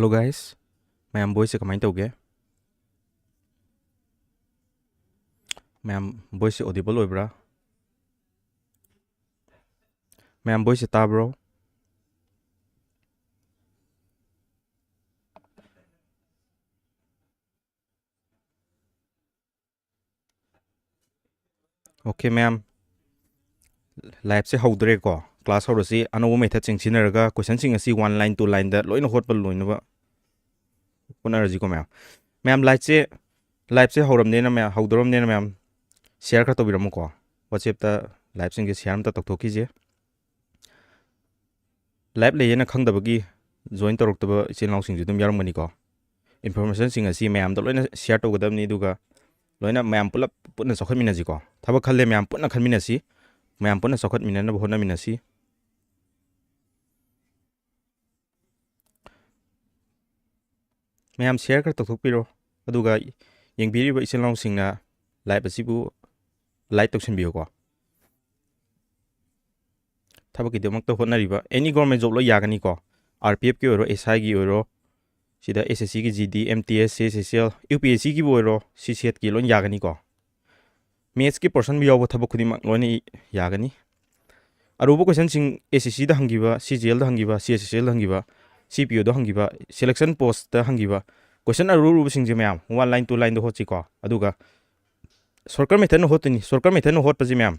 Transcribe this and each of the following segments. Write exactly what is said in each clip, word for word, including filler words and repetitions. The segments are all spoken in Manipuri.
Hello guys, ꯃꯌꯥꯝ voiceꯁꯦ ꯀꯃꯥꯏꯅ ꯇꯧꯒꯦ? ꯃꯌꯥꯝ voiceꯁꯦ audible ꯑꯣꯏꯕ꯭ꯔꯥ? ꯃꯌꯥꯝ voiceꯁꯦ ꯇꯥꯕ꯭ꯔꯣ? Okay ꯃꯌꯥꯝ, liveꯁꯦ ꯍꯧꯗ꯭ꯔꯦꯀꯣ꯫ Class ꯍꯧꯔꯁꯤ꯫ ꯑꯅꯧꯕ methodꯁꯤꯡ ꯁꯤꯖꯤꯟꯅꯔꯒ questionꯁꯤꯡ ꯑꯁꯤ one line two lineꯗ ꯂꯣꯏꯅ ꯍꯣꯠꯄ ꯂꯣꯏꯅꯕ ꯍꯣꯠꯅꯔꯁꯤꯀꯣ ꯃꯌꯥꯝ꯫ ꯃꯌꯥꯝ liveꯁꯦ, liveꯁꯦ ꯍꯧꯔꯝꯅꯦꯅ ꯃꯌꯥꯝ, ꯍꯧꯗꯣꯔꯝꯅꯦꯅ ꯃꯌꯥꯝ share ꯈꯔ ꯇꯧꯕꯤꯔꯝꯃꯨꯀꯣ꯫ WhatsAppꯇ liveꯁꯤꯡꯁꯦ share ꯑꯝꯇ ꯇꯧꯊꯣꯛꯈꯤꯁꯦ꯫ Live ꯂꯩꯌꯦꯅ ꯈꯪꯗꯕꯒꯤ join ꯇꯧꯔꯛꯇꯕ ꯏꯆꯤꯜ ꯏꯅꯥꯎꯁꯤꯡꯁꯨ ꯑꯗꯨꯝ ꯌꯥꯎꯔꯝꯒꯅꯤꯀꯣ꯫ Informationꯁꯤꯡ ꯑꯁꯤ ꯃꯌꯥꯝꯗ ꯂꯣꯏꯅ share ꯇꯧꯒꯗꯕꯅꯤ, ꯑꯗꯨꯒ ꯂꯣꯏꯅ ꯃꯌꯥꯝ ꯄꯨꯂꯞ ꯄꯨꯟꯅ ꯆꯥꯎꯈꯠꯃꯤꯟꯅꯁꯤꯀꯣ꯫ ꯊꯕꯛ ꯈꯜꯂꯦ ꯃꯌꯥꯝ ꯄꯨꯟꯅ ꯈꯟꯃꯤꯟꯅꯁꯤ, ꯃꯌꯥꯝ ꯄꯨꯟꯅ ꯆꯥꯎꯈꯠꯃꯤꯟꯅꯅꯕ ꯍꯣꯠꯅꯃꯤꯟꯅꯁꯤ꯫ ꯃꯌꯥꯝ share ꯈꯔ ꯇꯧꯊꯣꯛꯄꯤꯔꯣ, ꯑꯗꯨꯒ ꯌꯦꯡꯕꯤꯔꯤꯕ ꯏꯆꯤꯜ ꯏꯅꯥꯎꯁꯤꯡꯅ live ꯑꯁꯤꯕꯨ like ꯇꯧꯁꯤꯟꯕꯤꯌꯨꯀꯣ꯫ ꯊꯕꯛꯀꯤꯗꯃꯛꯇ ꯍꯣꯠꯅꯔꯤꯕ any government job ꯂꯣꯏ ꯌꯥꯒꯅꯤꯀꯣ꯫ RPFꯀꯤ ꯑꯣꯏꯔꯣ, SIꯒꯤ ꯑꯣꯏꯔꯣ, ꯁꯤꯗ SSCꯒꯤ GD, MTS, CHSL, UPSCꯒꯤꯕꯨ ꯑꯣꯏꯔꯣ, CCETꯀꯤ ꯂꯣꯏ ꯌꯥꯒꯅꯤꯀꯣ꯫ Mathsꯀꯤ portionꯕꯨ ꯌꯥꯎꯕ ꯊꯕꯛ ꯈꯨꯗꯤꯡꯃꯛ ꯂꯣꯏꯅ ꯌꯥꯒꯅꯤ꯫ ꯑꯔꯨꯕ questionꯁꯤꯡ SSCꯗ ꯍꯪꯈꯤꯕ, CGLꯗ ꯍꯪꯈꯤꯕ, CHSLꯗ ꯍꯪꯈꯤꯕ, CPOꯗ ꯍꯪꯈꯤꯕ, selection postꯇ ꯍꯪꯈꯤꯕ question ꯑꯔꯨ ꯑꯔꯨꯕꯁꯤꯡꯁꯦ ꯃꯌꯥꯝ one line two lineꯗ ꯍꯣꯠꯁꯤꯀꯣ꯫ ꯑꯗꯨꯒ shortcut methodꯅ ꯍꯣꯠꯇꯣꯏꯅꯤ꯫ Shortcut methodꯅ ꯍꯣꯠꯄꯁꯤ ꯃꯌꯥꯝ,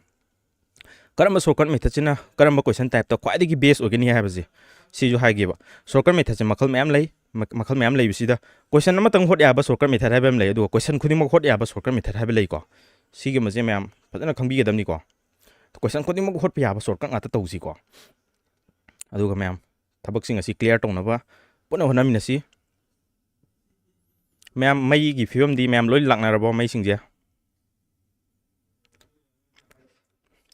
ꯀꯔꯝꯕ shortcut methodꯁꯤꯅ ꯀꯔꯝꯕ question typeꯇ ꯈ꯭ꯋꯥꯏꯗꯒꯤ best ꯑꯣꯏꯒꯅꯤ ꯍꯥꯏꯕꯁꯦ ꯁꯤꯁꯨ ꯍꯥꯏꯒꯦꯕ꯫ Shortcut methodꯁꯦ ꯃꯈꯜ ꯃꯌꯥꯝ ꯂꯩ꯫ ꯃ-, ꯃꯈꯜ ꯃꯌꯥꯝ ꯂꯩꯕꯁꯤꯗ question ꯑꯃꯇꯪ ꯍꯣꯠ ꯌꯥꯕ shortcut method ꯍꯥꯏꯕ ꯑꯃ ꯂꯩ, ꯑꯗꯨꯒ question ꯈꯨꯗꯤꯡꯃꯛ ꯍꯣꯠ ꯌꯥꯕ shortcut method ꯍꯥꯏꯕ ꯂꯩꯀꯣ꯫ ꯁꯤꯒꯨꯝꯕꯁꯦ ꯃꯌꯥꯝ ꯐꯖꯅ ꯈꯪꯕꯤꯒꯗꯕꯅꯤꯀꯣ꯫ Question ꯈꯨꯗꯤꯡꯃꯛ ꯍꯣꯠꯄ ꯌꯥꯕ shortcut ꯉꯥꯛꯇ ꯇꯧꯁꯤꯀꯣ꯫ ꯑꯗꯨꯒ ꯃꯌꯥꯝ ꯊꯕꯛꯁꯤꯡ ꯑꯁꯤ clear ꯇꯧꯅꯕ ꯄꯨꯟꯅ ꯍꯣꯠꯅꯃꯤꯟꯅꯁꯤ꯫ ꯃꯌꯥꯝ ꯃꯩꯒꯤ ꯐꯤꯕꯝꯗꯤ ꯃꯌꯥꯝ ꯂꯣꯏ ꯂꯥꯛꯅꯔꯕꯣ ꯃꯩꯁꯤꯡꯁꯦ?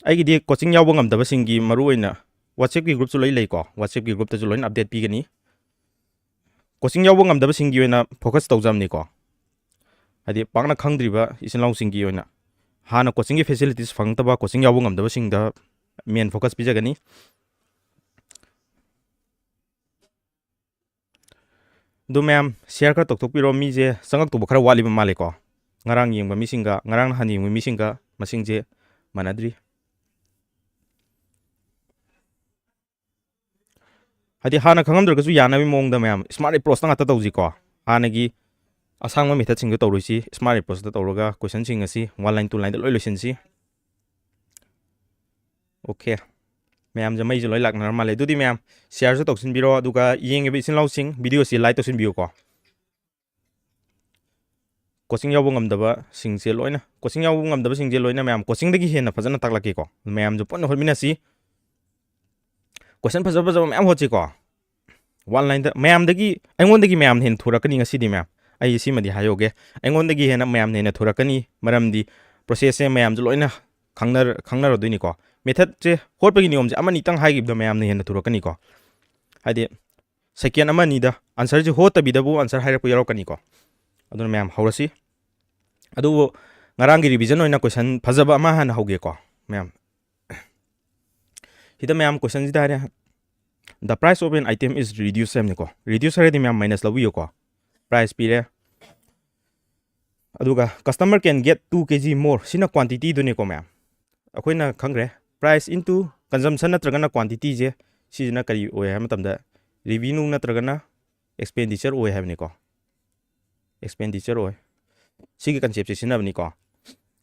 ꯑꯩꯒꯤꯗꯤ coaching ꯌꯥꯎꯕ ꯉꯝꯗꯕꯁꯤꯡꯒꯤ ꯃꯔꯨꯑꯣꯏꯅ WhatsAppꯀꯤ groupꯁꯨ ꯂꯣꯏ ꯂꯩꯀꯣ꯫ WhatsAppꯀꯤ groupꯇꯁꯨ ꯂꯣꯏꯅ update ꯄꯤꯒꯅꯤ꯫ Coaching ꯌꯥꯎꯕ ꯉꯝꯗꯕꯁꯤꯡꯒꯤ ꯑꯣꯏꯅ focus ꯇꯧꯖꯕꯅꯤꯀꯣ꯫ ꯍꯥꯏꯗꯤ ꯄꯥꯛꯅ ꯈꯪꯗ꯭ꯔꯤꯕ ꯏꯆꯤꯜ ꯏꯅꯥꯎꯁꯤꯡꯒꯤ ꯑꯣꯏꯅ ꯍꯥꯟꯅ coachingꯒꯤ facilities ꯐꯪꯉꯛꯇꯕ, coaching ꯌꯥꯎꯕ ꯉꯝꯗꯕꯁꯤꯡꯗ main focus ꯄꯤꯖꯒꯅꯤ꯫ ꯑꯗꯨ ꯃꯌꯥꯝ share ꯈꯔ ꯇꯧꯊꯣꯛꯄꯤꯔꯣ꯫ ꯃꯤꯁꯦ ꯆꯪꯉꯛꯇꯧꯕ ꯈꯔ ꯋꯥꯠꯂꯤꯕ ꯃꯥꯜꯂꯦꯀꯣ꯫ ꯉꯔꯥꯡ ꯌꯦꯡꯕ ꯃꯤꯁꯤꯡꯒ, ꯉꯔꯥꯡ ꯅꯍꯥꯟ ꯌꯦꯡꯕ ꯃꯤꯁꯤꯡꯒ ꯃꯁꯤꯡꯁꯦ ꯃꯥꯟꯅꯗ꯭ꯔꯤ꯫ ꯍꯥꯏꯗꯤ ꯍꯥꯟꯅ ꯈꯪꯉꯝꯗ꯭ꯔꯒꯁꯨ ꯌꯥꯅꯕꯒꯤ ꯃꯑꯣꯡꯗ ꯃꯌꯥꯝ smart approachꯇ ꯉꯥꯛꯇ ꯇꯧꯁꯤꯀꯣ꯫ ꯍꯥꯟꯅꯒꯤ ꯑꯁꯥꯡꯕ methodꯁꯤꯡꯗꯣ ꯇꯧꯔꯣꯏꯁꯤ, smart approachꯇ ꯇꯧꯔꯒ questionꯁꯤꯡ ꯑꯁꯤ one line two lineꯗ ꯂꯣꯏ ꯂꯣꯏꯁꯤꯟꯁꯤ꯫ Okay, ꯃꯌꯥꯝꯁꯦ ꯃꯩꯁꯦ ꯂꯣꯏ ꯂꯥꯛꯅꯔ ꯃꯥꯜꯂꯦ꯫ ꯑꯗꯨꯗꯤ ꯃꯌꯥꯝ shareꯁꯨ ꯇꯧꯁꯤꯟꯕꯤꯔꯣ, ꯑꯗꯨꯒ ꯌꯦꯡꯉꯤꯕ ꯏꯆꯤꯟ ꯏꯅꯥꯎꯁꯤꯡ videoꯁꯤ like ꯇꯧꯁꯤꯟꯕꯤꯌꯨꯀꯣ꯫ Coaching ꯌꯥꯎꯕ ꯉꯝꯗꯕꯁꯤꯡꯁꯦ ꯂꯣꯏꯅ, coaching ꯌꯥꯎꯕ ꯉꯝꯗꯕꯁꯤꯡꯁꯦ ꯂꯣꯏꯅ ꯃꯌꯥꯝ coachingꯗꯒꯤ ꯍꯦꯟꯅ ꯐꯖꯅ ꯇꯥꯛꯂꯛꯀꯦꯀꯣ꯫ ꯃꯌꯥꯝꯁꯨ ꯄꯨꯟꯅ ꯍꯣꯠꯃꯤꯟꯅꯁꯤ꯫ Question ꯐꯖ ꯐꯖꯕ ꯃꯌꯥꯝ ꯍꯣꯠꯁꯤꯀꯣ꯫ One lineꯗ ꯃꯌꯥꯝꯗꯒꯤ, ꯑꯩꯉꯣꯟꯗꯒꯤ ꯃꯌꯥꯝꯅ ꯍꯦꯟꯅ ꯊꯨꯔꯛꯀꯅꯤ ꯉꯁꯤꯗꯤ ꯃꯌꯥꯝ꯫ ꯑꯩ ꯁꯤꯃꯗꯤ ꯍꯥꯏꯍꯧꯒꯦ, ꯑꯩꯉꯣꯟꯗꯒꯤ ꯍꯦꯟꯅ ꯃꯌꯥꯝꯅ ꯍꯦꯟꯅ ꯊꯨꯔꯛꯀꯅꯤ꯫ ꯃꯔꯝꯗꯤ processꯁꯦ ꯃꯌꯥꯝꯁꯨ ꯂꯣꯏꯅ ꯈꯪꯅꯔ-, ꯈꯪꯅꯔꯗꯣꯏꯅꯤꯀꯣ꯫ Methodꯁꯦ, ꯍꯣꯠꯄꯒꯤ ꯅꯤꯌꯣꯝꯁꯦ ꯑꯃꯅꯤꯇꯪ ꯍꯥꯏꯈꯤꯕꯗ ꯃꯌꯥꯝꯅ ꯍꯦꯟꯅ ꯊꯨꯔꯛꯀꯅꯤꯀꯣ꯫ ꯍꯥꯏꯗꯤ second ꯑꯃ ꯑꯅꯤꯗ answerꯁꯦ ꯍꯣꯠꯇꯕꯤꯗꯕꯨ answer ꯍꯥꯏꯔꯛꯄ ꯌꯥꯎꯔꯛꯀꯅꯤꯀꯣ꯫ ꯑꯗꯨꯅ ꯃꯌꯥꯝ ꯍꯧꯔꯁꯤ꯫ ꯑꯗꯨꯕꯨ ꯉꯔꯥꯡꯒꯤ revision ꯑꯣꯏꯅ question ꯐꯖꯕ ꯑꯃ ꯍꯥꯟꯅ ꯍꯧꯒꯦꯀꯣ ꯃꯌꯥꯝ꯫ ꯁꯤꯗ ꯃꯌꯥꯝ questionꯁꯤꯗ ꯍꯥꯏꯔꯦ, "The price of an item is reduced" ꯍꯥꯏꯕꯅꯤꯀꯣ꯫ Reduce ꯍꯥꯏꯔꯗꯤ ꯃꯌꯥꯝ minus ꯂꯧꯕꯤꯌꯨꯀꯣ꯫ Price ꯄꯤꯔꯦ꯫ ꯑꯗꯨꯒ "Customer can get two K G more", ꯁꯤꯅ quantityꯗꯨꯅꯤꯀꯣ ꯃꯌꯥꯝ꯫ ꯑꯩꯈꯣꯏꯅ ꯈꯪꯈ꯭ꯔꯦ, price into consumption ꯅꯠꯇ꯭ꯔꯒꯅ quantityꯁꯦ, ꯁꯤꯁꯤꯅ ꯀꯔꯤ ꯑꯣꯏ ꯍꯥꯏꯕ ꯃꯇꯝꯗ revenue ꯅꯠꯇ꯭ꯔꯒꯅ expenditure ꯑꯣꯏ ꯍꯥꯏꯕꯅꯤꯀꯣ꯫ Expenditure ꯑꯣꯏ꯫ ꯁꯤꯒꯤ conceptꯁꯦ ꯁꯤꯖꯤꯟꯅꯕꯅꯤꯀꯣ꯫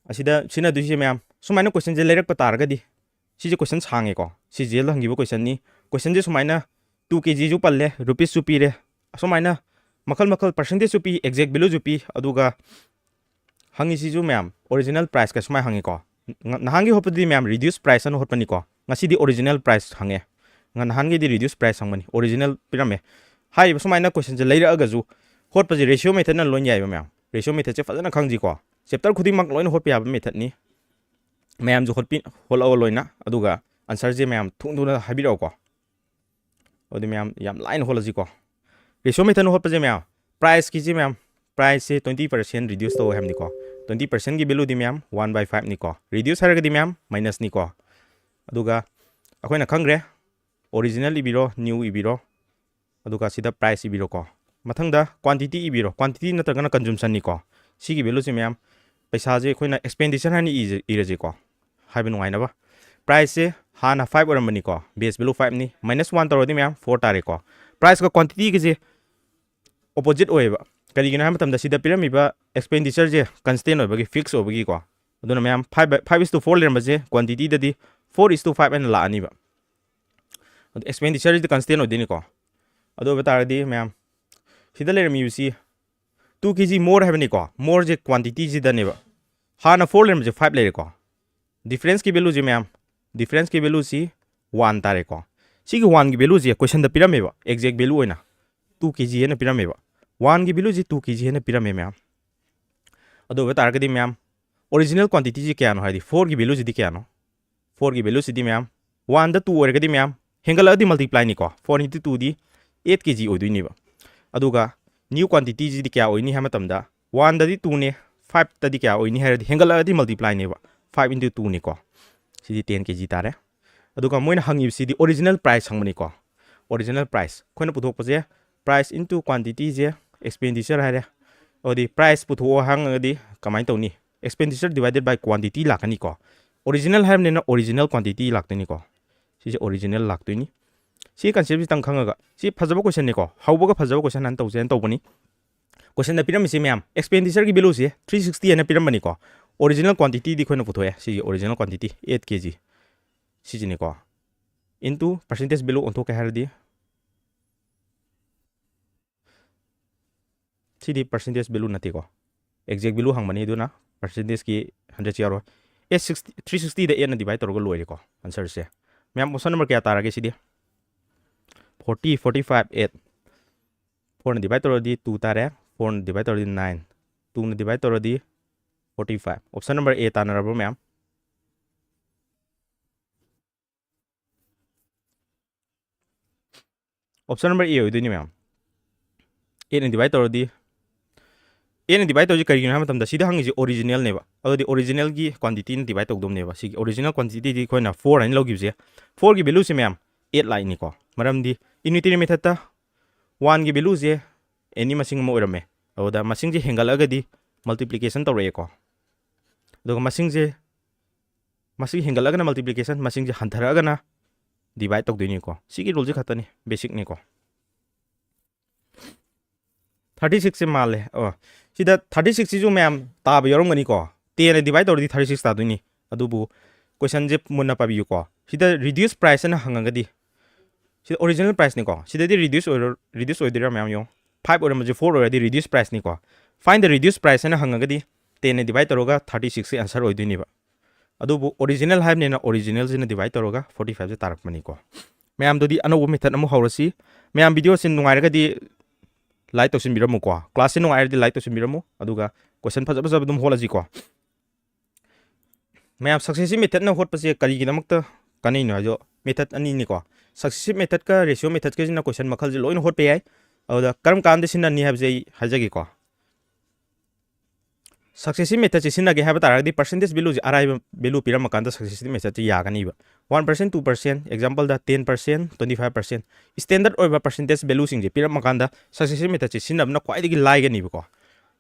ꯑꯁꯤꯗ ꯁꯤꯖꯤꯟꯅꯗꯣꯏꯁꯦ ꯃꯌꯥꯝ, ꯁꯨꯃꯥꯏꯅ questionꯁꯦ ꯂꯩꯔꯛꯄ ꯇꯥꯔꯒꯗꯤ, ꯁꯤꯁꯦ question ꯁꯥꯡꯉꯦꯀꯣ, ꯁꯤ jailꯗ ꯍꯪꯈꯤꯕ questionꯅꯤ꯫ Questionꯁꯦ ꯁꯨꯃꯥꯏꯅ two K Gꯁꯨ ꯄꯜꯂꯦ, rupeesꯁꯨ ꯄꯤꯔꯦ, ꯑꯁꯨꯃꯥꯏꯅ ꯃꯈꯜ ꯃꯈꯜ percentageꯁꯨ ꯄꯤ, exact valueꯁꯨ ꯄꯤ, ꯑꯗꯨꯒ ꯍꯪꯉꯤꯁꯤꯁꯨ ꯃꯌꯥꯝ original priceꯀ ꯁꯨꯃꯥꯏꯅ ꯍꯪꯉꯤꯀꯣ꯫ ꯉ-, ꯅꯍꯥꯟꯒꯤ ꯍꯣꯠꯄꯗꯤ ꯃꯌꯥꯝ reduce price ꯑꯅ ꯍꯣꯠꯄꯅꯤꯀꯣ, ꯉꯁꯤꯗꯤ original price ꯍꯪꯉꯦ꯫ ꯉ-, ꯅꯍꯥꯟꯒꯤꯗꯤ reduce price ꯍꯪꯕꯅꯤ, original ꯄꯤꯔꯝꯃꯦ꯫ ꯍꯥꯏꯔꯤꯕ ꯁꯨꯃꯥꯏꯅ questionꯁꯦ ꯂꯩꯔꯛꯑꯒꯁꯨ ꯍꯣꯠꯄꯁꯦ ratio methodꯅ ꯂꯣꯏꯅ ꯌꯥꯏꯕ ꯃꯌꯥꯝ꯫ Ratio methodꯁꯦ ꯐꯖꯅ ꯈꯪꯁꯤꯀꯣ, chapter ꯈꯨꯗꯤꯡꯃꯛ ꯂꯣꯏꯅ ꯍꯣꯠꯄ ꯌꯥꯕ methodꯅꯤ꯫ ꯃꯌꯥꯝꯁꯨ ꯍꯣꯠꯄꯤ-, ꯍꯣꯠꯂꯛꯑꯣ ꯂꯣꯏꯅ, ꯑꯗꯨꯒ answerꯁꯦ ꯃꯌꯥꯝ ꯊꯨ ꯊꯨꯅ ꯍꯥꯏꯕꯤꯔꯛꯑꯣꯀꯣ꯫ ꯑꯗꯨꯗꯤ ꯃꯌꯥꯝ ꯌꯥꯝ ꯂꯥꯏꯅ ꯍꯣꯠꯂꯁꯤꯀꯣ꯫ Ratio methodꯅ ꯍꯣꯠꯄꯁꯦ ꯃꯌꯥꯝ, priceꯀꯤꯁꯦ ꯃꯌꯥꯝ, priceꯁꯦ twenty percent reduce ꯇꯧꯋꯦ ꯍꯥꯏꯕꯅꯤꯀꯣ꯫ Twenty percentꯀꯤ valueꯗꯤ ꯃꯌꯥꯝ one by fiveꯅꯤꯀꯣ꯫ Reduce ꯍꯥꯏꯔꯒꯗꯤ ꯃꯌꯥꯝ minusꯅꯤꯀꯣ꯫ ꯑꯗꯨꯒ ꯑꯩꯈꯣꯏꯅ ꯈꯪꯈ꯭ꯔꯦ, original ꯏꯕꯤꯔꯣ, new ꯏꯕꯤꯔꯣ, ꯑꯗꯨꯒ ꯁꯤꯗ price ꯏꯕꯤꯔꯣꯀꯣ꯫ ꯃꯊꯪꯗ quantity ꯏꯕꯤꯔꯣ, quantity ꯅꯠꯇ꯭ꯔꯒꯅ consumption ꯅꯤꯀꯣ꯫ ꯁꯤꯒꯤ value ꯁꯦ ꯃꯌꯥꯝ, ꯄꯩꯁꯥꯁꯦ ꯑꯩꯈꯣꯏꯅ expenditure ꯍꯥꯏꯅ ꯏꯖ-, ꯏꯔꯁꯤꯀꯣ, ꯍꯥꯏꯕ ꯅꯨꯡꯉꯥꯏꯅꯕ꯫ Price ꯁꯦ ꯍꯥꯟꯅ five ꯑꯣꯏꯔꯝꯕꯅꯤꯀꯣ, base value five ꯅꯤ, minus one ꯇꯧꯔꯗꯤ ꯃꯌꯥꯝ four ꯇꯥꯔꯦꯀꯣ꯫ Price ꯀ quantity ꯒꯁꯦ opposite ꯑꯣꯏꯌꯦꯕ꯫ ꯀꯔꯤꯒꯤꯅꯣ ꯍꯥꯏꯕ ꯃꯇꯝꯗ ꯁꯤꯗ ꯄꯤꯔꯝꯃꯤꯕ expenditure ꯁꯦ constant ꯑꯣꯏꯕꯒꯤ, fix ꯑꯣꯏꯕꯒꯤꯀꯣ꯫ ꯑꯗꯨꯅ ꯃꯌꯥꯝ, five, five is to four ꯂꯩꯔꯝꯕꯁꯦ quantity ꯗꯗꯤ four is to five ꯍꯥꯏꯅ ꯂꯥꯛꯑꯅꯤꯕ꯫ ꯑꯗꯣ expenditure ꯁꯤꯗꯤ constant ꯑꯣꯏꯗꯣꯏꯅꯤꯀꯣ꯫ ꯑꯗꯨ ꯑꯣꯏꯕ ꯇꯥꯔꯒꯗꯤ ꯃꯌꯥꯝ, ꯁꯤꯗ ꯂꯩꯔꯝꯃꯤꯕꯁꯤ two K G more ꯍꯥꯏꯕꯅꯤꯀꯣ꯫ More ꯁꯦ quantity ꯁꯤꯗꯅꯦꯕ꯫ ꯍꯥꯟꯅ four ꯂꯩꯔꯝꯕꯁꯦ five ꯂꯩꯔꯦꯀꯣ꯫ Difference ꯀꯤ value ꯁꯦ ꯃꯌꯥꯝ, difference ꯀꯤ value ꯁꯤ one ꯇꯥꯔꯦꯀꯣ꯫ ꯁꯤꯒꯤ one ꯒꯤ value ꯁꯦ question ꯗ ꯄꯤꯔꯝꯃꯦꯕ, exact value ꯑꯣꯏꯅ two K G ꯍꯥꯏꯅ ꯄꯤꯔꯝꯃꯦꯕ꯫ One ꯒꯤ value ꯁꯤ two K G ꯍꯥꯏꯅ ꯄꯤꯔꯝꯃꯦ ꯃꯌꯥꯝ꯫ ꯑꯗꯨ ꯑꯣꯏꯕ ꯇꯥꯔꯒꯗꯤ ꯃꯌꯥꯝ, original quantity ꯁꯤ ꯀꯌꯥꯅꯣ ꯍꯥꯏꯗꯤ, four ꯒꯤ value ꯁꯤꯗꯤ ꯀꯌꯥꯅꯣ? Four ꯒꯤ value ꯁꯤꯗꯤ ꯃꯌꯥꯝ, one ꯗ two ꯑꯣꯏꯔꯒꯗꯤ ꯃꯌꯥꯝ, ꯍꯦꯟꯒꯠꯂꯛꯑꯗꯤ multiply ꯅꯤꯀꯣ, four into two ꯗꯤ eight K G ꯑꯣꯏꯗꯣꯏꯅꯦꯕ꯫ ꯑꯗꯨꯒ new quantity ꯁꯤꯗꯤ ꯀꯌꯥ ꯑꯣꯏꯅꯤ ꯍꯥꯏꯕ ꯃꯇꯝꯗ, one ꯗꯗꯤ two ꯅꯦ, five ꯇꯗꯤ ꯀꯌꯥ ꯑꯣꯏꯅꯤ ꯍꯥꯏꯔꯗꯤ, ꯍꯦꯟꯒꯠꯂꯛꯑꯗꯤ multiply ꯅꯦꯕ, five into two ꯅꯤꯀꯣ꯫ ꯁꯤꯗꯤ ten K G ꯇꯥꯔꯦ꯫ ꯑꯗꯨꯒ ꯃꯣꯏꯅ ꯍꯪꯉꯤꯕꯁꯤꯗꯤ original price ꯍꯪꯕꯅꯤꯀꯣ꯫ Original price ꯑꯩꯈꯣꯏꯅ ꯄꯨꯊꯣꯛꯄꯁꯦ, price into quantity ꯁꯦ expenditure ꯍꯥꯏꯔꯦ꯫ ꯑꯗꯨꯗꯤ price ꯄꯨꯊꯣꯛꯑꯣ ꯍꯪꯉꯒꯗꯤ ꯀꯃꯥꯏꯅ ꯇꯧꯅꯤ? Expenditure divided by quantity ꯂꯥꯛꯀꯅꯤꯀꯣ꯫ Original ꯍꯥꯏꯕꯅꯤꯅ original quantity ꯂꯥꯛꯇꯣꯏꯅꯤꯀꯣ꯫ ꯁꯤꯁꯦ original ꯂꯥꯛꯇꯣꯏꯅꯤ꯫ ꯁꯤ concept ꯁꯤꯇꯪ ꯈꯪꯉꯒ, ꯁꯤ ꯐꯖꯕ question ꯅꯤꯀꯣ, ꯍꯧꯕꯒ ꯐꯖꯕ question ꯍꯥꯏꯅ ꯇꯧꯁꯦꯅ ꯇꯧꯕꯅꯤ꯫ Question ꯗ ꯄꯤꯔꯝꯃꯤꯁꯤ ꯃꯌꯥꯝ, expenditure ꯒꯤ value ꯁꯦ three sixty ꯍꯥꯏꯅ ꯄꯤꯔꯝꯕꯅꯤꯀꯣ꯫ Original quantity ꯗꯤ ꯑꯩꯈꯣꯏꯅ ꯄꯨꯊꯣꯛꯑꯦ꯫ ꯁꯤꯒꯤ original quantity eight K G ꯁꯤꯁꯤꯅꯤꯀꯣ꯫ Into percentage value ꯑꯣꯟꯊꯣꯛꯀꯦ ꯍꯥꯏꯔꯗꯤ, ꯁꯤꯗꯤ percentage value ꯅꯠꯇꯦꯀꯣ, exact value ꯍꯪꯕꯅꯤ, ꯑꯗꯨꯅ percentage ꯀꯤ hundred ꯁꯤ ꯌꯥꯎꯔꯣꯏ꯫ Eight sixty, three sixty ꯗ eight ꯅ divide ꯇꯧꯔꯒ ꯂꯣꯏꯔꯦꯀꯣ answer ꯁꯦ꯫ ꯃꯌꯥꯝ, option number ꯀꯌꯥ ꯇꯥꯔꯒꯦ ꯁꯤꯗꯤ? Forty, forty five, eight꯫ Four ꯅ divide ꯇꯧꯔꯗꯤ two ꯇꯥꯔꯦ, four ꯅ divide ꯇꯧꯔꯗꯤ nine, two ꯅ divide ꯇꯧꯔꯗꯤ forty five꯫ Option number A ꯇꯥꯟꯅꯔꯕ꯭ꯔꯣ ꯃꯌꯥꯝ? Option number A ꯑꯣꯏꯗꯣꯏꯅꯤ ꯃꯌꯥꯝ꯫ Eight ꯅ divide ꯇꯧꯔꯗꯤ, eight ꯅ divide ꯇꯧꯔꯤꯁꯤ ꯀꯔꯤꯒꯤꯅꯣ ꯍꯥꯏꯕ ꯃꯇꯝꯗ, ꯁꯤꯗ ꯍꯪꯉꯤꯁꯤ original ꯅꯦꯕ꯫ ꯑꯗꯨꯗꯤ original ꯒꯤ quantity ꯅ divide ꯇꯧꯗꯧꯅꯦꯕ꯫ ꯁꯤꯒꯤ original quantity ꯗꯤ ꯑꯩꯈꯣꯏꯅ four ꯍꯥꯏꯅ ꯂꯧꯈꯤꯕꯁꯦ, four ꯒꯤ value ꯁꯦ ꯃꯌꯥꯝ eight ꯂꯥꯛꯏꯅꯤꯀꯣ꯫ ꯃꯔꯝꯗꯤ unitary method ꯇ one ꯒꯤ value ꯁꯦ ꯑꯦꯅꯤ ꯃꯁꯤꯡ ꯑꯃ ꯑꯣꯏꯔꯝꯃꯦ꯫ ꯑꯗꯨꯗ ꯃꯁꯤꯡꯁꯦ ꯍꯦꯟꯒꯠꯂꯛꯑꯒꯗꯤ ꯃꯜꯇꯤꯄ꯭ꯂꯤꯀꯦꯁꯟ ꯇꯧꯔꯛꯑꯦꯀꯣ꯫ ꯑꯗꯨꯒ ꯃꯁꯤꯡꯁꯦ, ꯃꯁꯤꯡ ꯍꯦꯟꯒꯠꯂꯒꯅ ꯃꯜꯇꯤꯄ꯭ꯂꯤꯀꯦꯁꯟ, ꯃꯁꯤꯡꯁꯦ ꯍꯟꯊꯔꯛꯑꯒꯅ ꯗꯤꯚꯥꯏꯠ ꯇꯧꯗꯣꯏꯅꯤꯀꯣ꯫ ꯁꯤꯒꯤ ꯔꯨꯜꯁꯦ ꯈꯛꯇꯅꯤ, ꯕꯦꯁꯤꯛꯅꯤꯀꯣ꯫ ꯊꯥꯔꯇꯤ ꯁꯤꯛꯁꯁꯦ ꯃꯥꯜꯂꯦ꯫ ꯑꯣ, ꯁꯤꯗ ꯊꯥꯔꯇꯤ ꯁꯤꯛꯁꯁꯤꯁꯨ ꯃꯌꯥꯝ ꯇꯥꯕ ꯌꯥꯎꯔꯝꯒꯅꯤꯀꯣ꯫ ꯇꯦꯟꯅ ꯗꯤꯚꯥꯏꯠ ꯇꯧꯔꯗꯤ ꯊꯥꯔꯇꯤ ꯁꯤꯛꯁ ꯇꯥꯗꯣꯏꯅꯤ꯫ ꯑꯗꯨꯕꯨ ꯀꯣꯏꯁꯟꯁꯦ ꯃꯨꯟꯅ ꯄꯥꯕꯤꯌꯨꯀꯣ꯫ ꯁꯤꯗ ꯔꯤꯗ꯭ꯌꯨꯁ ꯄ꯭ꯔꯥꯏꯁ ꯍꯥꯏꯅ ꯍꯪꯉꯒꯗꯤ, ꯁꯤꯗ ꯑꯣꯔꯤꯖꯤꯅꯦꯜ ꯄ꯭ꯔꯥꯏꯁꯅꯤꯀꯣ꯫ ꯁꯤꯗꯗꯤ ꯔꯤꯗ꯭ꯌꯨꯁ ꯑꯣꯏꯔꯣ-, ꯔꯤꯗ꯭ꯌꯨꯁ ꯑꯣꯏꯗꯣꯏꯔꯥ ꯃꯌꯥꯝ ꯌꯦꯡꯉꯣ꯫ ꯐꯥꯏꯚ ꯑꯣꯏꯔꯝꯕꯁꯦ ꯐꯣꯔ ꯑꯣꯏꯔꯗꯤ reduce ꯄ꯭ꯔꯥꯏꯁꯅꯤꯀꯣ꯫ Find the reduced price ꯍꯥꯏꯅ ꯍꯪꯉꯒꯗꯤ ꯇꯦꯟꯅ ꯗꯤꯚꯥꯏꯠ ꯇꯧꯔꯒ ꯊꯥꯔꯇꯤ ꯁꯤꯛꯁꯁꯦ ꯑꯟꯁꯔ ꯑꯣꯏꯗꯣꯏꯅꯦꯕ꯫ ꯑꯗꯨꯕꯨ ꯑꯣꯔꯤꯖꯤꯅꯦꯜ ꯍꯥꯏꯕꯅꯤꯅ ꯑꯣꯔꯤꯖꯤꯅꯦꯜꯁꯤꯅ ꯗꯤꯚꯥꯏꯠ ꯇꯧꯔꯒ ꯐꯣꯔꯇꯤ ꯐꯥꯏꯚꯁꯦ ꯇꯥꯔꯛꯄꯅꯤꯀꯣ꯫ ꯃꯌꯥꯝꯗꯨꯗꯤ ꯑꯅꯧꯕ ꯃꯦꯊꯠ ꯑꯃꯨꯛ ꯍꯧꯔꯁꯤ꯫ ꯃꯌꯥꯝ ꯚꯤꯗꯤꯑꯣꯁꯤ ꯅꯨꯡꯉꯥꯏꯔꯒꯗꯤ ꯂꯥꯏꯛ ꯇꯧꯁꯤꯟꯕꯤꯔꯝꯃꯨꯀꯣ꯫ ꯀ꯭ꯂꯥꯁꯁꯤ ꯅꯨꯡꯉꯥꯏꯔꯗꯤ ꯂꯥꯏꯛ ꯇꯧꯁꯤꯟꯕꯤꯔꯝꯃꯨ꯫ ꯑꯗꯨꯒ ꯀꯣꯏꯁꯟ ꯐꯖ ꯐꯖꯕ ꯑꯗꯨꯝ ꯍꯣꯠꯂꯁꯤꯀꯣ꯫ ꯃꯌꯥꯝ ꯁꯛꯁꯦꯁꯤꯞ ꯃꯦꯊꯠꯅ ꯍꯣꯠꯄꯁꯦ ꯀꯔꯤꯒꯤꯗꯃꯛꯇ ꯀꯥꯟꯅꯩꯅꯣ ꯍꯥꯏꯗꯣ, ꯃꯦꯊꯠ ꯑꯅꯤꯅꯤꯀꯣ꯫ ꯁꯛꯁꯦꯁꯤꯞ ꯃꯦꯊꯠꯀ ꯔꯦꯁꯤꯑꯣ ꯃꯦꯊꯠꯀꯁꯤꯅ ꯀꯣꯏꯁꯟ ꯃꯈꯜꯁꯦ ꯂꯣꯏꯅ ꯍꯣꯠꯄ ꯌꯥꯏ꯫ ꯑꯗꯨꯗ ꯀꯔꯝ ꯀꯥꯟꯗ ꯁꯤꯖꯤꯟꯅꯅꯤ ꯍꯥꯏꯕꯁꯦ ꯑꯩ ꯍꯥꯏꯖꯒꯦꯀꯣ꯫ ꯁꯛꯁꯦꯁꯤꯞ ꯃꯦꯊꯠꯁꯦ ꯁꯤꯖꯤꯟꯅꯒꯦ ꯍꯥꯏꯕ ꯇꯥꯔꯒꯗꯤ ꯄꯔꯁꯦꯟꯇꯦꯖ ꯚꯦꯂꯨꯁꯦ ꯑꯔꯥꯏꯕ ꯚꯦꯂꯨ ꯄꯤꯔꯝꯃꯀꯥꯟꯗ ꯁꯛꯁꯦꯁꯤꯞ ꯃꯦꯊꯠꯁꯦ ꯌꯥꯒꯅꯤꯕ꯫ One percent, two percent, example ꯗ ten percent, twenty five percent, standard ꯑꯣꯏꯕ ꯄꯔꯁꯦꯟꯇꯦꯖ ꯚꯦꯂꯨꯁꯤꯡꯁꯦ ꯄꯤꯔꯝꯃꯀꯥꯟꯗ ꯁꯛꯁꯦꯁꯤꯞ ꯃꯦꯊꯠꯁꯦ ꯁꯤꯖꯤꯟꯅꯕꯅ ꯈ꯭ꯋꯥꯏꯗꯒꯤ ꯂꯥꯏꯒꯅꯤꯕꯀꯣ꯫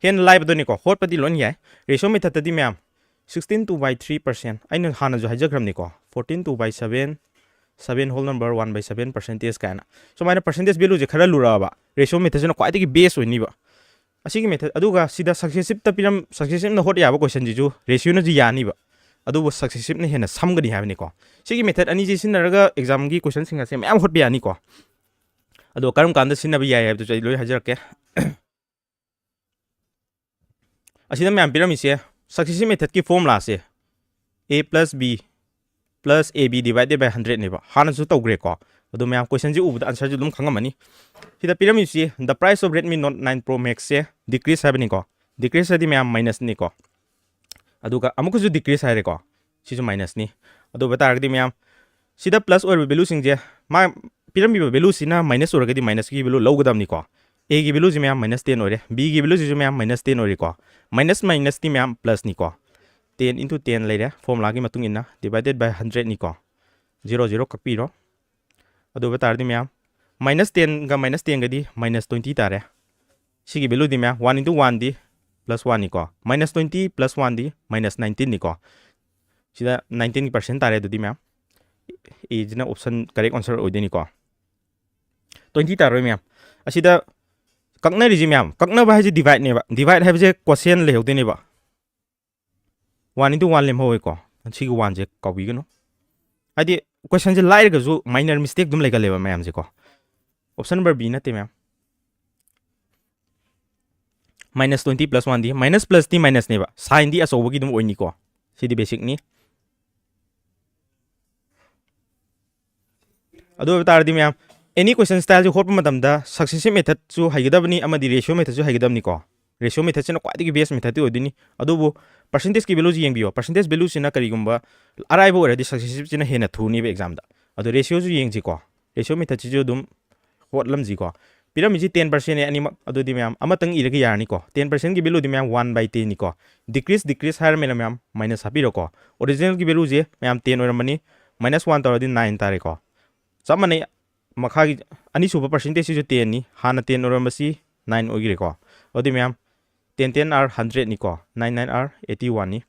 ꯍꯦꯟꯅ ꯂꯥꯏꯕꯗꯨꯅꯤꯀꯣ, ꯍꯣꯠꯄꯗꯤ ꯂꯣꯏꯅ ꯌꯥꯏ꯫ ꯔꯦꯁꯤꯑꯣ ꯃꯦꯊꯠꯇꯗꯤ ꯃꯌꯥꯝ sixteen two by three percent, ꯑꯩꯅ ꯍꯥꯟꯅꯁꯨ ꯍꯥꯏꯖꯈ꯭ꯔꯕꯅꯤꯀꯣ, fourteen two by seven, seven whole number, one by seven percentage ꯀꯥꯏꯅ꯫ ꯁꯨꯃꯥꯏꯅ ꯄꯔꯁꯦꯟꯇꯦꯖ ꯚꯦꯂꯨꯁꯦ ꯈꯔ ꯂꯨꯔꯛꯑꯕ, ꯔꯦꯁꯤꯑꯣ ꯃꯦꯊꯠꯁꯤꯅ ꯈ꯭ꯋꯥꯏꯗꯒꯤ ꯕꯦꯁ ꯑꯣꯏꯅꯤꯕ꯫ ꯑꯁꯤꯒꯤ ꯃꯦꯊꯠ, ꯑꯗꯨꯒ ꯁꯤꯗ ꯁꯛꯁꯦꯁꯤꯞꯇ ꯄꯤꯔꯝ-, ꯁꯛꯁꯦꯁꯤꯞꯅ ꯍꯣꯠ ꯌꯥꯕ ꯀꯣꯏꯁꯟꯁꯤꯁꯨ ꯔꯦꯁꯤꯑꯣꯅꯁꯨ ꯌꯥꯅꯤꯕ, ꯑꯗꯨꯕꯨ ꯁꯛꯁꯦꯁꯤꯞꯅ ꯍꯦꯟꯅ ꯁꯝꯒꯅꯤ ꯍꯥꯏꯕꯅꯤꯀꯣ꯫ ꯁꯤꯒꯤ ꯃꯦꯊꯠ ꯑꯅꯤꯁꯤ ꯁꯤꯖꯤꯟꯅꯔꯒ ꯑꯦꯛꯖꯥꯝꯒꯤ ꯀꯣꯏꯁꯟꯁꯤꯡ ꯑꯁꯦ ꯃꯌꯥꯝ ꯍꯣꯠꯄ ꯌꯥꯅꯤꯀꯣ꯫ ꯑꯗꯣ ꯀꯔꯝ ꯀꯥꯟꯗ ꯁꯤꯖꯤꯟꯅꯕ ꯌꯥꯏ ꯍꯥꯏꯕꯗꯨꯁꯨ ꯑꯩ ꯂꯣꯏ ꯍꯥꯏꯖꯔꯛꯀꯦ꯫ ꯑꯁꯤꯗ ꯃꯌꯥꯝ ꯄꯤꯔꯝꯃꯤꯁꯦ successive ꯃꯦꯊꯠꯀꯤ ꯐꯣꯔꯃꯨꯂꯥꯁꯦ, a plus b plus ab divided by hundred ꯅꯦꯕ꯫ ꯍꯥꯟꯅꯁꯨ ꯇꯧꯈ꯭ꯔꯦꯀꯣ꯫ ꯑꯗꯣ ꯃꯌꯥꯝ ꯀꯣꯏꯁꯟꯁꯦ ꯎꯕꯗ ꯑꯟꯁꯔꯁꯦ ꯑꯗꯨꯝ ꯈꯪꯉꯝꯃꯅꯤ꯫ ꯁꯤꯗ ꯄꯤꯔꯝꯃꯤꯁꯤ, the price of Redmi Note nine Pro Max say decrease ꯍꯥꯏꯕꯅꯤꯀꯣ꯫ Decrease ꯍꯥꯏꯗꯤ ꯃꯌꯥꯝ ꯃꯥꯏꯅꯁꯅꯤꯀꯣ꯫ ꯑꯗꯨꯒ ꯑꯃꯨꯛꯀꯁꯨ decrease ꯍꯥꯏꯔꯦꯀꯣ꯫ ꯁꯤꯁꯨ ꯃꯥꯏꯅꯁꯅꯤ꯫ ꯑꯗꯨ ꯑꯣꯏꯕ ꯇꯥꯔꯒꯗꯤ ꯃꯌꯥꯝ, ꯁꯤꯗ ꯄ꯭ꯂꯁ ꯑꯣꯏꯔꯤꯕ ꯚꯦꯂꯨꯁꯤꯡꯁꯦ, ꯃꯥ ꯄꯤꯔꯝꯃꯤꯕ ꯚꯦꯂꯨꯁꯤꯅ ꯃꯥꯏꯅꯁ ꯑꯣꯏꯔꯒꯗꯤ ꯃꯥꯏꯅꯁꯀꯤ ꯚꯦꯂꯨ ꯂꯧꯒꯗꯕꯅꯤꯀꯣ꯫ ꯑꯦꯒꯤ ꯚꯦꯂꯨꯁꯤ ꯃꯌꯥꯝ ꯃꯥꯏꯅꯁ ꯇꯦꯟ ꯑꯣꯏꯔꯦ, ꯕꯤꯒꯤ ꯚꯦꯂꯨꯁꯤꯁꯨ ꯃꯌꯥꯝ ꯃꯥꯏꯅꯁ ꯇꯦꯟ ꯑꯣꯏꯔꯦꯀꯣ꯫ ꯃꯥꯏꯅꯁ ꯃꯥꯏꯅꯁꯇꯤ ꯃꯌꯥꯝ ꯄ꯭ꯂꯁꯅꯤꯀꯣ꯫ Ten into ten ꯂꯩꯔꯦ, ꯐꯣꯔꯃꯨꯂꯥꯒꯤ ꯃꯇꯨꯡ ꯏꯟꯅ, divided by hundred ꯅꯤꯀꯣ꯫ Zero zero ꯀꯛꯄꯤꯔꯣ꯫ ꯑꯗꯨ ꯑꯣꯏꯕ ꯇꯥꯔꯗꯤ ꯃꯌꯥꯝ, ꯃꯥꯏꯅꯁ ꯇꯦꯟꯒ ꯃꯥꯏꯅꯁ ꯇꯦꯟꯒꯗꯤ ꯃꯥꯏꯅꯁ ꯇ꯭ꯋꯦꯟꯇꯤ ꯇꯥꯔꯦ꯫ ꯁꯤꯒꯤ value ꯗꯤ ꯃꯌꯥꯝ, one into one ꯗꯤ plus one ꯅꯤꯀꯣ, minus twenty plus one ꯗꯤ minus nineteen ꯅꯤꯀꯣ꯫ ꯁꯤꯗ nineteen percent ꯇꯥꯔꯦ꯫ ꯑꯗꯨꯗꯤ ꯃꯌꯥꯝ, A ꯁꯤꯅ option, correct answer ꯑꯣꯏꯗꯣꯏꯅꯤꯀꯣ꯫ Twenty ꯇꯥꯔꯣꯏ ꯃꯌꯥꯝ꯫ ꯑꯁꯤꯗ ꯀꯛꯅꯔꯤꯁꯤ ꯃꯌꯥꯝ, ꯀꯛꯅꯕ ꯍꯥꯏꯁꯦ divide ꯅꯦꯕ, divide ꯍꯥꯏꯕꯁꯦ quotient ꯂꯩꯍꯧꯗꯣꯏꯅꯦꯕ꯫ One into one ꯂꯦꯝꯍꯧꯋꯦꯀꯣ꯫ ꯁꯤꯒꯤ one ꯁꯦ ꯀꯥꯎꯕꯤꯒꯅꯨ꯫ ꯍꯥꯏꯗꯤ question ꯁꯦ ꯂꯥꯏꯔꯒꯁꯨ minor mistake ꯑꯗꯨꯝ ꯂꯩꯒꯜꯂꯦꯕ ꯃꯌꯥꯝꯁꯦꯀꯣ꯫ Option number B ꯅꯠꯇꯦ ꯃꯌꯥꯝ꯫ Minus twenty plus one ꯗꯤ, minus plus ꯇꯤ minus ꯅꯦꯕ, sign ꯗꯤ ꯑꯆꯧꯕꯒꯤ ꯑꯗꯨꯝ ꯑꯣꯏꯅꯤꯀꯣ꯫ ꯁꯤꯗꯤ basic ꯅꯤ꯫ ꯑꯗꯨ ꯑꯣꯏꯕ ꯇꯥꯔꯗꯤ ꯃꯌꯥꯝ, any question style ꯁꯦ ꯍꯣꯠꯄ ꯃꯇꯝꯗ successive method ꯁꯨ ꯍꯩꯒꯗꯕꯅꯤ ꯑꯃꯗꯤ ratio method ꯁꯨ ꯍꯩꯒꯗꯕꯅꯤꯀꯣ꯫ Ratio method ꯁꯤꯅ ꯈ꯭ꯋꯥꯏꯗꯒꯤ best method ꯇꯤ ꯑꯣꯏꯗꯣꯏꯅꯤ꯫ ꯑꯗꯨꯕꯨ percentage ꯀꯤ value ꯁꯤ ꯌꯦꯡꯕꯤꯌꯣ꯫ Percentage value ꯁꯤꯅ ꯀꯔꯤꯒꯨꯝꯕ ꯑꯔꯥꯏꯕ ꯑꯣꯏꯔꯗꯤ successive ꯁꯤꯅ ꯍꯦꯟꯅ ꯊꯨꯅꯤꯕ exam ꯗ꯫ ꯑꯗꯣ ratio ꯁꯨ ꯌꯦꯡꯁꯤꯀꯣ꯫ Ratio method ꯁꯤꯁꯨ ꯑꯗꯨꯝ ꯍꯣꯠꯂꯝꯁꯤꯀꯣ꯫ ꯄꯤꯔꯝꯃꯤꯁꯤ ten percent ꯅꯦ ꯑꯅꯤꯃꯛ꯫ ꯑꯗꯨꯗꯤ ꯃꯌꯥꯝ ꯑꯃꯇꯪ ꯏꯔꯒ ꯌꯥꯔꯅꯤꯀꯣ꯫ Ten percent ꯀꯤ value ꯗꯤ ꯃꯌꯥꯝ one by ten ꯅꯤꯀꯣ꯫ Decrease, decrease ꯍꯥꯏꯔꯃꯤꯅ ꯃꯌꯥꯝ minus ꯍꯥꯞꯄꯤꯔꯣꯀꯣ꯫ Original ꯒꯤ value ꯁꯦ ꯃꯌꯥꯝ ten ꯑꯣꯏꯔꯝꯕꯅꯤ, minus one ꯇꯧꯔꯗꯤ nine ꯇꯥꯔꯦꯀꯣ꯫ ꯆꯞ ꯃꯥꯟꯅꯩ, ꯃꯈꯥꯒꯤ ꯑꯅꯤꯁꯨꯕ percentage ꯁꯤꯁꯨ ten ꯅꯤ, ꯍꯥꯟꯅ ten ꯑꯣꯏꯔꯝꯕꯁꯤ nine ꯑꯣꯏꯈ꯭ꯔꯦꯀꯣ꯫ ꯑꯗꯨꯗꯤ ꯃꯌꯥꯝ, ten ten are hundred ꯅꯤꯀꯣ, nine nine are eighty one ꯅꯤ꯫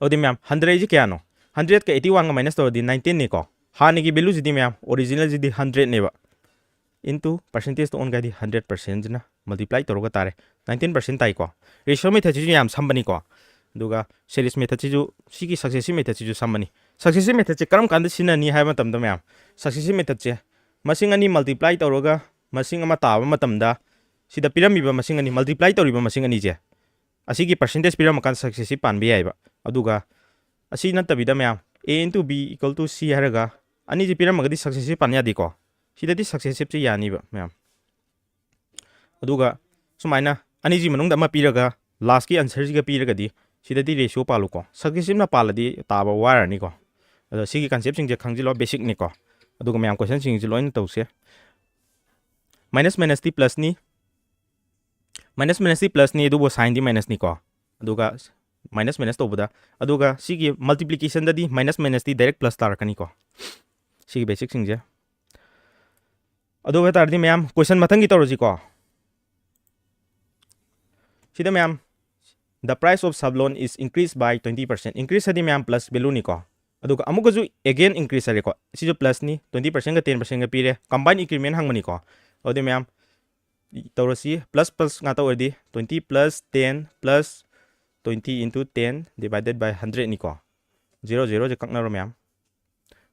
ꯑꯗꯨꯗꯤ ꯃꯌꯥꯝ, hundred ꯁꯤ ꯀꯌꯥꯅꯣ? Hundred ꯀ eighty one ꯒ minus ꯇꯧꯔꯗꯤ nineteen ꯅꯤꯀꯣ꯫ ꯍꯥꯟꯅꯒꯤ value ꯁꯤꯗꯤ ꯃꯌꯥꯝ, original ꯁꯤꯗꯤ hundred ꯅꯦꯕ, into percentage ꯇ ꯑꯣꯟꯒ꯭ꯔꯗꯤ hundred percent ꯁꯤꯅ multiply ꯇꯧꯔꯒ ꯇꯥꯔꯦ꯫ Nineteen percent ꯇꯥꯏꯀꯣ꯫ Ratio method ꯁꯤꯁꯨ ꯌꯥꯝ ꯁꯝꯕꯅꯤꯀꯣ꯫ ꯑꯗꯨꯒ series method ꯁꯤꯁꯨ, ꯁꯤꯒꯤ successive method ꯁꯤꯁꯨ ꯁꯝꯕꯅꯤ꯫ Successive method ꯁꯦ ꯀꯔꯝ ꯀꯥꯟꯗ ꯁꯤꯖꯤꯟꯅꯅꯤ ꯍꯥꯏꯕ ꯃꯇꯝꯗ ꯃꯌꯥꯝ, successive method ꯁꯦ ꯃꯁꯤꯡ ꯑꯅꯤ multiply ꯇꯧꯔꯒ ꯃꯁꯤꯡ ꯑꯃ ꯇꯥꯕ ꯃꯇꯝꯗ, ꯁꯤꯗ ꯄꯤꯔꯝꯃꯤꯕ ꯃꯁꯤꯡ ꯑꯅꯤ, multiply ꯇꯧꯔꯤꯕ ꯃꯁꯤꯡ ꯑꯅꯤꯁꯦ, ꯑꯁꯤꯒꯤ percentage ꯄꯤꯔꯝꯃꯀꯥꯟꯗ successive ꯄꯥꯟꯕ ꯌꯥꯏꯑꯕ꯫ ꯑꯗꯨꯒ ꯑꯁꯤ ꯅꯠꯇꯕꯤꯗ ꯃꯌꯥꯝ, A into B equal to C ꯍꯥꯏꯔꯒ ꯑꯅꯤꯁꯤ ꯄꯤꯔꯝꯃꯒꯗꯤ successive ꯄꯥꯟ ꯌꯥꯗꯦꯀꯣ꯫ ꯁꯤꯗꯗꯤ successive ꯁꯦ ꯌꯥꯅꯤꯕ ꯃꯌꯥꯝ꯫ ꯑꯗꯨꯒ ꯁꯨꯃꯥꯏꯅ ꯑꯅꯤꯁꯤ ꯃꯅꯨꯡꯗ ꯑꯃ ꯄꯤꯔꯒ last ꯀꯤ answer ꯁꯤꯒ ꯄꯤꯔꯒꯗꯤ ꯁꯤꯗꯗꯤ ratio ꯄꯥꯜꯂꯨꯀꯣ꯫ Successive ꯅ ꯄꯥꯜꯂꯗꯤ ꯇꯥꯕ ꯋꯥꯔꯅꯤꯀꯣ꯫ ꯑꯗꯣ ꯁꯤꯒꯤ concept ꯁꯤꯡꯁꯦ ꯈꯪꯖꯤꯜꯂꯣ, basic ꯅꯤꯀꯣ꯫ ꯑꯗꯨꯒ ꯃꯌꯥꯝ question ꯁꯤꯡꯁꯤ ꯂꯣꯏꯅ ꯇꯧꯁꯦ꯫ Minus minus ꯇꯤ plus ꯅꯤ, minus minus ꯇꯤ plus ꯅꯤ, ꯑꯗꯨꯕꯨ sign ꯗꯤ minus ꯅꯤꯀꯣ꯫ ꯑꯗꯨꯒ minus minus ꯇꯧꯕꯗ, ꯑꯗꯨꯒ ꯁꯤꯒꯤ multiplication ꯗꯗꯤ minus minus T direct plus ꯇꯥꯔꯛꯀꯅꯤꯀꯣ꯫ ꯁꯤꯒꯤ basic ꯁꯤꯡꯁꯦ꯫ ꯑꯗꯨ ꯑꯣꯏ ꯇꯥꯔꯗꯤ ꯃꯌꯥꯝ, question ꯃꯊꯪꯒꯤ ꯇꯧꯔꯁꯤꯀꯣ꯫ ꯁꯤꯗ ꯃꯌꯥꯝ, the price of sub loan is increased by twenty percent. Increase ꯍꯥꯏꯗꯤ ꯃꯌꯥꯝ plus value ꯅꯤꯀꯣ꯫ ꯑꯗꯨꯒ ꯑꯃꯨꯛꯀꯁꯨ again increase ꯍꯥꯏꯔꯦꯀꯣ꯫ ꯁꯤꯁꯨ plus ꯅꯤ, twenty percent ꯒ ten percent ꯒ ꯄꯤꯔꯦ꯫ Combine increment ꯍꯪꯕꯅꯤꯀꯣ꯫ ꯑꯗꯨꯗꯤ ꯃꯌꯥꯝ ꯇꯧꯔꯁꯤ, plus plus ꯉꯥꯛꯇ ꯑꯣꯏꯔꯗꯤ twenty plus ten plus twenty into ten divided by hundred ꯅꯤꯀꯣ꯫ Zero zero ꯁꯦ ꯀꯛꯅꯔꯣ ꯃꯌꯥꯝ꯫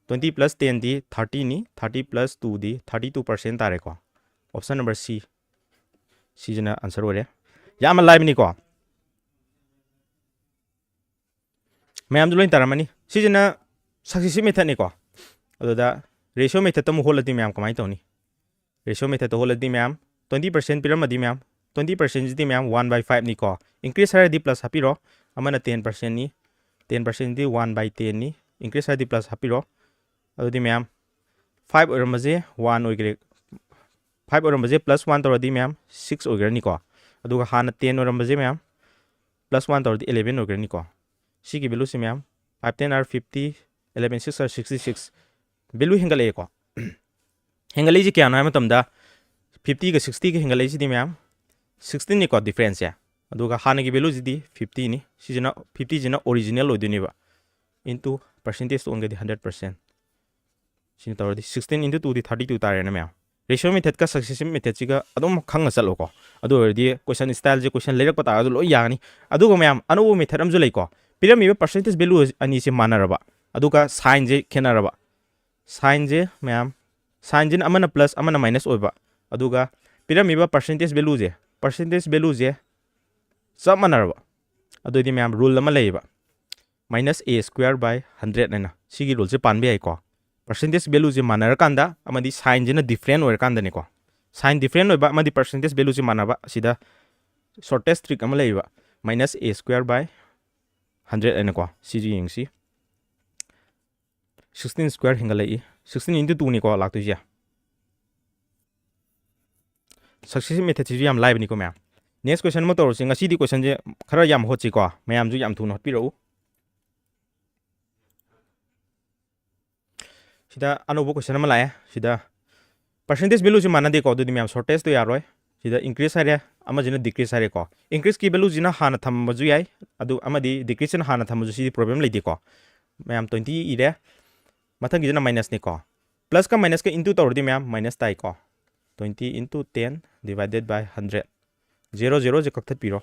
Twenty plus ten ꯗꯤ thirty ꯅꯤ, thirty plus two ꯗꯤ thirty two percent ꯇꯥꯔꯦꯀꯣ꯫ Option number C, ꯁꯤꯁꯤꯅ answer ꯑꯣꯏꯔꯦ꯫ ꯌꯥꯝꯅ ꯂꯥꯏꯕꯅꯤꯀꯣ꯫ ꯃꯌꯥꯝꯁꯨ ꯂꯣꯏ ꯇꯥꯔꯝꯃꯅꯤ꯫ ꯁꯤꯁꯤꯅ successive method ꯅꯤꯀꯣ꯫ ꯑꯗꯨꯗ ratio method ꯇ ꯑꯃꯨꯛ ꯍꯣꯜꯂꯗꯤ ꯃꯌꯥꯝ ꯀꯃꯥꯏꯅ ꯇꯧꯅꯤ? Ratio method ꯇ ꯍꯣꯜꯂꯗꯤ ꯃꯌꯥꯝ twenty percent ꯄꯤꯔꯝꯃꯗꯤ ꯃꯌꯥꯝ twenty percent ꯁꯤꯗꯤ ꯃꯌꯥꯝ one by five ꯅꯤꯀꯣ꯫ Increase ꯍꯥꯏꯔꯗꯤ plus ꯍꯥꯞꯄꯤꯔꯣ꯫ ꯑꯃꯅ ten percent ꯅꯤ꯫ Ten percent D one by ten ꯅꯤ꯫ Increase ꯍꯥꯏꯔꯗꯤ plus ꯍꯥꯞꯄꯤꯔꯣ꯫ ꯑꯗꯨꯗꯤ ꯃꯌꯥꯝ five ꯑꯣꯏꯔꯝꯕꯁꯦ one ꯑꯣꯏꯈ꯭ꯔꯦ꯫ Five ꯑꯣꯏꯔꯝꯕꯁꯦ plus one ꯇꯧꯔꯗꯤ ꯃꯌꯥꯝ six ꯑꯣꯏꯈ꯭ꯔꯅꯤꯀꯣ꯫ ꯑꯗꯨꯒ ꯍꯥꯟꯅ ten ꯑꯣꯏꯔꯝꯕꯁꯦ ꯃꯌꯥꯝ plus one ꯇꯧꯔꯗꯤ eleven ꯑꯣꯏꯈ꯭ꯔꯅꯤꯀꯣ꯫ ꯁꯤꯒꯤ value ꯁꯤ ꯃꯌꯥꯝ, five ten are fifty, eleven six are sixty six꯫ Value ꯍꯦꯟꯒꯠꯂꯛꯑꯦꯀꯣ꯫ ꯍꯦꯟꯒꯠꯂꯛꯏꯁꯤ ꯀꯌꯥꯅꯣ ꯍꯥꯏꯕ ꯃꯇꯝꯗ, fifty ꯒ sixty ꯒ ꯍꯦꯟꯒꯠꯂꯛꯏꯁꯤꯗꯤ ꯃꯌꯥꯝ sixteen ꯅꯤꯀꯣ difference ꯁꯦ꯫ ꯑꯗꯨꯒ ꯍꯥꯟꯅꯒꯤ value ꯁꯤꯗꯤ fifty ꯅꯤ꯫ ꯁꯤꯁꯤꯅ, fifty ꯁꯤꯅ original ꯑꯣꯏꯗꯣꯏꯅꯦꯕ꯫ Into percentage ꯇ ꯑꯣꯟꯒꯗꯤ hundred percent꯫ ꯁꯤꯅ ꯇꯧꯔꯗꯤ sixteen into two ꯗꯤ thirty two ꯇꯥꯔꯦꯅ ꯃꯌꯥꯝ꯫ Ratio method ꯀ successive method ꯁꯤꯒ ꯑꯗꯨꯝ ꯈꯪꯅ ꯆꯠꯂꯣꯀꯣ꯫ ꯑꯗꯨ ꯑꯣꯏꯔꯗꯤ question style ꯁꯦ, question ꯂꯩꯔꯛꯄ ꯇꯥꯔꯒꯁꯨ ꯂꯣꯏ ꯌꯥꯒꯅꯤ꯫ ꯑꯗꯨꯒ ꯃꯌꯥꯝ, ꯑꯅꯧꯕ method ꯑꯃꯁꯨ ꯂꯩꯀꯣ꯫ ꯄꯤꯔꯝꯃꯤꯕ percentage value ꯑꯅꯤꯁꯦ ꯃꯥꯟꯅꯔꯕ, ꯑꯗꯨꯒ sign ꯁꯦ ꯈꯦꯠꯅꯔꯕ꯫ Sign ꯁꯦ ꯃꯌꯥꯝ, sign ꯁꯤꯅ ꯑꯃꯅ plus ꯑꯃꯅ minus ꯑꯣꯏꯕ, ꯑꯗꯨꯒ ꯄꯤꯔꯝꯃꯤꯕ percentage value ꯁꯦ, percentage value ꯁꯦ ꯆꯞ ꯃꯥꯟꯅꯔꯕ, ꯑꯗꯨꯑꯣꯏꯗꯤ ꯃꯌꯥꯝ rule ꯑꯃ ꯂꯩꯌꯦꯕ, minus a square by hundred ꯍꯥꯏꯅ꯫ ꯁꯤꯒꯤ rule ꯁꯦ ꯄꯥꯟꯕ ꯌꯥꯏꯀꯣ꯫ Percentage value ꯁꯦ ꯃꯥꯟꯅꯔꯀꯥꯟꯗ ꯑꯃꯗꯤ sign ꯁꯤꯅ different ꯑꯣꯏꯔꯀꯥꯟꯗꯅꯤꯀꯣ꯫ Sign different ꯑꯣꯏꯕ ꯑꯃꯗꯤ percentage value ꯁꯦ ꯃꯥꯟꯅꯕ, ꯑꯁꯤꯗ shortest trick ꯑꯃ ꯂꯩꯌꯦꯕ, minus a square by hundred ꯍꯥꯏꯅꯀꯣ꯫ ꯁꯤꯁꯨ ꯌꯦꯡꯁꯤ꯫ Sixteen square ꯍꯦꯟꯒꯠꯂꯛꯏ꯫ Sixteen into two ꯅꯤꯀꯣ ꯂꯥꯛꯇꯣꯏꯁꯦ꯫ Successive method ꯁꯤꯁꯨ ꯌꯥꯝ ꯂꯥꯏꯕꯅꯤꯀꯣ ꯃꯌꯥꯝ꯫ Next question ꯑꯃ ꯇꯧꯔꯁꯤ꯫ ꯉꯁꯤꯗꯤ question ꯁꯦ ꯈꯔ ꯌꯥꯝ ꯍꯣꯠꯁꯤꯀꯣ꯫ ꯃꯌꯥꯝꯁꯨ ꯌꯥꯝ ꯊꯨꯅ ꯍꯣꯠꯄꯤꯔꯛꯎ꯫ ꯁꯤꯗ ꯑꯅꯧꯕ question ꯑꯃ ꯂꯥꯛꯑꯦ꯫ ꯁꯤꯗ percentage value ꯁꯤ ꯃꯥꯟꯅꯗꯦꯀꯣ꯫ ꯑꯗꯨꯗꯤ ꯃꯌꯥꯝ shortest ꯇꯣ ꯌꯥꯔꯣꯏ꯫ ꯁꯤꯗ increase ꯍꯥꯏꯔꯦ, ꯑꯃꯁꯤꯅ decrease ꯍꯥꯏꯔꯦꯀꯣ꯫ Increaseꯀꯤ valueꯁꯤꯅ ꯍꯥꯟꯅ ꯊꯝꯕꯁꯨ ꯌꯥꯏ, ꯑꯗꯨ ꯑꯃꯗꯤ decreaseꯁꯤꯅ ꯍꯥꯟꯅ ꯊꯝꯕꯁꯨ, ꯁꯤꯗꯤ problem ꯂꯩꯇꯦꯀꯣ꯫ ꯃꯌꯥꯝ twenty ꯏꯔꯦ꯫ ꯃꯊꯪꯒꯤꯁꯤꯅ minusꯅꯤꯀꯣ꯫ Plusꯀ minusꯀ into ꯇꯧꯔꯗꯤ ꯃꯌꯥꯝ minus ꯇꯥꯏꯀꯣ꯫ Twenty into ten divided by hundred꯫ Zero zeroꯁꯦ ꯀꯛꯊꯠꯄꯤꯔꯣ꯫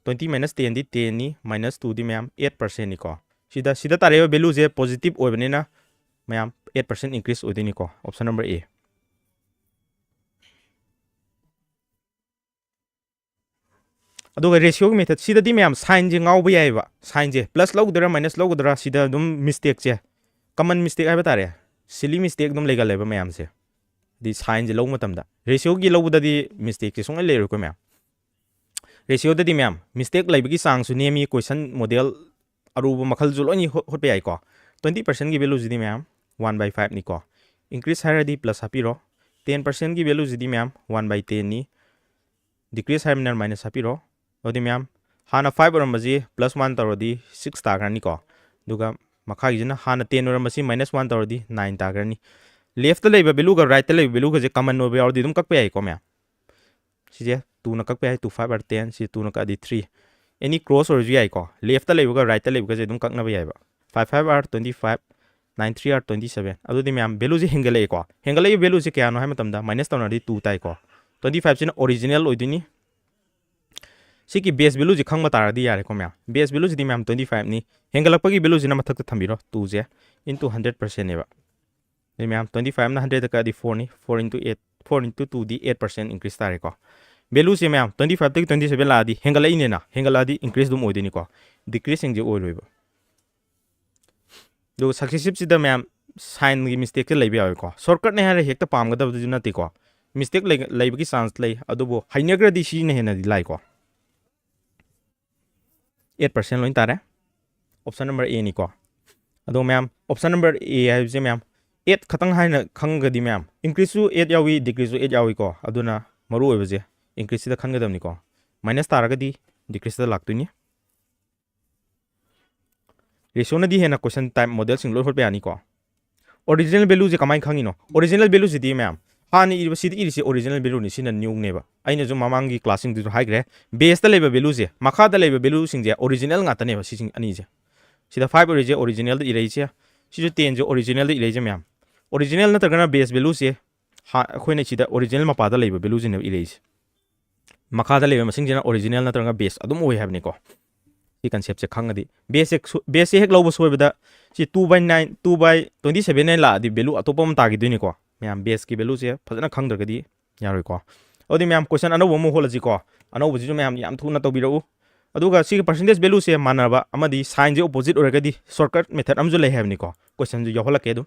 Twenty minus tenꯗꯤ tenꯅꯤ, minus twoꯗꯤ ꯃꯌꯥꯝ eight percentꯅꯤꯀꯣ꯫ ꯁꯤꯗ, ꯁꯤꯗ ꯇꯥꯔꯛꯏꯕ valueꯁꯦ positive ꯑꯣꯏꯕꯅꯤꯅ ꯃꯌꯥꯝ eight percent increase ꯑꯣꯏꯗꯣꯏꯅꯤꯀꯣ, option number A꯫ ꯑꯗꯨꯒ ratioꯒꯤ method ꯁꯤꯗꯗꯤ ꯃꯌꯥꯝ signꯁꯦ ꯉꯥꯎꯕ ꯌꯥꯏꯑꯕ꯫ Signꯁꯦ plus ꯂꯧꯒꯗ꯭ꯔꯥ minus ꯂꯧꯒꯗ꯭ꯔꯥ, ꯁꯤꯗ ꯑꯗꯨꯝ mistakeꯁꯦ, common mistake ꯍꯥꯏꯕ ꯇꯥꯔꯦ, silly mistake ꯑꯗꯨꯝ ꯂꯩꯒꯜꯂꯦꯕ ꯃꯌꯥꯝꯁꯦ꯫ ꯍꯥꯏꯗꯤ signꯁꯦ ꯂꯧꯕ ꯃꯇꯝꯗ ratioꯒꯤ ꯂꯧꯕꯗꯗꯤ mistakeꯁꯦ ꯁꯨꯡꯂꯩ ꯂꯩꯔꯣꯏꯀꯣ ꯃꯌꯥꯝ꯫ Ratioꯗꯗꯤ ꯃꯌꯥꯝ mistake ꯂꯩꯕꯒꯤ ꯆꯥꯡꯁꯨ ꯅꯦꯝꯃꯤ, question model ꯑꯔꯨꯕ ꯃꯈꯜꯁꯨ ꯂꯣꯏꯅ ꯍꯣ-, ꯍꯣꯠꯄ ꯌꯥꯏꯀꯣ꯫ Twenty percentꯀꯤ valueꯁꯤꯗꯤ ꯃꯌꯥꯝ one by fiveꯅꯤꯀꯣ꯫ Increase ꯍꯥꯏꯔꯗꯤ plus ꯍꯥꯞꯄꯤꯔꯣ꯫ Ten percentꯀꯤ valueꯁꯤꯗꯤ ꯃꯌꯥꯝ one by tenꯅꯤ꯫ Decrease ꯍꯥꯏꯔꯕꯅꯤꯅ minus ꯍꯥꯞꯄꯤꯔꯣ꯫ ꯑꯗꯨꯗꯤ ꯃꯌꯥꯝ ꯍꯥꯟꯅ five ꯑꯣꯏꯔꯝꯕꯁꯤ plus one ꯇꯧꯔꯗꯤ six ꯇꯥꯈ꯭ꯔꯅꯤꯀꯣ꯫ ꯑꯗꯨꯒ ꯃꯈꯥꯒꯤꯁꯤꯅ ꯍꯥꯟꯅ ten ꯑꯣꯏꯔꯝꯕꯁꯤ minus one ꯇꯧꯔꯗꯤ nine ꯇꯥꯈ꯭ꯔꯅꯤ꯫ Leftꯇ ꯂꯩꯕ valueꯒ rightꯇ ꯂꯩꯕ valueꯒꯁꯦ common ꯑꯣꯏꯕ ꯌꯥꯎꯔꯗꯤ ꯑꯗꯨꯝ ꯀꯛꯄ ꯌꯥꯏꯀꯣ ꯃꯌꯥꯝ꯫ ꯁꯤꯁꯦ twoꯅ ꯀꯛꯄ ꯌꯥꯏ, two five are ten, ꯁꯤ twoꯅ ꯀꯛꯑꯗꯤ three꯫ Any cross ꯑꯣꯏꯔꯁꯨ ꯌꯥꯏꯀꯣ, leftꯇ ꯂꯩꯕꯒ rightꯇ ꯂꯩꯕꯒꯁꯦ ꯑꯗꯨꯝ ꯀꯛꯅꯕ ꯌꯥꯏꯕ꯫ Five five are twenty five, nine three are twenty seven꯫ ꯑꯗꯨꯗꯤ ꯃꯌꯥꯝ valueꯁꯦ ꯍꯦꯟꯒꯠꯂꯛꯑꯦꯀꯣ꯫ ꯍꯦꯟꯒꯠꯂꯛꯏꯕ valueꯁꯦ ꯀꯌꯥꯅꯣ ꯍꯥꯏꯕ ꯃꯇꯝꯗ minus ꯇꯧꯅꯔꯗꯤ two ꯇꯥꯏꯀꯣ꯫ Twenty fiveꯁꯤꯅ original ꯑꯣꯏꯗꯣꯏꯅꯤ꯫ ꯁꯤꯒꯤ base valueꯁꯦ ꯈꯪꯕ ꯇꯥꯔꯗꯤ ꯌꯥꯔꯦꯀꯣ ꯃꯌꯥꯝ꯫ Base valueꯁꯤꯗꯤ ꯃꯌꯥꯝ twenty fiveꯅꯤ꯫ ꯍꯦꯟꯒꯠꯂꯛꯄꯒꯤ valueꯁꯤꯅ ꯃꯊꯛꯇ ꯊꯝꯕꯤꯔꯣ, twoꯁꯦ into hundred percentꯅꯦꯕ꯫ ꯑꯗꯩ ꯃꯌꯥꯝ twenty fiveꯅ hundredꯇ ꯀꯛꯑꯗꯤ fourꯅꯤ, four into eight, four into twoꯗꯤ eight percent increase ꯇꯥꯔꯦꯀꯣ꯫ Valueꯁꯦ ꯃꯌꯥꯝ twenty fiveꯇꯒꯤ twenty seven ꯂꯥꯛꯑꯗꯤ ꯍꯦꯟꯒꯠꯂꯛꯏꯅꯦꯅ, ꯍꯦꯟꯒꯠꯂꯛꯑꯗꯤ increase ꯑꯗꯨꯝ ꯑꯣꯏꯗꯣꯏꯅꯤꯀꯣ, decreasingꯁꯦ ꯑꯣꯏꯔꯣꯏꯕ꯫ ꯑꯗꯨꯒ successiveꯁꯤꯗ ꯃꯌꯥꯝ signꯒꯤ mistakeꯁꯦ ꯂꯩꯕ ꯌꯥꯎꯋꯦꯀꯣ꯫ Shortcutꯅꯦ ꯍꯥꯏꯔ ꯍꯦꯛꯇ ꯄꯥꯝꯒꯗꯕꯗꯨꯁꯨ ꯅꯠꯇꯦꯀꯣ꯫ Mistake ꯂꯩ-, ꯂꯩꯕꯒꯤ chance ꯂꯩ, ꯑꯗꯨꯕꯨ ꯍꯩꯅꯈ꯭ꯔꯗꯤ ꯁꯤꯅ ꯍꯦꯟꯅꯗꯤ ꯂꯥꯏꯀꯣ꯫ Eight percent ꯂꯣꯏ ꯇꯥꯔꯦ꯫ Option number Aꯅꯤꯀꯣ꯫ ꯑꯗꯣ ꯃꯌꯥꯝ, option number A ꯍꯥꯏꯕꯁꯦ ꯃꯌꯥꯝ eight ꯈꯛꯇꯪ ꯍꯥꯏꯅ ꯈꯪꯉꯒꯗꯤ ꯃꯌꯥꯝ, increaseꯁꯨ eight ꯌꯥꯎꯏ, decreaseꯁꯨ eight ꯌꯥꯎꯏꯀꯣ꯫ ꯑꯗꯨꯅ ꯃꯔꯨ ꯑꯣꯏꯕꯁꯦ increaseꯁꯤꯗ ꯈꯟꯒꯗꯕꯅꯤꯀꯣ꯫ Minus ꯇꯥꯔꯒꯗꯤ decreaseꯇ ꯂꯥꯛꯇꯣꯏꯅꯤ꯫ Ratioꯅꯗꯤ ꯍꯦꯟꯅ question type modelꯁꯤꯡ ꯂꯣꯏ ꯍꯣꯠꯄ ꯌꯥꯅꯤꯀꯣ꯫ Original valueꯁꯦ ꯀꯃꯥꯏꯅ ꯈꯪꯉꯤꯅꯣ? Original valueꯁꯤꯗꯤ ꯃꯌꯥꯝ, ꯍꯥꯟꯅ ꯏꯔꯤꯕ ꯁꯤꯗ ꯏꯔꯤꯁꯦ original value ꯅꯤ, ꯁꯤꯅ new ꯅꯦꯕ꯫ ꯑꯩꯅꯁꯨ ꯃꯃꯥꯡꯒꯤ class ꯁꯤꯡꯗꯨꯁꯨ ꯍꯥꯏꯈ꯭ꯔꯦ, base ꯇ ꯂꯩꯕ value ꯁꯦ, ꯃꯈꯥꯗ ꯂꯩꯕ value ꯁꯤꯡꯁꯦ original ꯉꯥꯛꯇꯅꯦꯕ, ꯁꯤꯁꯤꯡ ꯑꯅꯤꯁꯦ꯫ ꯁꯤꯗ five ꯑꯣꯏꯔꯤꯁꯦ original ꯗ ꯏꯔꯛꯏꯁꯦ, ꯁꯤꯁꯨ ten ꯁꯦ original ꯗ ꯏꯔꯛꯏꯁꯦ ꯃꯌꯥꯝ꯫ Original ꯅꯠꯇ꯭ꯔꯒꯅ base value ꯁꯦ ꯍꯥ-, ꯑꯩꯈꯣꯏꯅ ꯁꯤꯗ original ꯃꯄꯥꯗ ꯂꯩꯕ value ꯁꯤꯅꯦꯕ ꯏꯔꯛꯏꯁꯦ꯫ ꯃꯈꯥꯗ ꯂꯩꯕ ꯃꯁꯤꯡꯁꯤꯅ original ꯅꯠꯇ꯭ꯔꯒ base ꯑꯗꯨꯝ ꯑꯣꯏ ꯍꯥꯏꯕꯅꯤꯀꯣ꯫ ꯁꯤ concept ꯁꯦ ꯈꯪꯉꯗꯤ, base ꯁꯦ ꯁꯣ-, base ꯁꯦ ꯍꯦꯛ ꯂꯧꯕ ꯁꯣꯏꯕꯗ ꯁꯤ two by nine, two by twenty seven ꯍꯥꯏꯅ ꯂꯥꯛꯑꯗꯤ value ꯑꯇꯣꯞꯄ ꯑꯃ ꯇꯥꯈꯤꯗꯣꯏꯅꯤꯀꯣ꯫ ꯃꯌꯥꯝ base ꯀꯤ value ꯁꯦ ꯐꯖꯅ ꯈꯪꯗ꯭ꯔꯒꯗꯤ ꯌꯥꯔꯣꯏꯀꯣ꯫ ꯑꯗꯨꯗꯤ ꯃꯌꯥꯝ question ꯑꯅꯧꯕ ꯑꯃ ꯍꯣꯠꯂꯁꯤꯀꯣ꯫ ꯑꯅꯧꯕꯁꯤꯁꯨ ꯃꯌꯥꯝ ꯌꯥꯝ ꯊꯨꯅ ꯇꯧꯕꯤꯔꯛꯎ꯫ ꯑꯗꯨꯒ ꯁꯤꯒꯤ percentage value ꯁꯦ ꯃꯥꯟꯅꯕ ꯑꯃꯗꯤ sign ꯁꯦ opposite ꯑꯣꯏꯔꯒꯗꯤ shortcut method ꯑꯃꯁꯨ ꯂꯩ ꯍꯥꯏꯕꯅꯤꯀꯣ꯫ Question ꯁꯨ ꯌꯥꯎꯍꯜꯂꯛꯀꯦ ꯑꯗꯨꯝ꯫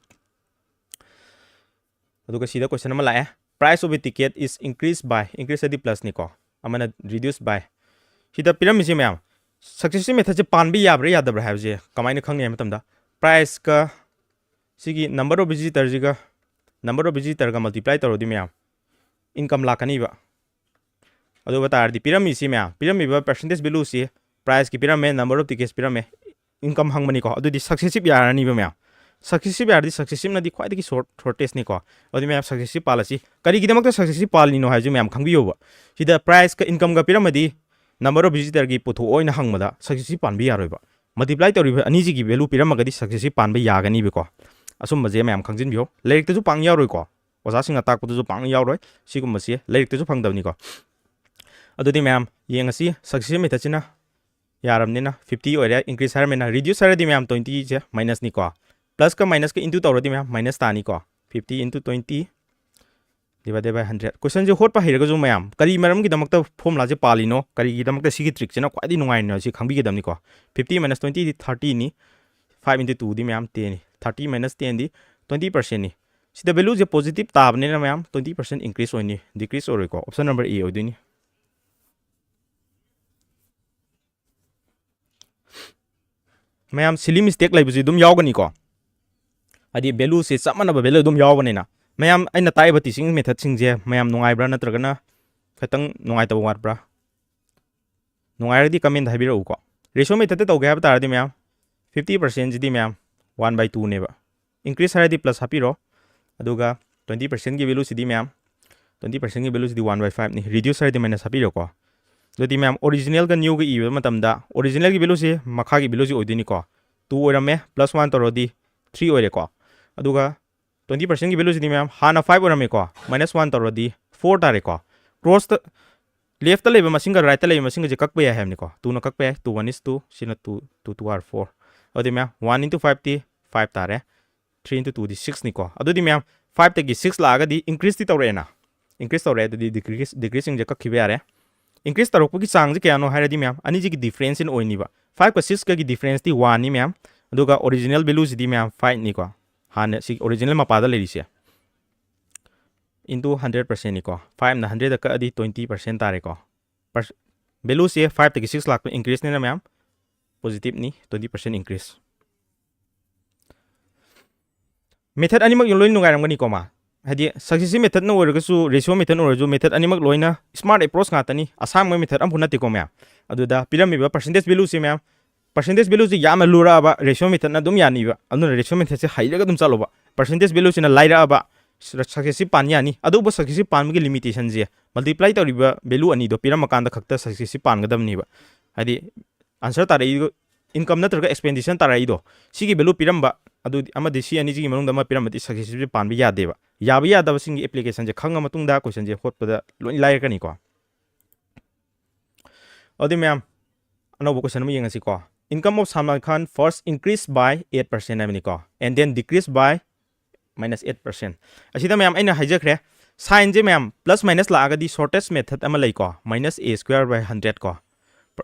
ꯑꯗꯨꯒ ꯁꯤꯗ question ꯑꯃ ꯂꯥꯛꯑꯦ, "Price of a ticket is increased by", increase ꯍꯥꯏꯗꯤ plus ꯅꯤꯀꯣ, ꯑꯃꯅ reduced by꯫ ꯁꯤꯗ ꯄꯤꯔꯝꯃꯤꯁꯦ ꯃꯌꯥꯝ, successive method ꯁꯦ ꯄꯥꯟꯕ ꯌꯥꯕ꯭ꯔꯥ ꯌꯥꯗꯕ꯭ꯔꯥ ꯍꯥꯏꯕꯁꯦ ꯀꯃꯥꯏꯅ ꯈꯪꯅꯤ ꯍꯥꯏꯕ ꯃꯇꯝꯗ, price ꯀ ꯁꯤꯒꯤ number of visitor ꯁꯤꯒ, number of visitor ꯒ multiply ꯇꯧꯔꯗꯤ ꯃꯌꯥꯝ income ꯂꯥꯛꯀꯅꯤꯕ꯫ ꯑꯗꯨ ꯑꯣꯏꯕ ꯇꯥꯔꯗꯤ ꯄꯤꯔꯝꯃꯤꯁꯤ ꯃꯌꯥꯝ, ꯄꯤꯔꯝꯃꯤꯕ percentage value ꯁꯤ, price ꯀꯤ ꯄꯤꯔꯝꯃꯦ, number of tickets ꯄꯤꯔꯝꯃꯦ, income ꯍꯪꯕꯅꯤꯀꯣ꯫ ꯑꯗꯨꯗꯤ successive ꯌꯥꯔꯅꯤꯕ ꯃꯌꯥꯝ꯫ Successive ꯌꯥꯔꯗꯤ successive ꯅꯗꯤ ꯈ꯭ꯋꯥꯏꯗꯒꯤ short, shortest ꯅꯤꯀꯣ꯫ ꯑꯗꯨꯗꯤ ꯃꯌꯥꯝ successive ꯄꯥꯜꯂꯁꯤ꯫ ꯀꯔꯤꯒꯤꯗꯃꯛꯇ successive ꯄꯥꯜꯂꯤꯅꯣ ꯍꯥꯏꯕꯁꯤ ꯃꯌꯥꯝ ꯈꯪꯕꯤꯌꯣꯕ꯫ ꯁꯤꯗ price ꯀ income ꯒ ꯄꯤꯔꯝꯃꯗꯤ number of visitor ꯒꯤ ꯄꯨꯊꯣꯛꯑꯣ ꯑꯣꯏꯅ ꯍꯪꯕꯗ successive ꯄꯥꯟꯕ ꯌꯥꯔꯣꯏꯕ꯫ Multiply ꯇꯧꯔꯤꯕ ꯑꯅꯤꯁꯤꯒꯤ value ꯄꯤꯔꯝꯃꯒꯗꯤ successive ꯄꯥꯟꯕ ꯌꯥꯒꯅꯤꯕꯀꯣ꯫ ꯑꯁꯨꯝꯕꯁꯦ ꯃꯌꯥꯝ ꯈꯪꯖꯤꯟꯕꯤꯌꯣ꯫ ꯂꯥꯏꯔꯤꯛꯇꯁꯨ ꯄꯥꯡ ꯌꯥꯎꯔꯣꯏꯀꯣ꯫ ꯑꯣꯖꯥꯁꯤꯡꯅ ꯇꯥꯛꯄꯗꯁꯨ ꯄꯥꯡ ꯌꯥꯎꯔꯣꯏ꯫ ꯁꯤꯒꯨꯝꯕꯁꯤ ꯂꯥꯏꯔꯤꯛꯇꯁꯨ ꯐꯪꯗꯕꯅꯤꯀꯣ꯫ ꯑꯗꯨꯗꯤ ꯃꯌꯥꯝ ꯌꯦꯡꯉꯁꯤ, successive method ꯁꯤꯅ ꯌꯥꯔꯕꯅꯤꯅ fifty ꯑꯣꯏꯔꯦ, increase ꯍꯥꯏꯔꯕꯅꯤꯅ, reduce ꯍꯥꯏꯔꯗꯤ ꯃꯌꯥꯝ twenty ꯁꯦ minus ꯅꯤꯀꯣ, plus ꯀ minus ꯀ into ꯇꯧꯔꯗꯤ ꯃꯌꯥꯝ minus ꯇꯥꯅꯤꯀꯣ, fifty into twenty divided by hundred꯫ Question ꯁꯦ ꯍꯣꯠꯄ ꯍꯩꯔꯒꯁꯨ ꯃꯌꯥꯝ, ꯀꯔꯤ ꯃꯔꯝꯒꯤꯗꯃꯛꯇ formula ꯁꯦ ꯄꯥꯜꯂꯤꯅꯣ, ꯀꯔꯤꯒꯤꯗꯃꯛꯇ ꯁꯤꯒꯤ trick ꯁꯤꯅ ꯈ꯭ꯋꯥꯏꯗꯒꯤ ꯅꯨꯡꯉꯥꯏꯔꯤꯅꯣ ꯁꯤ ꯈꯪꯕꯤꯒꯗꯕꯅꯤꯀꯣ꯫ Fifty minus twenty ꯗꯤ thirty ꯅꯤ, five into two ꯗꯤ ꯃꯌꯥꯝ ten ꯅꯤ, thirty minus ten ꯗꯤ twenty percent ꯅꯤ꯫ ꯁꯤꯗ value ꯁꯦ positive ꯇꯥꯕꯅꯤꯅ ꯃꯌꯥꯝ twenty percent increase ꯑꯣꯏꯅꯤ, decrease ꯑꯣꯏꯔꯣꯏꯀꯣ꯫ Option number A ꯑꯣꯏꯗꯣꯏꯅꯤ꯫ ꯃꯌꯥꯝ, silly mistake ꯂꯩꯕꯁꯤ ꯑꯗꯨꯝ ꯌꯥꯎꯒꯅꯤꯀꯣ꯫ ꯍꯥꯏꯗꯤ value ꯁꯦ ꯆꯞ ꯃꯥꯟꯅꯕ value ꯑꯗꯨꯝ ꯌꯥꯎꯕꯅꯤꯅ꯫ ꯃꯌꯥꯝ, ꯑꯩꯅ ꯇꯥꯛꯏꯕ teaching method ꯁꯤꯡꯁꯦ ꯃꯌꯥꯝ ꯅꯨꯡꯉꯥꯏꯕ꯭ꯔꯥ ꯅꯠꯇ꯭ꯔꯒꯅ ꯈꯤꯇꯪ ꯅꯨꯡꯉꯥꯏꯇꯕ ꯋꯥꯠꯄ꯭ꯔꯥ? ꯅꯨꯡꯉꯥꯏꯔꯗꯤ comment ꯍꯥꯏꯕꯤꯔꯛꯎꯀꯣ꯫ Ratio method ꯇ ꯇꯧꯒꯦ ꯍꯥꯏꯕ ꯇꯥꯔꯗꯤ ꯃꯌꯥꯝ, fifty percent ꯁꯤꯗꯤ ꯃꯌꯥꯝ one by two ꯅꯦꯕ꯫ Increase ꯍꯥꯏꯔꯗꯤ plus ꯍꯥꯞꯄꯤꯔꯣ꯫ ꯑꯗꯨꯒ ꯇ꯭ꯋꯦꯟꯇꯤ ꯄꯥꯔꯁꯦꯟꯒꯤ ꯚꯦꯂꯨꯁꯤꯗꯤ ꯃꯌꯥꯝ, ꯇ꯭ꯋꯦꯟꯇꯤ ꯄꯥꯔꯁꯦꯟꯒꯤ ꯚꯦꯂꯨꯁꯤꯗꯤ ꯋꯥꯟ ꯕꯥꯏ ꯐꯥꯏꯚꯅꯤ, ꯔꯤꯗ꯭ꯌꯨꯁ ꯍꯥꯏꯔꯗꯤ ꯃꯥꯏꯅꯁ ꯍꯥꯞꯄꯤꯔꯣꯀꯣ꯫ ꯑꯗꯨꯗꯤ ꯃꯌꯥꯝ ꯑꯣꯔꯤꯖꯤꯅꯦꯜꯒ ꯅ꯭ꯌꯨꯒ ꯏꯕ ꯃꯇꯝꯗ ꯑꯣꯔꯤꯖꯤꯅꯦꯜꯒꯤ ꯚꯦꯂꯨꯁꯤ ꯃꯈꯥꯒꯤ ꯚꯦꯂꯨꯁꯤ ꯑꯣꯏꯗꯣꯏꯅꯤꯀꯣ꯫ ꯇꯨ ꯑꯣꯏꯔꯝꯃꯦ, ꯄ꯭ꯂꯁ ꯋꯥꯟ ꯇꯧꯔꯗꯤ ꯊ꯭ꯔꯤ ꯑꯣꯏꯔꯦꯀꯣ꯫ ꯑꯗꯨꯒ ꯇ꯭ꯋꯦꯟꯇꯤ ꯄꯥꯔꯁꯦꯟꯒꯤ ꯚꯦꯂꯨꯁꯤꯗꯤ ꯃꯌꯥꯝ ꯍꯥꯟꯅ ꯐꯥꯏꯚ ꯑꯣꯏꯔꯝꯃꯦꯀꯣ, ꯃꯥꯏꯅꯁ ꯋꯥꯟ ꯇꯧꯔꯗꯤ ꯐꯣꯔ ꯇꯥꯔꯦꯀꯣ꯫ ꯀ꯭ꯔꯣꯁꯇ, ꯂꯦꯐꯇ ꯂꯩꯕ ꯃꯁꯤꯡꯒ ꯔꯥꯏꯠꯇ ꯂꯩꯕ ꯃꯁꯤꯡꯒꯁꯦ ꯀꯛꯄ ꯌꯥꯏ ꯍꯥꯏꯕꯅꯤꯀꯣ꯫ ꯇꯨꯅ ꯀꯛꯄ ꯌꯥꯏ, ꯇꯨ ꯋꯥꯟ ꯏꯁ ꯇꯨ, ꯁꯤꯅ two, two two R four. ꯑꯗꯨꯗꯤ ꯃꯌꯥꯝ ꯋꯥꯟ ꯏꯟꯇꯨ ꯐꯥꯏꯚꯇꯤ ꯐꯥꯏꯚ ꯇꯥꯔꯦ, ꯊ꯭ꯔꯤ ꯏꯟꯇꯨ ꯇꯨꯗꯤ ꯁꯤꯛꯁꯅꯤꯀꯣ꯫ ꯑꯗꯨꯗꯤ ꯃꯌꯥꯝ ꯐꯥꯏꯚꯇꯒꯤ ꯁꯤꯛꯁ ꯂꯥꯛꯑꯒꯗꯤ ꯏꯟꯀ꯭ꯔꯤꯁꯇꯤ ꯇꯧꯔꯛꯑꯦꯅ, ꯏꯟꯀ꯭ꯔꯤꯁ ꯇꯧꯔꯛꯑꯦ, ꯑꯗꯨꯗꯤ ꯗꯤꯀ꯭ꯔꯤꯁ, ꯗꯤꯀ꯭ꯔꯤꯁꯁꯤꯡꯁꯦ ꯀꯛꯈꯤꯕ ꯌꯥꯔꯦ꯫ ꯏꯟꯀ꯭ꯔꯤꯁ ꯇꯧꯔꯛꯄꯒꯤ ꯆꯥꯡꯁꯦ ꯀꯌꯥꯅꯣ ꯍꯥꯏꯔꯗꯤ ꯃꯌꯥꯝ, ꯑꯅꯤꯁꯤꯒꯤ ꯗꯤꯐ꯭ꯔꯦꯟꯁꯁꯤꯅ ꯑꯣꯏꯅꯤꯕ꯫ ꯐꯥꯏꯚꯀ ꯁꯤꯛꯁꯀꯒꯤ ꯗꯤꯐ꯭ꯔꯦꯟꯁꯇꯤ ꯋꯥꯟꯅꯤ ꯃꯌꯥꯝ, ꯑꯗꯨꯒ ꯑꯣꯔꯤꯖꯤꯅꯦꯜ ꯚꯦꯂꯨꯁꯤꯗꯤ ꯃꯌꯥꯝ ꯐꯥꯏꯚꯅꯤꯀꯣ, ꯍꯥꯟꯅ ꯁꯤ ꯑꯣꯔꯤꯖꯤꯅꯦꯜ ꯃꯄꯥꯗ ꯂꯩꯔꯤꯁꯦ꯫ ꯏꯟꯇꯨ ꯍꯟꯗ꯭ꯔꯦꯠ ꯄꯥꯔꯁꯦꯟꯅꯤꯀꯣ꯫ ꯐꯥꯏꯚꯅ ꯍꯟꯗ꯭ꯔꯦꯠꯇ ꯀꯛꯑꯗꯤ ꯇ꯭ꯋꯦꯟꯇꯤ ꯄꯥꯔꯁꯦꯟ ꯇꯥꯔꯦꯀꯣ꯫ ꯚꯦꯂꯨꯁꯦ ꯐꯥꯏꯚꯇꯒꯤ ꯁꯤꯛꯁ ꯂꯥꯛꯄ ꯏꯟꯀ꯭ꯔꯤꯁꯅꯤꯅ ꯃꯌꯥꯝ, ꯄꯣꯖꯤꯇꯤꯞꯅꯤ, ꯇ꯭ꯋꯦꯟꯇꯤ ꯄꯥꯔꯁꯦꯟ ꯏꯟꯀ꯭ꯔꯤꯁ꯫ ꯃꯦꯊꯠ ꯑꯅꯤꯃꯛ ꯂꯣꯏ ꯅꯨꯡꯉꯥꯏꯔꯝꯒꯅꯤꯀꯣ ꯃꯥ? ꯍꯥꯏꯗꯤ ꯁꯛꯁꯦꯁꯤꯞ ꯃꯦꯊꯠꯅ ꯑꯣꯏꯔꯒꯁꯨ, ꯔꯦꯁꯤꯌꯣ ꯃꯦꯊꯠꯅ ꯑꯣꯏꯔꯁꯨ, ꯃꯦꯊꯠ ꯑꯅꯤꯃꯛ ꯂꯣꯏꯅ ꯁ꯭ꯃꯥꯔꯠ ꯑꯦꯄ꯭ꯔꯣꯆ ꯉꯥꯛꯇꯅꯤ, ꯑꯁꯥꯡꯕ ꯃꯦꯊꯠ ꯑꯝꯐꯥꯎ ꯅꯠꯇꯦꯀꯣ ꯃꯌꯥꯝ꯫ ꯑꯗꯨꯗ ꯄꯤꯔꯝꯃꯤꯕ ꯄꯥꯔꯁꯦꯟꯇꯦꯖ ꯚꯦꯂꯨꯁꯤ ꯃꯌꯥꯝ, ꯄꯥꯔꯁꯦꯟꯇꯦꯖ ꯚꯦꯂꯨꯁꯤ ꯌꯥꯝꯅ ꯂꯨꯔꯛꯑꯕ, ꯔꯦꯁꯤꯌꯣ ꯃꯦꯊꯠꯅ ꯑꯗꯨꯝ ꯌꯥꯅꯤꯕ꯫ ꯑꯗꯨꯅ ꯔꯦꯁꯤꯌꯣ ꯃꯦꯊꯠꯁꯦ ꯍꯩꯔꯒ ꯑꯗꯨꯝ ꯆꯠꯂꯣꯕ꯫ ꯄꯥꯔꯁꯦꯟꯇꯦꯖ ꯚꯦꯂꯨꯁꯤꯅ ꯂꯥꯏꯔꯛꯑꯕ, ꯁꯛꯁꯦꯁꯤꯞ ꯄꯥꯟ ꯌꯥꯅꯤ꯫ ꯑꯗꯨꯕꯨ ꯁꯛꯁꯦꯁꯤꯞ ꯄꯥꯟꯕꯒꯤ ꯂꯤꯃꯤꯇꯦꯁꯟꯁꯦ, ꯃꯜꯇꯤꯄ꯭ꯂꯥꯏ ꯇꯧꯔꯤꯕ ꯚꯦꯂꯨ ꯑꯅꯤꯗꯣ ꯄꯤꯔꯝꯃꯀꯥꯟꯗ ꯈꯛꯇ ꯁꯛꯁꯦꯁꯤꯞ ꯄꯥꯟꯒꯗꯕꯅꯤꯕ꯫ ꯍꯥꯏꯗꯤ ꯑꯟꯁꯔ ꯇꯥꯔꯛꯏꯗꯣ, ꯏꯟꯀꯝ ꯅꯠꯇ꯭ꯔꯒ ꯑꯦꯛꯁꯄꯦꯟꯗꯤꯆꯔ ꯇꯥꯔꯛꯏꯗꯣ, ꯁꯤꯒꯤ ꯚꯦꯂꯨ ꯄꯤꯔꯝꯕ, ꯑꯗꯨꯗꯤ, ꯑꯃꯗꯤ ꯁꯤ ꯑꯅꯤꯁꯤꯒꯤ ꯃꯅꯨꯡꯗ ꯑꯃ ꯄꯤꯔꯝꯃꯗꯤ ꯁꯛꯁꯦꯁꯤꯞꯁꯦ ꯄꯥꯟꯕ ꯌꯥꯗꯦꯕ꯫ ꯌꯥꯕ ꯌꯥꯗꯕꯁꯤꯡꯒꯤ ꯑꯦꯄ꯭ꯂꯤꯀꯦꯁꯟꯁꯦ ꯈꯪꯉ ꯃꯇꯨꯡꯗ ꯀꯣꯏꯁꯟꯁꯦ ꯍꯣꯠꯄꯗ ꯂꯣꯏ ꯂꯥꯏꯔꯛꯀꯅꯤꯀꯣ꯫ ꯑꯗꯨꯗꯤ ꯃꯌꯥꯝ, ꯑꯅꯧꯕ ꯀꯣꯏꯁꯟ ꯑꯃ ꯌꯦꯡꯉꯁꯤꯀꯣ꯫ Income of Salman Khan first increased by eight percent ꯍꯥꯏꯕꯅꯤꯀꯣ, and then decreased by minus eight percent꯫ ꯑꯁꯤꯗ ꯃꯌꯥꯝ ꯑꯩꯅ ꯍꯥꯏꯖꯈ꯭ꯔꯦ, ꯁꯥꯏꯟꯁꯦ ꯃꯌꯥꯝ ꯄ꯭ꯂꯁ ꯃꯥꯏꯅꯁ ꯂꯥꯛꯑꯒꯗꯤ ꯁꯣꯔꯇꯦꯁ ꯃꯦꯊꯠ ꯑꯃ ꯂꯩꯀꯣ, minus a square by hundred ꯀꯣ꯫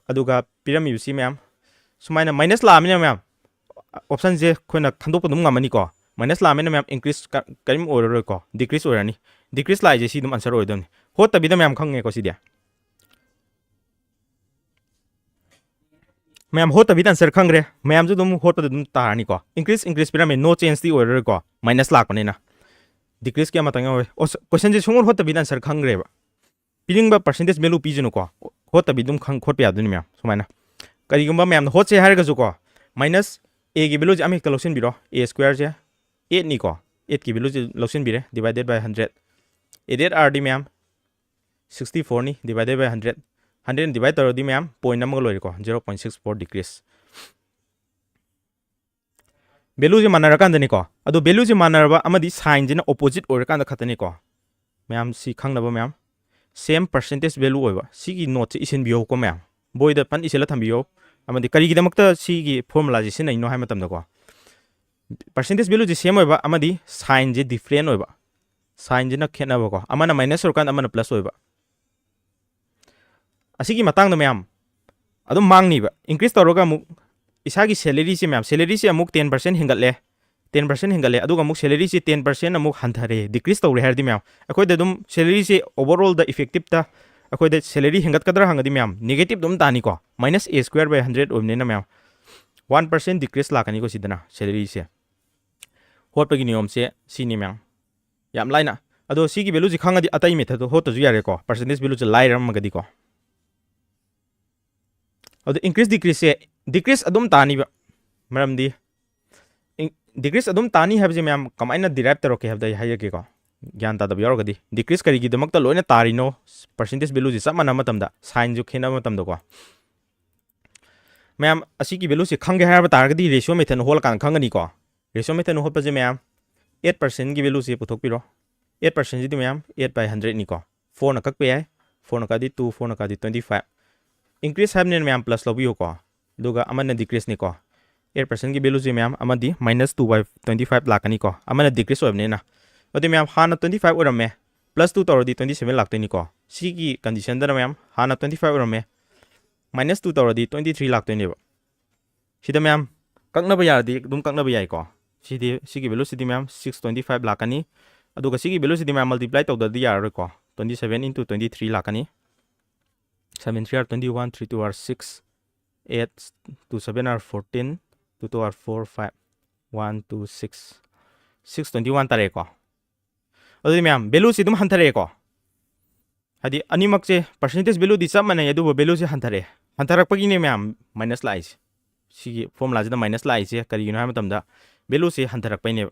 ꯑꯗꯨꯒ ꯄꯤꯔꯝꯃꯤꯕꯁꯤ ꯃꯌꯥꯝ ꯁꯨꯃꯥꯏꯅ ꯃꯥꯏꯅꯁ ꯂꯥꯛꯑꯃꯤꯅ ꯃꯌꯥꯝ, ꯑꯣꯞꯁꯟꯁꯦ ꯑꯩꯈꯣꯏꯅ ꯈꯟꯗꯣꯛꯄ ꯑꯗꯨꯝ ꯉꯝꯃꯅꯤꯀꯣ꯫ ꯃꯥꯏꯅꯁ ꯂꯥꯛꯑꯃꯤꯅ ꯃꯌꯥꯝ ꯏꯟꯀ꯭ꯔꯤꯁ ꯀ-, ꯀꯔꯤꯝ ꯑꯣꯏꯔꯔꯣꯏꯀꯣ, ꯗꯤꯀ꯭ꯔꯤꯁ ꯑꯣꯏꯔꯅꯤ꯫ ꯗꯤꯀ꯭ꯔꯤꯁ ꯂꯥꯛꯏꯁꯦ ꯁꯤ ꯑꯗꯨꯝ ꯑꯟꯁꯔ ꯑꯣꯏꯗꯣꯏꯅꯤ꯫ ꯍꯣꯠꯇꯕꯤꯗ ꯃꯌꯥꯝ ꯈꯪꯉꯦꯀꯣ ꯁꯤꯗꯤ꯫ ꯃꯌꯥꯝ ꯍꯣꯠꯇꯕꯤꯗ ꯑꯟꯁꯔ ꯈꯪꯈ꯭ꯔꯦ, ꯃꯌꯥꯝꯁꯨ ꯑꯗꯨꯝ ꯍꯣꯠꯄꯗ ꯑꯗꯨꯝ ꯇꯥꯔꯅꯤꯀꯣ꯫ ꯏꯟꯀ꯭ꯔꯤꯁ, ꯏꯟꯀ꯭ꯔꯤꯁ ꯄꯤꯔꯝꯃꯦ, ꯅꯣ ꯆꯦꯟꯖꯇꯤ ꯑꯣꯏꯔꯔꯣꯏꯀꯣ, ꯃꯥꯏꯅꯁ ꯂꯥꯛꯄꯅꯤꯅ꯫ ꯗꯤꯀ꯭ꯔꯤꯁꯀꯤ ꯑꯃꯇꯪ ꯌꯥꯎꯔꯦ꯫ ꯑꯣ, ꯁ-, ꯀꯣꯏꯁꯟꯁꯦ ꯁꯨꯡꯍꯣꯠ ꯍꯣꯠꯇꯕꯤꯗ ꯑꯟꯁꯔ ꯈꯪꯈ꯭ꯔꯦꯕ꯫ ꯄꯤꯅꯤꯡꯕ ꯄꯥꯔꯁꯦꯟꯇꯦꯖ ꯚꯦꯂꯨ ꯄꯤꯁꯅꯨꯀꯣ, ꯍꯣꯠꯇꯕꯤ ꯑꯗꯨꯝ ꯈꯪ-, ꯈꯣꯠꯄ ꯌꯥꯗꯣꯏꯅꯤ ꯃꯌꯥꯝ꯫ ꯁꯨꯃꯥꯏꯅ ꯀꯔꯤꯒꯨꯝꯕ ꯃꯌꯥꯝꯅ ꯍꯣꯠꯁꯦ ꯍꯥꯏꯔꯒꯁꯨꯀꯣ, ꯃꯥꯏꯅꯁ ꯑꯦꯒꯤ ꯚꯦꯂꯨꯁꯦ ꯑꯃ ꯍꯦꯛꯇ ꯂꯧꯁꯤꯟꯕꯤꯔꯣ, ꯑꯦ ꯁ꯭ꯀ꯭ꯋꯦꯔꯁꯦ ꯑꯦꯠꯅꯤꯀꯣ, ꯑꯦꯠꯀꯤ ꯚꯦꯂꯨꯁꯤ ꯂꯧꯁꯤꯟꯕꯤꯔꯦ, divided by hundred. Eight eight ꯑꯥꯔꯗꯤ ꯃꯌꯥꯝ ꯁꯤꯛꯁꯇꯤ ꯐꯣꯔꯅꯤ, divided by hundred. ꯍꯟꯗ꯭ꯔꯦꯠꯅ divide ꯇꯧꯔꯗꯤ ꯃꯌꯥꯝ ꯄꯣꯏꯟ ꯑꯃꯒ ꯂꯣꯏꯔꯦꯀꯣ, zero point six four degrees. ꯚꯦꯂꯨꯁꯦ ꯃꯥꯟꯅꯔꯀꯥꯟꯗꯅꯤꯀꯣ꯫ ꯑꯗꯣ ꯚꯦꯂꯨꯁꯦ ꯃꯥꯟꯅꯔꯕ ꯑꯃꯗꯤ ꯁꯥꯏꯟꯁꯤꯅ ꯑꯣꯄꯣꯖꯤꯠ ꯑꯣꯏꯔꯀꯥꯟꯗ ꯈꯛꯇꯅꯤꯀꯣ꯫ ꯃꯌꯥꯝ ꯁꯤ ꯈꯪꯅꯕ ꯃꯌꯥꯝ, ꯁꯦꯝ ꯄꯔꯁꯦꯟꯇꯦꯖ ꯚꯦꯂꯨ ꯑꯣꯏꯕ꯫ ꯁꯤꯒꯤ ꯅꯣꯠꯁꯦ ꯏꯁꯤꯟꯕꯤꯌꯣꯀꯣ ꯃꯌꯥꯝ, ꯕꯣꯏꯗ ꯐꯟ ꯏꯁꯤꯜꯂ ꯊꯝꯕꯤꯌꯣ꯫ ꯑꯃꯗꯤ ꯀꯔꯤꯒꯤꯗꯃꯛꯇ ꯁꯤꯒꯤ ꯐꯣꯔꯃꯨꯂꯥꯁꯦ ꯁꯤꯖꯤꯟꯅꯩꯅꯣ ꯍꯥꯏꯕ ꯃꯇꯝꯗꯀꯣ, ꯄꯔꯁꯦꯟꯇꯦꯖ ꯚꯦꯂꯨꯁꯦ ꯁꯦꯝ ꯑꯣꯏꯕ ꯑꯃꯗꯤ ꯁꯥꯏꯟꯁꯦ ꯗꯤꯐ꯭ꯔꯦꯟ ꯑꯣꯏꯕ, ꯁꯥꯏꯟꯁꯤꯅ ꯈꯦꯠꯅꯕꯀꯣ, ꯑꯃꯅ ꯃꯥꯏꯅꯁ ꯑꯣꯏꯔꯀꯥꯟꯗ ꯑꯃꯅ ꯄ꯭ꯂꯁ ꯑꯣꯏꯕ꯫ ꯑꯁꯤꯒꯤ ꯃꯇꯥꯡꯗ ꯃꯌꯥꯝ ꯑꯗꯨꯝ ꯃꯥꯡꯅꯤꯕ꯫ ꯏꯟꯀ꯭ꯔꯤꯁ ꯇꯧꯔꯒ ꯑꯃꯨꯛ ꯏꯁꯥꯒꯤ ꯁꯦꯂꯔꯤꯁꯦ ꯃꯌꯥꯝ, ꯁꯦꯂꯔꯤꯁꯦ ꯑꯃꯨꯛ ꯇꯦꯟ ꯄꯔꯁꯦꯟ ꯍꯦꯟꯒꯠꯂꯦ, ꯇꯦꯟ ꯄꯔꯁꯦꯟ ꯍꯦꯟꯒꯠꯂꯦ, ꯑꯗꯨꯒ ꯑꯃꯨꯛ ꯁꯦꯂꯔꯤꯁꯦ ꯇꯦꯟ ꯄꯔꯁꯦꯟ ꯑꯃꯨꯛ ꯍꯟꯊꯔꯦ, ꯗꯤꯀ꯭ꯔꯤꯁ ꯇꯧꯔꯦ ꯍꯥꯏꯔꯗꯤ ꯃꯌꯥꯝ, ꯑꯩꯈꯣꯏꯗ ꯑꯗꯨꯝ ꯁꯦꯂꯔꯤꯁꯦ ꯑꯣꯚꯔꯑꯣꯜꯗ ꯏꯐꯦꯛꯇꯤꯞꯇ ꯑꯩꯈꯣꯏꯗ ꯁꯦꯂꯔꯤ ꯍꯦꯟꯒꯠꯀꯗ꯭ꯔꯥ ꯍꯪꯉꯗꯤ ꯃꯌꯥꯝ, ꯅꯦꯒꯦꯇꯤꯞ ꯑꯗꯨꯝ ꯇꯥꯅꯤꯀꯣ꯫ Minus a square by hundred ꯑꯣꯏꯕꯅꯤꯅ ꯃꯌꯥꯝ, ꯋꯥꯟ ꯄꯔꯁꯦꯟ ꯗꯤꯀ꯭ꯔꯤꯁ ꯂꯥꯛꯀꯅꯤꯀꯣ ꯁꯤꯗꯅ ꯁꯦꯂꯔꯤꯁꯦ꯫ ꯍꯣꯠꯄꯒꯤ ꯅꯤꯌꯣꯝꯁꯦ ꯁꯤꯅꯤ ꯃꯌꯥꯝ, ꯌꯥꯝ ꯂꯥꯏꯅ꯫ ꯑꯗꯣ ꯁꯤꯒꯤ ꯚꯦꯂꯨꯁꯦ ꯈꯪꯉꯗꯤ ꯑꯇꯩ ꯃꯦꯊꯠꯇꯣ ꯍꯣꯠꯇꯁꯨ ꯌꯥꯔꯦꯀꯣ, ꯄꯔꯁꯦꯟꯇꯦꯖ ꯚꯦꯂꯨꯁꯦ ꯂꯥꯏꯔꯝꯃꯒꯗꯤꯀꯣ꯫ ꯑꯗꯣ ꯏꯟꯀ꯭ꯔꯤꯁ ꯗꯤꯀ꯭ꯔꯤꯁꯁꯦ, ꯗꯤꯀ꯭ꯔꯤꯁ ꯑꯗꯨꯝ ꯇꯥꯅꯤꯕ꯫ ꯃꯔꯝꯗꯤ ꯗꯤꯀ꯭ꯔꯤꯁ ꯑꯗꯨꯝ ꯇꯥꯅꯤ ꯍꯥꯏꯕꯁꯦ ꯃꯌꯥꯝ ꯀꯃꯥꯏꯅ ꯗꯤꯔꯥꯏꯞ ꯇꯧꯔꯛꯀꯦ ꯍꯥꯏꯕꯗ ꯑꯩ ꯍꯥꯏꯖꯒꯦꯀꯣ, ꯒ꯭ꯌꯥꯟ ꯇꯥꯗꯕ ꯌꯥꯎꯔꯒꯗꯤ꯫ ꯗꯤꯀ꯭ꯔꯤꯁ ꯀꯔꯤꯒꯤꯗꯃꯛꯇ ꯂꯣꯏꯅ ꯇꯥꯔꯤꯅꯣ, ꯄꯔꯁꯦꯟꯇꯦꯖ ꯚꯦꯂꯨꯁꯦ ꯆꯞ ꯃꯥꯟꯅꯕ ꯃꯇꯝꯗ, ꯁꯥꯏꯟꯁꯨ ꯈꯦꯠꯅꯕ ꯃꯇꯝꯗꯀꯣ꯫ ꯃꯌꯥꯝ ꯑꯁꯤꯒꯤ ꯚꯦꯂꯨꯁꯦ ꯈꯪꯒꯦ ꯍꯥꯏꯕ ꯇꯥꯔꯒꯗꯤ ꯔꯦꯁꯤꯌꯣ ꯃꯦꯊꯠꯅ ꯍꯣꯠꯂꯀꯥꯟꯗ ꯈꯪꯒꯅꯤꯀꯣ꯫ ꯔꯦꯁꯤꯌꯣ ꯃꯦꯊꯠꯅ ꯍꯣꯠꯄꯁꯦ ꯃꯌꯥꯝ, ꯑꯦꯠ ꯄꯔꯁꯦꯟꯒꯤ ꯚꯦꯂꯨꯁꯦ ꯄꯨꯊꯣꯛꯄꯤꯔꯣ꯫ ꯑꯦꯠ ꯄꯔꯁꯦꯟꯁꯤꯗꯤ ꯃꯌꯥꯝ ꯑꯦꯠ ꯕꯥꯏ ꯍꯟꯗ꯭ꯔꯦꯠꯅꯤꯀꯣ꯫ ꯐꯣꯔꯅ ꯀꯛꯄ ꯌꯥꯏ, ꯐꯣꯔꯅ ꯀꯛꯑꯗꯤ ꯇꯨ, ꯐꯣꯔꯅ ꯀꯛꯑꯗꯤ ꯇ꯭ꯋꯦꯟꯇꯤ ꯐꯥꯏꯚ꯫ ꯏꯟꯀ꯭ꯔꯤꯁ ꯍꯥꯏꯕꯅꯤꯅ ꯃꯌꯥꯝ ꯄ꯭ꯂꯁ ꯂꯧꯕꯤꯌꯨꯀꯣ, ꯑꯗꯨꯒ ꯑꯃꯅ ꯗꯤꯀ꯭ꯔꯤꯁꯅꯤꯀꯣ꯫ ꯑꯦꯠ ꯄꯔꯁꯦꯟꯒꯤ ꯚꯦꯂꯨꯁꯦ ꯃꯌꯥꯝ ꯑꯃꯗꯤ minus two by twenty five ꯂꯥꯛꯀꯅꯤꯀꯣ, ꯑꯃꯅ ꯗꯤꯀ꯭ꯔꯤꯁ ꯑꯣꯏꯕꯅꯤꯅ꯫ ꯑꯗꯨꯗꯤ ꯃꯌꯥꯝ ꯍꯥꯟꯅ ꯇ꯭ꯋꯦꯟꯇꯤ ꯐꯥꯏꯚ ꯑꯣꯏꯔꯝꯃꯦ, ꯄ꯭ꯂꯁ ꯇꯨ ꯇꯧꯔꯗꯤ ꯇ꯭ꯋꯦꯟꯇꯤ ꯁꯚꯦꯟ ꯂꯥꯛꯇꯣꯏꯅꯤꯀꯣ꯫ ꯁꯤꯒꯤ ꯀꯟꯗꯤꯁꯟꯗꯅ ꯃꯌꯥꯝ ꯍꯥꯟꯅ ꯇ꯭ꯋꯦꯟꯇꯤ ꯐꯥꯏꯚ ꯑꯣꯏꯔꯝꯃꯦ, ꯃꯥꯏꯅꯁ ꯇꯨ ꯇꯧꯔꯗꯤ ꯇ꯭ꯋꯦꯟꯇꯤ ꯊ꯭ꯔꯤ ꯂꯥꯛꯇꯣꯏꯅꯦꯕ꯫ ꯁꯤꯗ ꯃꯌꯥꯝ ꯀꯛꯅꯕ ꯌꯥꯔꯗꯤ ꯑꯗꯨꯝ ꯀꯛꯅꯕ ꯌꯥꯏꯀꯣ꯫ ꯁꯤꯗꯤ, ꯁꯤꯒꯤ ꯚꯦꯂꯨꯁꯤꯗꯤ ꯃꯌꯥꯝ ꯁꯤꯛꯁ ꯇ꯭ꯋꯦꯟꯇꯤ ꯐꯥꯏꯚ ꯂꯥꯛꯀꯅꯤ꯫ ꯑꯗꯨꯒ ꯁꯤꯒꯤ ꯚꯦꯂꯨꯁꯤꯗꯤ ꯃꯌꯥꯝ ꯃꯜꯇꯤꯄ꯭ꯂꯥꯏ ꯇꯧꯗ꯭ꯔꯗꯤ ꯌꯥꯔꯔꯣꯏꯀꯣ꯫ Twenty seven into twenty three ꯂꯥꯛꯀꯅꯤ꯫ Seven three are twenty one, three two are six, eight two seven are fourteen, two two are four, five, one two six, six twenty one ꯇꯥꯔꯦꯀꯣ꯫ ꯑꯗꯨꯗꯤ ꯃꯌꯥꯝ ꯚꯦꯂꯨꯁꯤ ꯑꯗꯨꯝ ꯍꯟꯊꯔꯛꯑꯦꯀꯣ꯫ ꯍꯥꯏꯗꯤ ꯑꯅꯤꯃꯛꯁꯦ ꯄꯔꯁꯦꯟꯇꯦꯖ ꯚꯦꯂꯨꯗꯤ ꯆꯞ ꯃꯥꯟꯅꯩ, ꯑꯗꯨꯕꯨ ꯚꯦꯂꯨꯁꯦ ꯍꯟꯊꯔꯛꯑꯦ꯫ ꯍꯟꯊꯔꯛꯄꯒꯤꯅꯦ ꯃꯌꯥꯝ ꯃꯥꯏꯅꯁ ꯂꯥꯛꯏꯁꯦ꯫ ꯁꯤꯒꯤ ꯐꯣꯔꯃꯨꯂꯥꯁꯤꯗ ꯃꯥꯏꯅꯁ ꯂꯥꯛꯏꯁꯦ ꯀꯔꯤꯒꯤꯅꯣ ꯍꯥꯏꯕ ꯃꯇꯝꯗ, ꯚꯦꯂꯨꯁꯦ ꯍꯟꯊꯔꯛꯄꯩꯅꯦꯕ꯫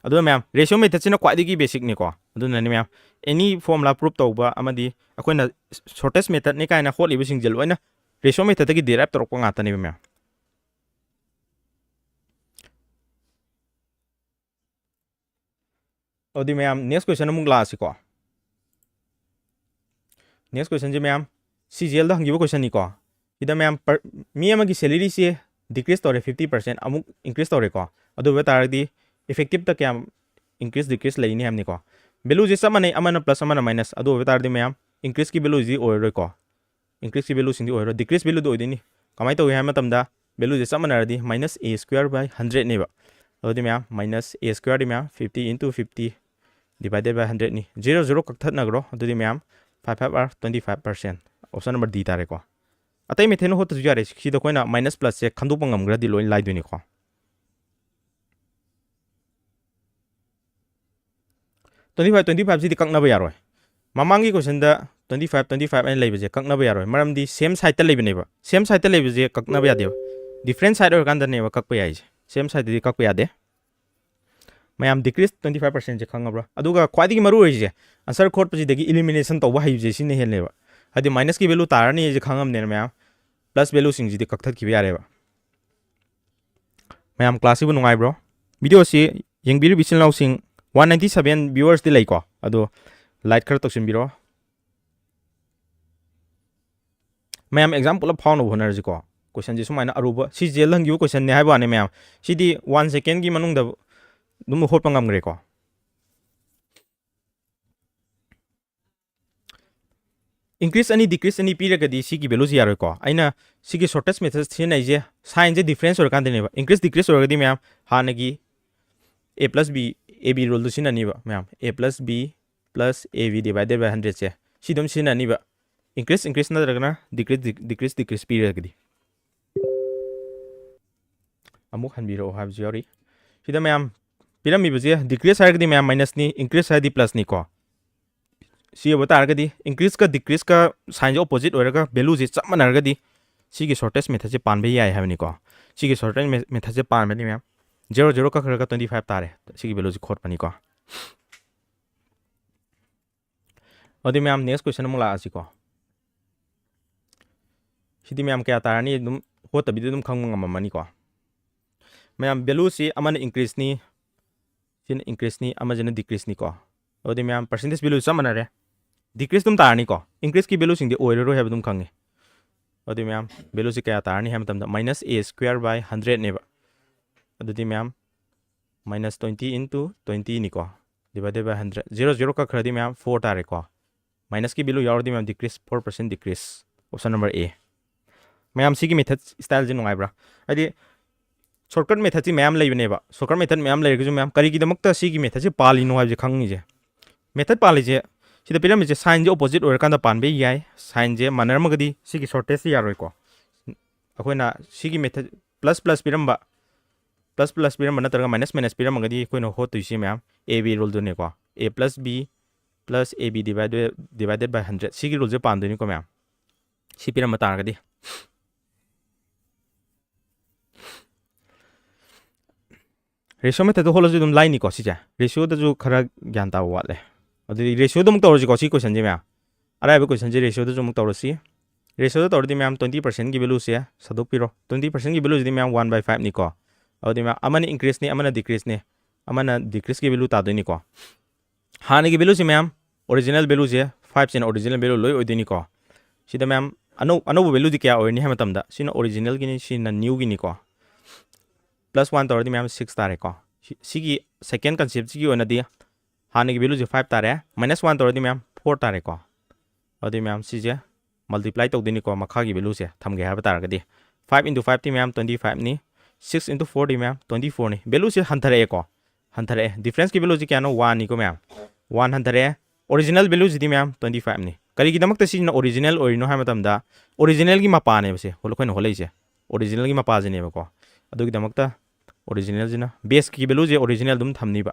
ꯑꯗꯨꯅ ꯃꯌꯥꯝ, ꯔꯦꯁꯤꯌꯣ ꯃꯦꯊꯠꯁꯤꯅ ꯈ꯭ꯋꯥꯏꯗꯒꯤ ꯕꯦꯁꯤꯛꯅꯤꯀꯣ꯫ ꯑꯗꯨꯅꯅꯤ ꯃꯌꯥꯝ, ꯑꯦꯅꯤ ꯐꯣꯔꯃꯨꯂꯥ ꯄ꯭ꯔꯨꯞ ꯇꯧꯕ ꯑꯃꯗꯤ ꯑꯩꯈꯣꯏꯅ ꯁꯣꯔꯇꯦꯁ ꯃꯦꯊꯠꯅꯤ ꯀꯥꯏꯅ ꯍꯣꯠꯂꯤꯕꯁꯤꯡꯁꯦ ꯂꯣꯏꯅ ꯔꯦꯁꯤꯌꯣ ꯃꯦꯊꯠꯇꯒꯤ ꯗꯤꯔꯥꯏꯞ ꯇꯧꯔꯛꯄ ꯉꯥꯛꯇꯅꯦꯕ ꯃꯌꯥꯝ꯫ ꯑꯗꯨꯗꯤ ꯃꯌꯥꯝ, ꯅꯦꯛꯁ ꯀꯣꯏꯁꯟ ꯑꯃꯨꯛ ꯂꯥꯛꯑꯁꯤꯀꯣ꯫ ꯅꯦꯛꯁ ꯀꯣꯏꯁꯟꯁꯦ ꯃꯌꯥꯝ, ꯁꯤ ꯖꯤ ꯑꯦꯜꯗ ꯍꯪꯈꯤꯕ ꯀꯣꯏꯁꯟꯅꯤꯀꯣ꯫ ꯁꯤꯗ ꯃꯌꯥꯝ, ꯃꯤ ꯑꯃꯒꯤ ꯁꯦꯂꯔꯤꯁꯦ ꯗꯤꯀ꯭ꯔꯤꯁ ꯇꯧꯔꯦ, ꯐꯤꯐꯇꯤ ꯄꯥꯔꯁꯦꯟ ꯑꯃꯨꯛ ꯏꯟꯀ꯭ꯔꯤꯁ ꯇꯧꯔꯦꯀꯣ꯫ ꯑꯗꯨ ꯑꯣꯏꯕ ꯇꯥꯔꯒꯗꯤ ꯏꯐꯦꯛꯇꯤꯞꯇ ꯀꯌꯥꯝ ꯏꯟꯀ꯭ꯔꯤꯁ ꯗꯤꯀ꯭ꯔꯤꯁ ꯂꯩꯅꯤ ꯍꯥꯏꯕꯅꯤꯀꯣ꯫ ꯚꯦꯂꯨꯁꯦ ꯆꯞ ꯃꯥꯟꯅꯩ, ꯑꯃꯅ ꯄ꯭ꯂꯁ ꯑꯃꯅ ꯃꯥꯏꯅꯁ꯫ ꯑꯗꯨ ꯑꯣꯏꯕ ꯇꯥꯔꯗꯤ ꯃꯌꯥꯝ, ꯏꯟꯀ꯭ꯔꯤꯁꯀꯤ ꯚꯦꯂꯨꯁꯤꯗꯤ ꯑꯣꯏꯔꯔꯣꯏꯀꯣ꯫ ꯏꯟꯀ꯭ꯔꯤꯁꯀꯤ ꯚꯦꯂꯨꯁꯤꯡꯗꯤ ꯑꯣꯏꯔꯔꯣꯏ, ꯗꯤꯀ꯭ꯔꯤꯁ ꯚꯦꯂꯨꯗ ꯑꯣꯏꯗꯣꯏꯅꯤ꯫ ꯀꯃꯥꯏꯅ ꯇꯧꯏ ꯍꯥꯏꯕ ꯃꯇꯝꯗ, ꯚꯦꯂꯨꯁꯦ ꯆꯞ ꯃꯥꯟꯅꯔꯗꯤ minus a square by hundredꯅꯦꯕ꯫ ꯑꯗꯨꯗꯤ ꯃꯌꯥꯝ, minus a squareꯗꯤ ꯃꯌꯥꯝ fifty into fifty divided by hundredꯅꯤ꯫ Zero zero ꯀꯛꯊꯠꯅꯈ꯭ꯔꯣ꯫ ꯑꯗꯨꯗꯤ ꯃꯌꯥꯝ, five five are twenty five percent꯫ Option number D ꯇꯥꯔꯦꯀꯣ꯫ ꯑꯇꯩ ꯃꯦꯊꯦꯠꯅ ꯍꯣꯠꯇꯁꯨ ꯌꯥꯔꯦ꯫ ꯁꯤꯗ ꯑꯩꯈꯣꯏꯅ ꯃꯥꯏꯅꯁ ꯄ꯭ꯂꯁꯁꯦ ꯈꯟꯗꯣꯛꯄ ꯉꯝꯈ꯭ꯔꯗꯤ ꯂꯣꯏ ꯂꯥꯏꯗꯣꯏꯅꯤꯀꯣ꯫ Twenty five, twenty fiveꯁꯤꯗꯤ ꯀꯛꯅꯕ ꯌꯥꯔꯣꯏ꯫ ꯃꯃꯥꯡꯒꯤ ꯀꯣꯏꯁꯟꯗ twenty five, twenty five ꯍꯥꯏꯅ ꯂꯩꯕꯁꯦ ꯀꯛꯅꯕ ꯌꯥꯔꯣꯏ, ꯃꯔꯝꯗꯤ ꯁꯦꯝ ꯁꯥꯏꯠꯇ ꯂꯩꯕꯅꯦꯕ꯫ ꯁꯦꯝ ꯁꯥꯏꯠꯇ ꯂꯩꯕꯁꯦ ꯀꯛꯅꯕ ꯌꯥꯗꯦꯕ꯫ ꯗꯤꯐ꯭ꯔꯦꯟ ꯁꯥꯏꯠ ꯑꯣꯏꯔꯀꯥꯟꯗꯅꯦꯕ ꯀꯛꯄ ꯌꯥꯏꯁꯦ, ꯁꯦꯝ ꯁꯥꯏꯠꯇꯗꯤ ꯀꯛꯄ ꯌꯥꯗꯦ꯫ ꯃꯌꯥꯝ, ꯗꯤꯀ꯭ꯔꯤꯁ twenty five percentꯁꯦ ꯈꯪꯉꯕ꯭ꯔꯥ? ꯑꯗꯨꯒ ꯈ꯭ꯋꯥꯏꯗꯒꯤ ꯃꯔꯨ ꯑꯣꯏꯔꯤꯁꯦ, ꯑꯟꯁꯔ ꯈꯣꯠꯄꯁꯤꯗꯒꯤ ꯏꯂꯤꯃꯤꯅꯦꯁꯟ ꯇꯧꯕ ꯍꯩꯕꯁꯦ ꯁꯤꯅ ꯍꯦꯜꯂꯦꯕ꯫ ꯍꯥꯏꯗꯤ ꯃꯥꯏꯅꯁꯀꯤ ꯚꯦꯂꯨ ꯇꯥꯔꯅꯤ ꯍꯥꯏꯁꯦ ꯈꯪꯉꯝꯅꯦꯅ ꯃꯌꯥꯝ, ꯄ꯭ꯂꯁ ꯚꯦꯂꯨꯁꯤꯡꯁꯤꯗꯤ ꯀꯛꯊꯠꯈꯤꯕ ꯌꯥꯔꯦꯕ꯫ ꯃꯌꯥꯝ, ꯀ꯭ꯂꯥꯁꯁꯤꯕꯨ ꯅꯨꯡꯉꯥꯏꯕ꯭ꯔꯣ? ꯚꯤꯗꯤꯑꯣꯁꯤ ꯌꯦꯡꯕꯤꯔꯤꯕ ꯏꯆꯤꯜ ꯏꯅꯥꯎꯁꯤꯡ, one ninety seven viewersꯇꯤ ꯂꯩꯀꯣ, ꯑꯗꯣ ꯂꯥꯏꯛ ꯈꯔ ꯇꯧꯁꯤꯟꯕꯤꯔꯣ꯫ ꯃꯌꯥꯝ, ꯑꯦꯛꯖꯥꯝ ꯄꯨꯂꯞ ꯐꯥꯎꯅꯕ ꯍꯣꯠꯅꯔꯁꯤꯀꯣ꯫ ꯀꯣꯏꯁꯟꯁꯦ ꯁꯨꯃꯥꯏꯅ ꯑꯔꯨꯕ, ꯁꯤ ꯖꯤ ꯑꯦꯜꯗ ꯍꯪꯈꯤꯕ ꯀꯣꯏꯁꯟꯅꯦ ꯍꯥꯏꯕ ꯋꯥꯅꯤ ꯃꯌꯥꯝ, ꯁꯤꯗꯤ ꯋꯥꯟ ꯁꯦꯀꯦꯟꯒꯤ ꯃꯅꯨꯡꯗ ꯑꯗꯨꯝ ꯍꯣꯠꯄ ꯉꯝꯈ꯭ꯔꯦꯀꯣ꯫ ꯏꯟꯀ꯭ꯔꯤꯁ ꯑꯅꯤ, ꯗꯤꯀ꯭ꯔꯤꯁ ꯑꯅꯤ ꯄꯤꯔꯒꯗꯤ ꯁꯤꯒꯤ ꯚꯦꯂꯨꯁꯤ ꯌꯥꯔꯣꯏꯀꯣ꯫ ꯑꯩꯅ ꯁꯤꯒꯤ ꯁꯣꯔꯇꯦꯁ ꯃꯦꯊꯗ ꯁꯤꯖꯤꯟꯅꯩꯁꯦ, ꯁꯥꯏꯟꯁꯦ ꯗꯤꯐ꯭ꯔꯦꯟꯁ ꯑꯣꯏꯔꯀꯥꯟꯗꯅꯦꯕ꯫ ꯏꯟꯀ꯭ꯔꯤꯁ ꯗꯤꯀ꯭ꯔꯤꯁ ꯑꯣꯏꯔꯒꯗꯤ ꯃꯌꯥꯝ, ꯍꯥꯟꯅꯒꯤ a plus b, a b ruleꯗꯨ ꯁꯤꯖꯤꯟꯅꯅꯤꯕ ꯃꯌꯥꯝ, a plus b plus a b divided by hundredꯁꯦ ꯁꯤ ꯑꯗꯨꯝ ꯁꯤꯖꯤꯟꯅꯅꯤꯕ꯫ ꯏꯟꯀ꯭ꯔꯤꯁ ꯏꯟꯀ꯭ꯔꯤꯁ ꯅꯠꯇ꯭ꯔꯒꯅ ꯗꯤꯀ꯭ꯔꯤꯁ ꯗꯤꯀ꯭ꯔꯤꯁ ꯗꯤꯀ꯭ꯔꯤꯁ ꯄꯤꯔꯒꯗꯤ꯫ ꯑꯃꯨꯛ ꯍꯟꯕꯤꯔꯛꯑꯣ ꯍꯥꯏꯕꯁꯨ ꯌꯥꯎꯔꯤ꯫ ꯁꯤꯗ ꯃꯌꯥꯝ, ꯄꯤꯔꯝꯃꯤꯕꯁꯦ ꯗꯤꯀ꯭ꯔꯤꯁ ꯍꯥꯏꯔꯒꯗꯤ ꯃꯌꯥꯝ ꯃꯥꯏꯅꯁꯅꯤ, ꯏꯟꯀ꯭ꯔꯤꯁ ꯍꯥꯏꯔꯗꯤ ꯄ꯭ꯂꯁꯅꯤꯀꯣ꯫ ꯁꯤ ꯑꯣꯏꯕ ꯇꯥꯔꯒꯗꯤ ꯏꯟꯀ꯭ꯔꯤꯁꯀ ꯗꯤꯀ꯭ꯔꯤꯁꯀ ꯁꯥꯏꯟꯁꯦ ꯑꯣꯄꯣꯖꯤꯠ ꯑꯣꯏꯔꯒ ꯚꯦꯂꯨꯁꯦ ꯆꯞ ꯃꯥꯟꯅꯔꯒꯗꯤ ꯁꯤꯒꯤ ꯁꯣꯔꯇꯦꯁ ꯃꯦꯊꯗꯁꯦ ꯄꯥꯟꯕ ꯌꯥꯏ ꯍꯥꯏꯕꯅꯤꯀꯣ꯫ ꯁꯤꯒꯤ ꯁꯣꯔꯇꯦꯁ ꯃꯦꯊꯗꯁꯦ ꯄꯥꯟꯕꯅꯤ ꯃꯌꯥꯝ꯫ Zero zero ꯀꯛꯈ꯭ꯔꯒ twenty five ꯇꯥꯔꯦ꯫ ꯁꯤꯒꯤ value ꯁꯤ ꯈꯣꯠꯄꯅꯤꯀꯣ꯫ ꯑꯗꯨꯗꯤ ꯃꯌꯥꯝ, next question ꯑꯃꯨꯛ ꯂꯥꯛꯑꯁꯤꯀꯣ꯫ ꯁꯤꯗꯤ ꯃꯌꯥꯝ ꯀꯌꯥ ꯇꯥꯔꯅꯤ? ꯑꯗꯨꯝ ꯍꯣꯠꯇꯕꯤꯗ ꯑꯗꯨꯝ ꯈꯪꯕ ꯉꯝꯃꯝꯃꯅꯤꯀꯣ꯫ ꯃꯌꯥꯝ, value ꯁꯤ ꯑꯃꯅ increase ꯅꯤ, ꯁꯤꯅ increase ꯅꯤ, ꯑꯃꯁꯤꯅ decrease ꯅꯤꯀꯣ꯫ ꯑꯗꯨꯗꯤ ꯃꯌꯥꯝ, percentage value ꯆꯞ ꯃꯥꯟꯅꯔꯦ꯫ Decrease ꯑꯗꯨꯝ ꯇꯥꯔꯅꯤꯀꯣ꯫ Increase ꯀꯤ value ꯁꯤꯡꯗꯤ ꯑꯣꯏꯔꯔꯣꯏ ꯍꯥꯏꯕ ꯑꯗꯨꯝ ꯈꯪꯉꯤ꯫ ꯑꯗꯨꯗꯤ ꯃꯌꯥꯝ, value ꯁꯤ ꯀꯌꯥ ꯇꯥꯔꯅꯤ ꯍꯥꯏꯕ ꯃꯇꯝꯗ, minus a square by hundred ꯅꯦꯕ꯫ ꯑꯗꯨꯗꯤ ꯃꯌꯥꯝ, minus twenty into twenty ꯅꯤꯀꯣ, divided by hundred꯫ Zero zero ꯀꯛꯈ꯭ꯔꯗꯤ ꯃꯌꯥꯝ, four ꯇꯥꯔꯦꯀꯣ꯫ Minus ꯀꯤ value ꯌꯥꯎꯔꯗꯤ ꯃꯌꯥꯝ, decrease, four percent decrease꯫ Option number A꯫ ꯃꯌꯥꯝ, ꯁꯤꯒꯤ method style ꯁꯤ ꯅꯨꯡꯉꯥꯏꯕ꯭ꯔꯥ? ꯍꯥꯏꯗꯤ, shortcut method ꯁꯤ ꯃꯌꯥꯝ ꯂꯩꯕꯅꯦꯕ꯫ Shortcut method ꯃꯌꯥꯝ ꯂꯩꯔꯒꯁꯨ ꯃꯌꯥꯝ, ꯀꯔꯤꯒꯤꯗꯃꯛꯇ ꯁꯤꯒꯤ method ꯁꯤ ꯄꯥꯜꯂꯤꯅꯣ ꯍꯥꯏꯕꯁꯦ ꯈꯪꯉꯤꯁꯦ꯫ Method ꯄꯥꯜꯂꯤꯁꯦ, ꯁꯤꯗ ꯄꯤꯔꯝꯃꯤꯁꯦ, sign ꯁꯦ opposite ꯑꯣꯏꯔꯀꯥꯟꯗ ꯄꯥꯟꯕ ꯌꯥꯏ꯫ Sign ꯁꯦ ꯃꯥꯟꯅꯔꯝꯃꯒꯗꯤ ꯁꯤꯒꯤ shortest ꯁꯤ ꯌꯥꯔꯣꯏꯀꯣ꯫ ꯑꯩꯈꯣꯏꯅ ꯁꯤꯒꯤ method, plus plus ꯄꯤꯔꯝꯕ, plus plus ꯄꯤꯔꯝꯕ ꯅꯠꯇ꯭ꯔꯒ minus minus ꯄꯤꯔꯝꯃꯒꯗꯤ ꯑꯩꯈꯣꯏꯅ ꯍꯣꯠꯇꯣꯏꯁꯤ ꯃꯌꯥꯝ, A B rule ꯗꯨꯅꯦꯀꯣ꯫ A plus B plus A B divided, divided by hundred꯫ ꯁꯤꯒꯤ rule ꯁꯦ ꯄꯥꯟꯗꯣꯏꯅꯤꯀꯣ ꯃꯌꯥꯝ, ꯁꯤ ꯄꯤꯔꯝꯕ ꯇꯥꯔꯒꯗꯤ꯫ Ratio method ꯇ ꯍꯣꯠꯂꯁꯨ ꯑꯗꯨꯝ ꯂꯥꯏꯅꯤꯀꯣ ꯁꯤꯁꯦ꯫ Ratio ꯗꯁꯨ ꯈꯔ ꯒ꯭ꯌꯥꯟ ꯇꯥꯕ ꯋꯥꯠꯂꯦ꯫ ꯑꯗꯨꯗꯤ ratio ꯗ ꯑꯃꯨꯛ ꯇꯧꯔꯁꯤꯀꯣ, ꯁꯤ question ꯁꯦ ꯃꯌꯥꯝ꯫ ꯑꯔꯥꯏꯕ question ꯁꯦ ratio ꯗꯁꯨ ꯑꯃꯨꯛ ꯇꯧꯔꯁꯤ꯫ Ratio ꯗ ꯇꯧꯔꯗꯤ ꯃꯌꯥꯝ, twenty percent ꯀꯤ value ꯁꯦ ꯁꯟꯗꯣꯛꯄꯤꯔꯣ꯫ Twenty percent ꯀꯤ value ꯁꯤꯗꯤ ꯃꯌꯥꯝ, one by five ꯅꯤꯀꯣ꯫ ꯑꯗꯨꯗꯤ ꯃꯌꯥꯝ, ꯑꯃꯅ increase ꯅꯤ, ꯑꯃꯅ decrease ꯅꯤ, ꯑꯃꯅ decrease ꯀꯤ value ꯇꯥꯗꯣꯏꯅꯤꯀꯣ꯫ ꯍꯥꯟꯅꯒꯤ value ꯁꯦ ꯃꯌꯥꯝ, original value ꯁꯦ, five ꯁꯤꯅ original value ꯂꯣꯏ ꯑꯣꯏꯗꯣꯏꯅꯤꯀꯣ꯫ ꯁꯤꯗ ꯃꯌꯥꯝ, ꯑꯅꯧ-, ꯑꯅꯧꯕ value ꯗꯤ ꯀꯌꯥ ꯑꯣꯏꯔꯅꯤ ꯍꯥꯏꯕ ꯃꯇꯝꯗ, ꯁꯤꯅ original ꯒꯤꯅꯤ, ꯁꯤꯅ new ꯒꯤꯅꯤꯀꯣ꯫ Plus one ꯇꯧꯔꯗꯤ ꯃꯌꯥꯝ, six ꯇꯥꯔꯦꯀꯣ꯫ ꯁꯤ-, ꯁꯤꯒꯤ second concept ꯁꯤꯒꯤ ꯑꯣꯏꯅꯗꯤ ꯍꯥꯟꯅꯒꯤ value ꯁꯦ five ꯇꯥꯔꯦ, minus one ꯇꯧꯔꯗꯤ ꯃꯌꯥꯝ, four ꯇꯥꯔꯦꯀꯣ꯫ ꯑꯗꯨꯗꯤ ꯃꯌꯥꯝ, ꯁꯤꯁꯦ multiply ꯇꯧꯗꯣꯏꯅꯤꯀꯣ, ꯃꯈꯥꯒꯤ value ꯁꯦ ꯊꯝꯒꯦ ꯍꯥꯏꯕ ꯇꯥꯔꯒꯗꯤ꯫ Five into five ꯇꯤ ꯃꯌꯥꯝ, twenty five ꯅꯤ, six into four ꯗꯤ ꯃꯌꯥꯝ, twenty four ꯅꯤ꯫ Value ꯁꯦ ꯍꯟꯊꯔꯛꯑꯦꯀꯣ, ꯍꯟꯊꯔꯛꯑꯦ꯫ Difference ꯀꯤ value ꯁꯦ ꯀꯌꯥꯅꯣ? One ꯅꯤꯀꯣ ꯃꯌꯥꯝ, one ꯍꯟꯊꯔꯛꯑꯦ꯫ Original value ꯁꯤꯗꯤ ꯃꯌꯥꯝ, twenty five ꯅꯤ꯫ ꯀꯔꯤꯒꯤꯗꯃꯛꯇ ꯁꯤꯁꯤꯅ original ꯑꯣꯏꯔꯤꯅꯣ ꯍꯥꯏꯕ ꯃꯇꯝꯗ, original ꯒꯤ ꯃꯄꯥꯅꯦꯕ ꯁꯦ, ꯍꯣ-, ꯑꯩꯈꯣꯏꯅ ꯍꯣꯠꯂꯛꯏꯁꯦ, original ꯒꯤ ꯃꯄꯥꯁꯤꯅꯦꯕꯀꯣ꯫ ꯑꯗꯨꯒꯤꯗꯃꯛꯇ original ꯁꯤꯅ, base ꯀꯤ value ꯁꯦ original ꯑꯗꯨꯝ ꯊꯝꯅꯤꯕ꯫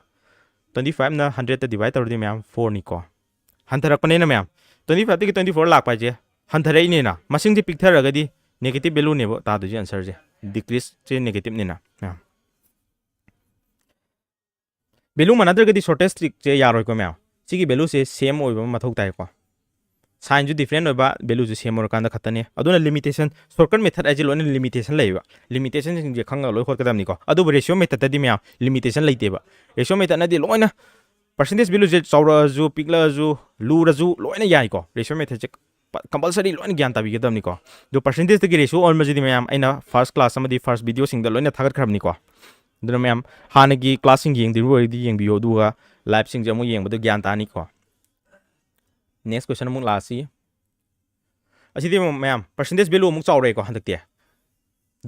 Twenty five ꯅ hundred ꯇ divide ꯇꯧꯔꯗꯤ ꯃꯌꯥꯝ, four ꯅꯤꯀꯣ꯫ ꯍꯟꯊꯔꯛꯄꯅꯤꯅ ꯃꯌꯥꯝ, twenty five ꯇꯒꯤ twenty four ꯂꯥꯛꯄ ꯍꯥꯏꯁꯦ ꯍꯟꯊꯔꯛꯏꯅꯦꯅ, ꯃꯁꯤꯡꯁꯦ ꯄꯤꯛꯊꯔꯒꯗꯤ negative value ꯅꯦꯕ ꯇꯥꯗꯣꯏꯁꯦ, answer ꯁꯦ꯫ Decrease ꯁꯦ negative ꯅꯤꯅ ꯃꯌꯥꯝ꯫ ꯚꯦꯂꯨ ꯃꯥꯟꯅꯗ꯭ꯔꯒꯗꯤ shortest trick ꯁꯦ ꯌꯥꯔꯣꯏꯀꯣ ꯃꯌꯥꯝ꯫ ꯁꯤꯒꯤ ꯚꯦꯂꯨꯁꯦ ꯁꯦꯝ ꯑꯣꯏꯕ ꯑꯃ ꯃꯊꯧ ꯇꯥꯏꯀꯣ꯫ ꯁꯥꯏꯟꯁꯨ ꯗꯤꯐ꯭ꯔꯦꯟ ꯑꯣꯏꯕ, ꯚꯦꯂꯨꯁꯨ ꯁꯦꯝ ꯑꯣꯏꯔꯀꯥꯟꯗ ꯈꯛꯇꯅꯦ꯫ ꯑꯗꯨꯅ ꯂꯤꯃꯤꯇꯦꯁꯟ, ꯁꯣꯔꯠꯀꯠ ꯃꯦꯊꯠ ꯍꯥꯏꯁꯦ ꯂꯣꯏꯅ ꯂꯤꯃꯤꯇꯦꯁꯟ ꯂꯩꯌꯦꯕ꯫ ꯂꯤꯃꯤꯇꯦꯁꯟꯁꯤꯡꯁꯦ ꯈꯪꯉꯒ ꯂꯣꯏ ꯍꯣꯠꯀꯗꯕꯅꯤꯀꯣ꯫ ꯑꯗꯨꯕꯨ ꯔꯦꯁꯤꯌꯣ ꯃꯦꯊꯠꯇꯗꯤ ꯃꯌꯥꯝ ꯂꯤꯃꯤꯇꯦꯁꯟ ꯂꯩꯇꯦꯕ꯫ ꯔꯦꯁꯤꯌꯣ ꯃꯦꯊꯠꯅꯗꯤ ꯂꯣꯏꯅ ꯄꯔꯁꯦꯟꯇꯦꯖ ꯚꯦꯂꯨꯁꯦ ꯆꯥꯎꯔꯛꯑꯁꯨ, ꯄꯤꯛꯂꯛꯑꯁꯨ, ꯂꯨꯔꯁꯨ ꯂꯣꯏꯅ ꯌꯥꯏꯀꯣ꯫ ꯔꯦꯁꯤꯌꯣ ꯃꯦꯊꯠꯁꯦ ꯀꯝꯄꯜꯁꯔꯤ ꯂꯣꯏꯅ ꯒ꯭ꯌꯥꯟ ꯇꯥꯕꯤꯒꯗꯕꯅꯤꯀꯣ꯫ ꯑꯗꯣ ꯄꯔꯁꯦꯟꯇꯦꯖꯇꯒꯤ ꯔꯦꯁꯤꯌꯣ ꯑꯣꯟꯕꯁꯤꯗꯤ ꯃꯌꯥꯝ ꯑꯩꯅ ꯐꯥꯔꯁ ꯀ꯭ꯂꯥꯁ ꯑꯃꯗꯤ ꯐꯥꯔꯁ ꯚꯤꯗꯤꯑꯣꯁꯤꯡꯗ ꯂꯣꯏꯅ ꯊꯥꯒꯠꯈ꯭ꯔꯕꯅꯤꯀꯣ꯫ ꯑꯗꯨꯅ ꯃꯌꯥꯝ ꯍꯥꯟꯅꯒꯤ ꯀ꯭ꯂꯥꯁꯁꯤꯡ ꯌꯦꯡꯗ꯭ꯔꯤꯕ ꯑꯣꯏꯔꯗꯤ ꯌꯦꯡꯕꯤꯌꯨ, ꯑꯗꯨꯒ ꯂꯥꯏꯞꯁꯤꯡꯁꯦ ꯑꯃꯨꯛ ꯌꯦꯡꯕꯗ ꯒ꯭ꯌꯥꯟ ꯇꯥꯅꯤꯀꯣ꯫ Next question ꯑꯃꯨꯛ ꯂꯥꯛꯑꯁꯤ꯫ ꯑꯁꯤꯗꯤ ꯑꯃꯨꯛ ꯃꯌꯥꯝ ꯄꯔꯁꯦꯟꯇꯦꯖ ꯚꯦꯂꯨ ꯑꯃꯨꯛ ꯆꯥꯎꯔꯦꯀꯣ ꯍꯟꯗꯛꯇꯤ꯫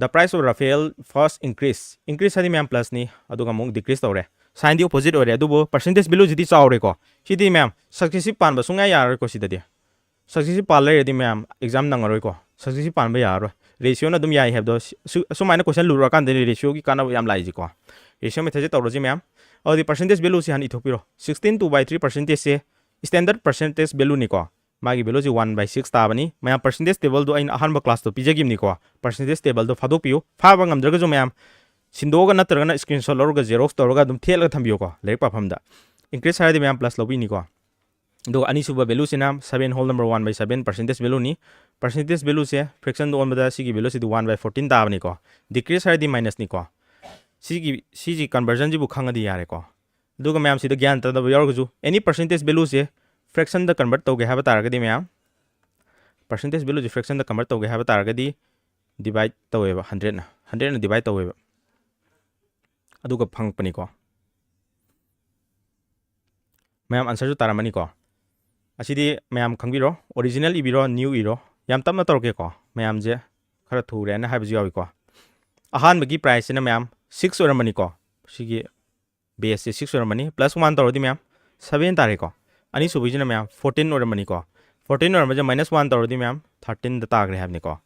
The price of Rafael first increase. Increase ꯍꯥꯏꯗꯤ ꯃꯌꯥꯝ ꯄ꯭ꯂꯁꯅꯤ, ꯑꯗꯨꯒ ꯑꯃꯨꯛ ꯗꯤꯀ꯭ꯔꯤꯁ ꯇꯧꯔꯦ꯫ ꯁꯥꯏꯟꯗꯤ ꯑꯣꯄꯣꯖꯤꯠ ꯑꯣꯏꯔꯦ, ꯑꯗꯨꯕꯨ ꯄꯔꯁꯦꯟꯇꯦꯖ ꯚꯦꯂꯨꯁꯤꯗꯤ ꯆꯥꯎꯔꯦꯀꯣ꯫ ꯁꯤꯗꯤ ꯃꯌꯥꯝ ꯁꯛꯁꯦꯁꯤꯞ ꯄꯥꯟꯕ ꯁꯨꯡꯌꯥ ꯌꯥꯔꯔꯣꯏꯀꯣ ꯁꯤꯗꯗꯤ꯫ ꯁꯛꯁꯦꯁꯤꯞ ꯄꯥꯜ ꯂꯩꯔꯗꯤ ꯃꯌꯥꯝ ꯑꯦꯛꯖꯥꯝ ꯅꯪꯉꯔꯣꯏꯀꯣ꯫ ꯁꯛꯁꯦꯁꯤꯞ ꯄꯥꯟꯕ ꯌꯥꯔꯔꯣꯏ꯫ ꯔꯦꯁꯤꯌꯣꯅ ꯑꯗꯨꯝ ꯌꯥꯏ ꯍꯥꯏꯕꯗꯣ ꯁꯤ-, ꯁꯨ-, ꯑꯁꯨꯃꯥꯏꯅ ꯀꯣꯏꯁꯟ ꯂꯨꯔꯛꯑꯀꯥꯟꯗꯗꯤ ꯔꯦꯁꯤꯌꯣꯒꯤ ꯀꯥꯟꯅꯕ ꯌꯥꯝ ꯂꯥꯛꯏꯁꯤꯀꯣ꯫ ꯔꯦꯁꯤꯌꯣ ꯃꯦꯊꯠꯁꯦ ꯇꯧꯔꯁꯤ ꯃꯌꯥꯝ꯫ ꯑꯗꯨꯗꯤ ꯄꯔꯁꯦꯟꯇꯦꯖ ꯚꯦꯂꯨꯁꯤ ꯍꯥꯟꯅ ꯏꯊꯣꯛꯄꯤꯔꯣ꯫ Sixteen two by three percentage say standard percentage ꯚꯦꯂꯨꯅꯤꯀꯣ꯫ ꯃꯥꯒꯤ ꯚꯦꯂꯨꯁꯤ one by six ꯇꯥꯕꯅꯤ꯫ ꯃꯌꯥꯝ ꯄꯔꯁꯦꯟꯇꯦꯖ ꯇꯦꯕꯜꯗꯣ ꯑꯩꯅ ꯑꯍꯥꯟꯕ ꯀ꯭ꯂꯥꯁꯇꯣ ꯄꯤꯖꯈꯤꯕꯅꯤꯀꯣ꯫ ꯄꯔꯁꯦꯟꯇꯦꯖ ꯇꯦꯕꯜꯗꯣ ꯐꯥꯗꯣꯛꯄꯤꯌꯨ꯫ ꯐꯥꯕ ꯉꯝꯗ꯭ꯔꯒꯁꯨ ꯃꯌꯥꯝ ꯁꯤꯟꯗꯣꯛꯑꯒ ꯅꯠꯇ꯭ꯔꯒꯅ ꯁ꯭ꯀ꯭ꯔꯤꯟꯁꯣꯠ ꯂꯧꯔꯒ ꯖꯦꯔꯣꯛꯁ ꯇꯧꯔꯒ ꯑꯗꯨꯝ ꯊꯦꯠꯂꯒ ꯊꯝꯕꯤꯌꯨꯀꯣ ꯂꯥꯏꯔꯤꯛ ꯄꯥꯐꯝꯗ꯫ ꯏꯟꯀ꯭ꯔꯤꯁ ꯍꯥꯏꯔꯗꯤ ꯃꯌꯥꯝ ꯄ꯭ꯂꯁ ꯂꯧꯕꯤꯅꯤꯀꯣ꯫ ꯑꯗꯨꯒ ꯑꯅꯤꯁꯨꯕ ꯚꯦꯂꯨꯁꯤꯅ seven whole number one by seven percentage ꯚꯦꯂꯨꯅꯤ꯫ ꯄꯔꯁꯦꯟꯇꯦꯖ ꯚꯦꯂꯨꯁꯦ ꯐ꯭ꯔꯦꯛꯁꯟꯗ ꯑꯣꯟꯕꯗ ꯁꯤꯒꯤ ꯚꯦꯂꯨꯁꯤꯗꯤ one by fourteen ꯇꯥꯕꯅꯤꯀꯣ꯫ ꯗꯤꯀ꯭ꯔꯤꯁ ꯍꯥꯏꯔꯗꯤ ꯃꯥꯏꯅꯁꯅꯤꯀꯣ꯫ ꯁꯤꯒꯤ, ꯁꯤꯒꯤ ꯀꯟꯚꯔꯖꯟꯁꯤꯕꯨ ꯈꯪꯉꯗꯤ ꯌꯥꯔꯦꯀꯣ꯫ ꯑꯗꯨꯒ ꯃꯌꯥꯝꯁꯤꯗ ꯒ꯭ꯌꯥꯟ ꯇꯥꯗꯕ ꯌꯥꯎꯔꯒꯁꯨ, ꯑꯦꯅꯤ ꯄꯔꯁꯦꯟꯇꯦꯖ ꯚꯦꯂꯨꯁꯦ ꯐ꯭ꯔꯦꯛꯁꯟꯗ ꯀꯟꯚꯔꯠ ꯇꯧꯒꯦ ꯍꯥꯏꯕ ꯇꯥꯔꯒꯗꯤ ꯃꯌꯥꯝ, ꯄꯔꯁꯦꯟꯇꯦꯖ ꯚꯦꯂꯨꯁꯦ ꯐ꯭ꯔꯦꯛꯁꯟꯗ ꯀꯟꯚꯔꯠ ꯇꯧꯒꯦ ꯍꯥꯏꯕ ꯇꯥꯔꯒꯗꯤ ꯗꯤꯚꯥꯏꯠ ꯇꯧꯋꯦꯕ ꯍꯟꯗ꯭ꯔꯦꯠꯅ꯫ ꯍꯟꯗ꯭ꯔꯦꯠꯅ ꯗꯤꯚꯥꯏꯠ ꯇꯧꯋꯦꯕ꯫ ꯑꯗꯨꯒ ꯐꯪꯉꯛꯄꯅꯤꯀꯣ꯫ ꯃꯌꯥꯝ ꯑꯟꯁꯔꯁꯨ ꯇꯥꯔꯝꯃꯅꯤꯀꯣ꯫ ꯑꯁꯤꯗꯤ ꯃꯌꯥꯝ ꯈꯪꯕꯤꯔꯣ, ꯑꯣꯔꯤꯖꯤꯅꯦꯜ ꯏꯕꯤꯔꯣ, ꯅ꯭ꯌꯨ ꯏꯔꯣ꯫ ꯌꯥꯝ ꯇꯞꯅ ꯇꯧꯔꯛꯀꯦꯀꯣ, ꯃꯌꯥꯝꯁꯦ ꯈꯔ ꯊꯨꯔꯦꯅ ꯍꯥꯏꯕꯁꯨ ꯌꯥꯎꯏꯀꯣ꯫ ꯑꯍꯥꯟꯕꯒꯤ ꯄ꯭ꯔꯥꯏꯁꯁꯤꯅ ꯃꯌꯥꯝ ꯁꯤꯛꯁ ꯑꯣꯏꯔꯝꯕꯅꯤꯀꯣ꯫ ꯁꯤꯒꯤ ꯕꯦꯁꯁꯦ ꯁꯤꯛꯁ ꯑꯣꯏꯔꯝꯕꯅꯤ, ꯄ꯭ꯂꯁ ꯋꯥꯟ ꯇꯧꯔꯗꯤ ꯃꯌꯥꯝ ꯁꯚꯦꯟ ꯇꯥꯔꯦꯀꯣ꯫ ꯑꯅꯤꯁꯨꯕꯒꯤꯁꯤꯅ ꯃꯌꯥꯝ ꯐꯣꯔꯇꯤꯟ ꯑꯣꯏꯔꯝꯕꯅꯤꯀꯣ꯫ ꯐꯣꯔꯇꯤꯟ ꯑꯣꯏꯔꯝꯕꯁꯦ ꯃꯥꯏꯅꯁ ꯋꯥꯟ ꯇꯧꯔꯗꯤ ꯃꯌꯥꯝ ꯊꯥꯔꯇꯤꯟꯗ ꯇꯥꯈ꯭ꯔꯦ ꯍꯥꯏꯕꯅꯤꯀꯣ꯫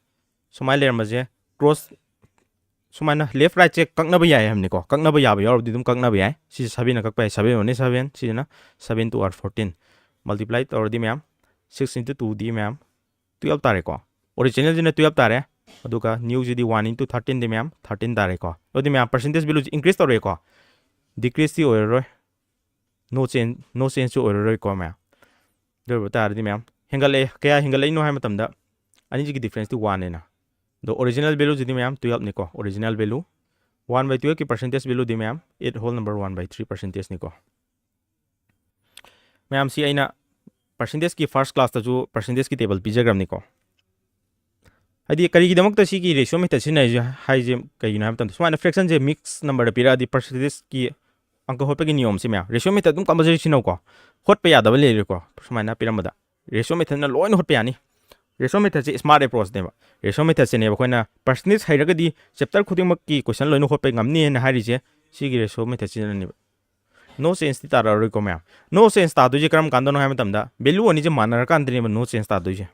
ꯁꯨꯃꯥꯏꯅ ꯂꯩꯔꯝꯕꯁꯦ ꯀ꯭ꯔꯣꯁ ꯁꯨꯃꯥꯏꯅ ꯂꯦꯐ ꯔꯥꯏꯠꯁꯦ ꯀꯛꯅꯕ ꯌꯥꯏ ꯍꯥꯏꯕꯅꯤꯀꯣ꯫ ꯀꯛꯅꯕ ꯌꯥꯕ ꯌꯥꯎꯔꯕꯗꯤ ꯑꯗꯨꯝ ꯀꯛꯅꯕ ꯌꯥꯏ꯫ ꯁꯤꯁꯦ ꯁꯚꯦꯟꯅ ꯀꯛꯄ ꯌꯥꯏ, ꯁꯚꯦꯟ ꯋꯥꯟꯅꯤ ꯁꯚꯦꯟ, ꯁꯤꯁꯤꯅ seven two are fourteen꯫ Multiply ꯇꯧꯔꯗꯤ ꯃꯌꯥꯝ six into two ꯗꯤ ꯃꯌꯥꯝ twelve ꯇꯥꯔꯦꯀꯣ꯫ ꯑꯣꯔꯤꯖꯤꯅꯦꯜꯁꯤꯅ twelve ꯇꯥꯔꯦ, ꯑꯗꯨꯒ ꯅ꯭ꯌꯨꯁꯤꯗꯤ one into thirteen ꯗꯤ ꯃꯌꯥꯝ thirteen ꯇꯥꯔꯦꯀꯣ꯫ ꯑꯗꯨꯗꯤ ꯃꯌꯥꯝ ꯄꯔꯁꯦꯟꯇꯦꯖ ꯚꯦꯂꯨꯁꯤ ꯏꯟꯀ꯭ꯔꯤꯁ ꯇꯧꯔꯛꯑꯦꯀꯣ꯫ decrease ꯇꯤ ꯑꯣꯏꯔꯔꯣꯏ, no change, no change ꯁꯨ ꯑꯣꯏꯔꯔꯣꯏꯀꯣ ꯃꯌꯥꯝ꯫ ꯑꯗꯨ ꯑꯣꯏꯕ ꯇꯥꯔꯗꯤ ꯃꯌꯥꯝ ꯍꯦꯟꯒꯠꯂꯛꯑꯦ꯫ ꯀꯌꯥ ꯍꯦꯟꯒꯠꯂꯛꯏꯅꯣ ꯍꯥꯏꯕ ꯃꯇꯝꯗ ꯑꯅꯤꯁꯤꯒꯤ difference ꯇꯤ one ꯅꯤꯅ꯫ ꯑꯗꯣ original value ꯁꯤꯗꯤ ꯃꯌꯥꯝ twelve ꯅꯤꯀꯣ, original value꯫ One by twelve ꯀꯤ percentage value ꯗꯤ ꯃꯌꯥꯝ eight whole number one by three percentage ꯅꯤꯀꯣ꯫ ꯃꯌꯥꯝꯁꯤ ꯑꯩꯅ percentage ꯀꯤ first class ꯇꯁꯨ percentage ꯀꯤ table ꯄꯤꯖꯈ꯭ꯔꯕꯅꯤꯀꯣ꯫ ꯍꯥꯏꯗꯤ ꯀꯔꯤꯒꯤꯗꯃꯛꯇ ꯁꯤꯒꯤ ratio method ꯁꯤꯖꯤꯟꯅꯔꯤꯁꯦ ꯍꯥꯏꯁꯦ ꯀꯩꯒꯤꯅꯣ ꯍꯥꯏꯕ ꯃꯇꯝꯗ, ꯁꯨꯃꯥꯏꯅ fraction ꯁꯦ mix number ꯗ ꯄꯤꯔꯛꯑꯗꯤ percentage ꯀꯤ ꯑꯪꯀ ꯍꯣꯠꯄꯒꯤ ꯅꯤꯌꯣꯝꯁꯤ ꯃꯌꯥꯝ ratio method ꯑꯗꯨꯝ compulsory ꯁꯤꯖꯤꯟꯅꯧꯀꯣ꯫ ꯍꯣꯠꯄ ꯌꯥꯗꯕ ꯂꯩꯔꯣꯏꯀꯣ꯫ ꯁꯨꯃꯥꯏꯅ ꯄꯤꯔꯝꯕꯗ ratio method ꯅ ꯂꯣꯏꯅ ꯍꯣꯠꯄ ꯌꯥꯅꯤ꯫ Ratio method ꯁꯦ smart approach ꯅꯦꯕ꯫ Ratio method ꯁꯤꯅꯦꯕ ꯑꯩꯈꯣꯏꯅ percentage ꯍꯩꯔꯒꯗꯤ chapter ꯈꯨꯗꯤꯡꯃꯛꯀꯤ question ꯂꯣꯏꯅ ꯍꯣꯠꯄ ꯉꯝꯅꯤ ꯍꯥꯏꯅ ꯍꯥꯏꯔꯤꯁꯦ, ꯁꯤꯒꯤ ratio method ꯁꯤꯖꯤꯟꯅꯅꯦꯕ꯫ No change ꯇꯤ ꯇꯥꯔꯛꯑꯔꯣꯏꯀꯣ ꯃꯌꯥꯝ꯫ No change ꯇꯥꯗꯣꯏꯁꯦ ꯀꯔꯝ ꯀꯥꯟꯗꯅꯣ ꯍꯥꯏꯕ ꯃꯇꯝꯗ, value ꯑꯅꯤꯁꯦ ꯃꯥꯟꯅꯔꯀꯥꯟꯗꯅꯦꯕ no change ꯇꯥꯗꯣꯏꯁꯦ꯫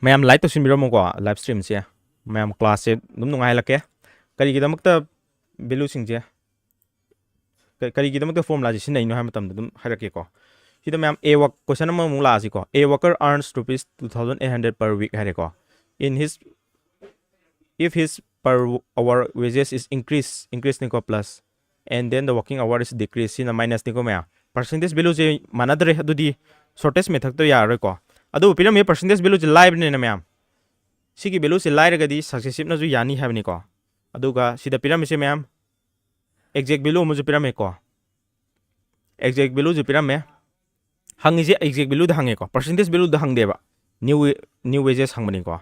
ꯃꯌꯥꯝ like ꯇꯧꯁꯤꯟꯕꯤꯔꯝꯃꯨꯀꯣ live stream ꯁꯦ꯫ ꯃꯌꯥꯝ class ꯁꯦ ꯑꯗꯨꯝ ꯅꯨꯡꯉꯥꯏꯍꯜꯂꯛꯀꯦ꯫ ꯀꯔꯤꯒꯤꯗꯃꯛꯇ value ꯁꯤꯡꯁꯦ, ꯀ-, ꯀꯔꯤꯒꯤꯗꯃꯛꯇ formula ꯁꯦ ꯁꯤꯖꯤꯟꯅꯩꯅꯣ ꯍꯥꯏꯕ ꯃꯇꯝꯗ ꯑꯗꯨꯝ ꯍꯥꯏꯔꯛꯀꯦꯀꯣ꯫ ꯁꯤꯗ ꯃꯌꯥꯝ A work question ꯑꯃꯃꯨꯛ ꯂꯥꯛꯑꯁꯤꯀꯣ꯫ A worker earns rupees two thousand eight hundred per week ꯍꯥꯏꯔꯦꯀꯣ꯫ In his, if his per hour wages is increase, increase ꯅꯤꯀꯣ, plus, and then the working hour is decrease, ꯁꯤꯅ minus ꯅꯤꯀꯣ ꯃꯌꯥꯝ꯫ Percentage value ꯁꯦ ꯃꯥꯟꯅꯗ꯭ꯔꯦ, ꯑꯗꯨꯗꯤ shortest method ꯇꯣ ꯌꯥꯔꯔꯣꯏꯀꯣ꯫ ꯑꯗꯨꯕꯨ ꯄꯤꯔꯝꯃꯤꯕ percentage value ꯁꯦ ꯂꯥꯏꯕꯅꯤꯅ ꯃꯌꯥꯝ, ꯁꯤꯒꯤ value ꯁꯦ ꯂꯥꯏꯔꯒꯗꯤ successive ꯅꯁꯨ ꯌꯥꯅꯤ ꯍꯥꯏꯕꯅꯤꯀꯣ꯫ ꯑꯗꯨꯒ ꯁꯤꯗ ꯄꯤꯔꯝꯃꯤꯁꯦ ꯃꯌꯥꯝ exact value ꯑꯃꯁꯨ ꯄꯤꯔꯝꯃꯦꯀꯣ꯫ Exact value ꯁꯨ ꯄꯤꯔꯝꯃꯦ꯫ ꯍꯪꯉꯤꯁꯦ exact value ꯗ ꯍꯪꯉꯦꯀꯣ, percentage value ꯗ ꯍꯪꯗꯦꯕ꯫ New, new wages ꯍꯪꯕꯅꯤꯀꯣ꯫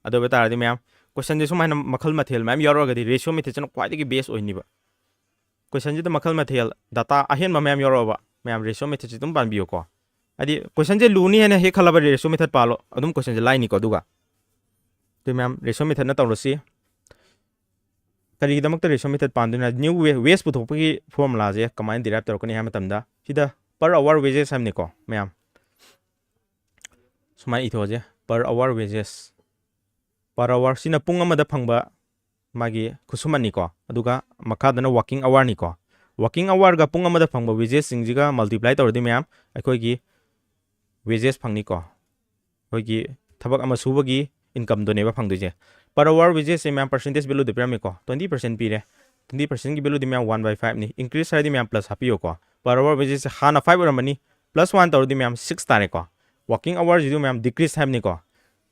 ꯑꯗꯨ ꯑꯣꯏꯕ ꯇꯥꯔꯗꯤ ꯃꯌꯥꯝ, question ꯁꯦ ꯁꯨꯃꯥꯏꯅ ꯃꯈꯜ ꯃꯊꯦꯜ ꯃꯌꯥꯝ ꯌꯥꯎꯔꯛꯑꯒꯗꯤ ratio method ꯁꯤꯅ ꯈ꯭ꯋꯥꯏꯗꯒꯤ best ꯑꯣꯏꯅꯤꯕ꯫ Question ꯁꯤꯗ ꯃꯈꯜ ꯃꯊꯦꯜ data ꯑꯍꯦꯟꯕ ꯃꯌꯥꯝ ꯌꯥꯎꯔꯛꯑꯕ, ꯃꯌꯥꯝ ratio method ꯁꯤ ꯑꯗꯨꯝ ꯄꯥꯟꯕꯤꯌꯨꯀꯣ꯫ ꯍꯥꯏꯗꯤ question ꯁꯦ ꯂꯨꯅꯤ ꯍꯥꯏꯅ ꯍꯦꯛ ꯈꯜꯂꯕ ratio method ꯄꯥꯜꯂꯣ, ꯑꯗꯨꯝ question ꯁꯦ ꯂꯥꯏꯅꯤꯀꯣ꯫ ꯑꯗꯨꯒ ꯑꯗꯨ ꯃꯌꯥꯝ ratio method ꯅ ꯇꯧꯔꯁꯤ꯫ ꯀꯔꯤꯒꯤꯗꯃꯛꯇ ratio method ꯄꯥꯟꯗꯣꯏꯅꯣ? New wa-, wage ꯄꯨꯊꯣꯛꯄꯒꯤ formula ꯁꯦ ꯀꯃꯥꯏꯅ derive ꯇꯧꯔꯛꯀꯅꯤ ꯍꯥꯏꯕ ꯃꯇꯝꯗ, ꯁꯤꯗ per hour wages ꯍꯥꯏꯕꯅꯤꯀꯣ ꯃꯌꯥꯝ꯫ ꯁꯨꯃꯥꯏꯅ ꯏꯊꯣꯛꯑꯁꯦ, per hour wages꯫ Per hour ꯁꯤꯅ ꯄꯨꯡ ꯑꯃꯗ ꯐꯪꯕ ꯃꯥꯒꯤ ꯈꯨꯠꯁꯨꯃꯟꯅꯤꯀꯣ, ꯑꯗꯨꯒ ꯃꯈꯥꯗꯅ working hour ꯅꯤꯀꯣ꯫ Working hour ꯒ ꯄꯨꯡ ꯑꯃꯗ ꯐꯪꯕ wages ꯁꯤꯡꯁꯤꯒ multiply ꯇꯧꯔꯗꯤ ꯃꯌꯥꯝ, ꯑꯩꯈꯣꯏꯒꯤ wages ꯐꯪꯅꯤꯀꯣ꯫ ꯑꯩꯈꯣꯏꯒꯤ ꯊꯕꯛ ꯑꯃ ꯁꯨꯕꯒꯤ income ꯗꯨꯅꯦꯕ ꯐꯪꯗꯣꯏꯁꯦ꯫ Per hour wages ꯁꯦ ꯃꯌꯥꯝ percentage value ꯗ ꯄꯤꯔꯝꯃꯤꯀꯣ, twenty percent ꯄꯤꯔꯦ꯫ Twenty percent ꯀꯤ value ꯗꯤ ꯃꯌꯥꯝ one by five ꯅꯤ꯫ Increase ꯍꯥꯏꯔꯗꯤ ꯃꯌꯥꯝ plus ꯍꯥꯞꯄꯤꯌꯣꯀꯣ꯫ Per hour wages ꯁꯦ ꯍꯥꯟꯅ five ꯑꯣꯏꯔꯝꯕꯅꯤ, plus one ꯇꯧꯔꯗꯤ ꯃꯌꯥꯝ six ꯇꯥꯔꯦꯀꯣ꯫ Working hour ꯁꯤꯁꯨ ꯃꯌꯥꯝ decrease ꯍꯥꯏꯕꯅꯤꯀꯣ꯫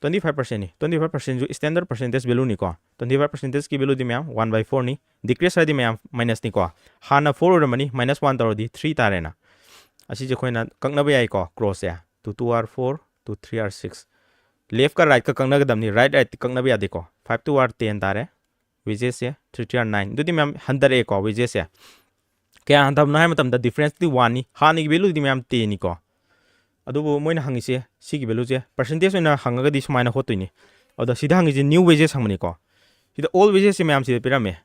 Twenty five percent ꯅꯤ꯫ Twenty five percent ꯁꯨ standard percentage value ꯅꯤꯀꯣ꯫ Twenty five percentage ꯀꯤ value ꯗꯤ ꯃꯌꯥꯝ one by four ꯅꯤ꯫ Decrease ꯍꯥꯏꯗꯤ ꯃꯌꯥꯝ minus ꯅꯤꯀꯣ꯫ ꯍꯥꯟꯅ four ꯑꯣꯏꯔꯝꯕꯅꯤ, minus one ꯇꯧꯔꯗꯤ three ꯇꯥꯔꯦꯅ꯫ ꯑꯁꯤꯁꯦ ꯑꯩꯈꯣꯏꯅ ꯀꯛꯅꯕ ꯌꯥꯏꯀꯣ, cross say. Two two are four, two three are six꯫ Left ꯀ right ꯀ ꯀꯛꯅꯒꯗꯕꯅꯤ, right right ꯀꯛꯅꯕ ꯌꯥꯗꯦꯀꯣ꯫ Five two are ten ꯇꯥꯔꯦ꯫ Wages say three three are nine꯫ ꯑꯗꯨꯗꯤ ꯃꯌꯥꯝ ꯍꯟꯊꯔꯛꯑꯦꯀꯣ, wages ꯁꯦ꯫ ꯀꯌꯥ ꯍꯟꯊꯕꯅꯣ ꯍꯥꯏꯕ ꯃꯇꯝꯗ difference ꯇꯤ one ꯅꯤ꯫ ꯍꯥꯟꯅꯒꯤ value ꯗꯤ ꯃꯌꯥꯝ ten ꯅꯤꯀꯣ꯫ ꯑꯗꯨꯕꯨ ꯃꯣꯏꯅ ꯍꯪꯉꯤꯁꯦ ꯁꯤꯒꯤ value ꯁꯦ percentage ꯑꯣꯏꯅ ꯍꯪꯉꯒꯗꯤ ꯁꯨꯃꯥꯏꯅ ꯍꯣꯠꯇꯣꯏꯅꯤ꯫ ꯑꯗꯣ ꯁꯤꯗ ꯍꯪꯉꯤꯁꯦ new wages ꯍꯪꯕꯅꯤꯀꯣ꯫ ꯁꯤꯗ old wages ꯁꯦ ꯃꯌꯥꯝ ꯁꯤꯗ ꯄꯤꯔꯝꯃꯦ꯫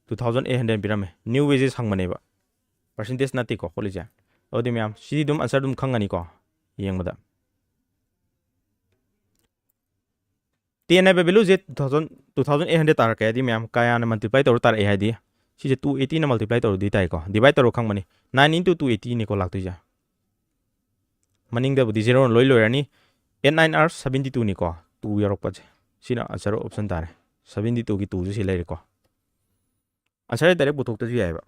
Two thousand eight hundred ꯄꯤꯔꯝꯃꯦ꯫ New wages ꯍꯪꯕꯅꯦꯕ꯫ Percentage ꯅꯠꯇꯦꯀꯣ ꯍꯣꯠꯂꯤꯁꯦ꯫ ꯑꯗꯨꯗꯤ ꯃꯌꯥꯝ ꯁꯤꯗꯤ ꯑꯗꯨꯝ answer ꯑꯗꯨꯝ ꯈꯪꯒꯅꯤꯀꯣ ꯌꯦꯡꯕꯗ꯫ Ten ꯍꯥꯏꯕ value ꯁꯦ two thousand, two thousand eight hundred ꯇꯥꯔꯛꯀꯦ ꯍꯥꯏꯗꯤ ꯃꯌꯥꯝ ꯀꯌꯥꯅ multiply ꯇꯧꯔ ꯇꯥꯔꯛꯑꯦ ꯍꯥꯏꯗꯤ ꯁꯤꯁꯦ two eighty ꯅ multiply ꯇꯧꯔꯗꯤ ꯇꯥꯏꯀꯣ꯫ Divide ꯇꯧꯔ ꯈꯪꯕꯅꯤ꯫ Nine into two eighty ꯅꯤꯀꯣ ꯂꯥꯛꯇꯣꯏꯁꯦ꯫ ꯃꯅꯤꯡꯗꯕꯨꯗꯤ zero ꯅ ꯂꯣꯏ ꯂꯣꯏꯔꯅꯤ꯫ Eight nine are seventy two ꯅꯤꯀꯣ꯫ Two ꯌꯥꯎꯔꯛꯄꯁꯦ꯫ ꯁꯤꯅ answer option ꯇꯥꯔꯦ꯫ Seventy two ꯒꯤ two ꯁꯨ ꯁꯤ ꯂꯩꯔꯦꯀꯣ꯫ Answer direct ꯄꯨꯊꯣꯛꯇꯁꯨ ꯌꯥꯏꯑꯕ꯫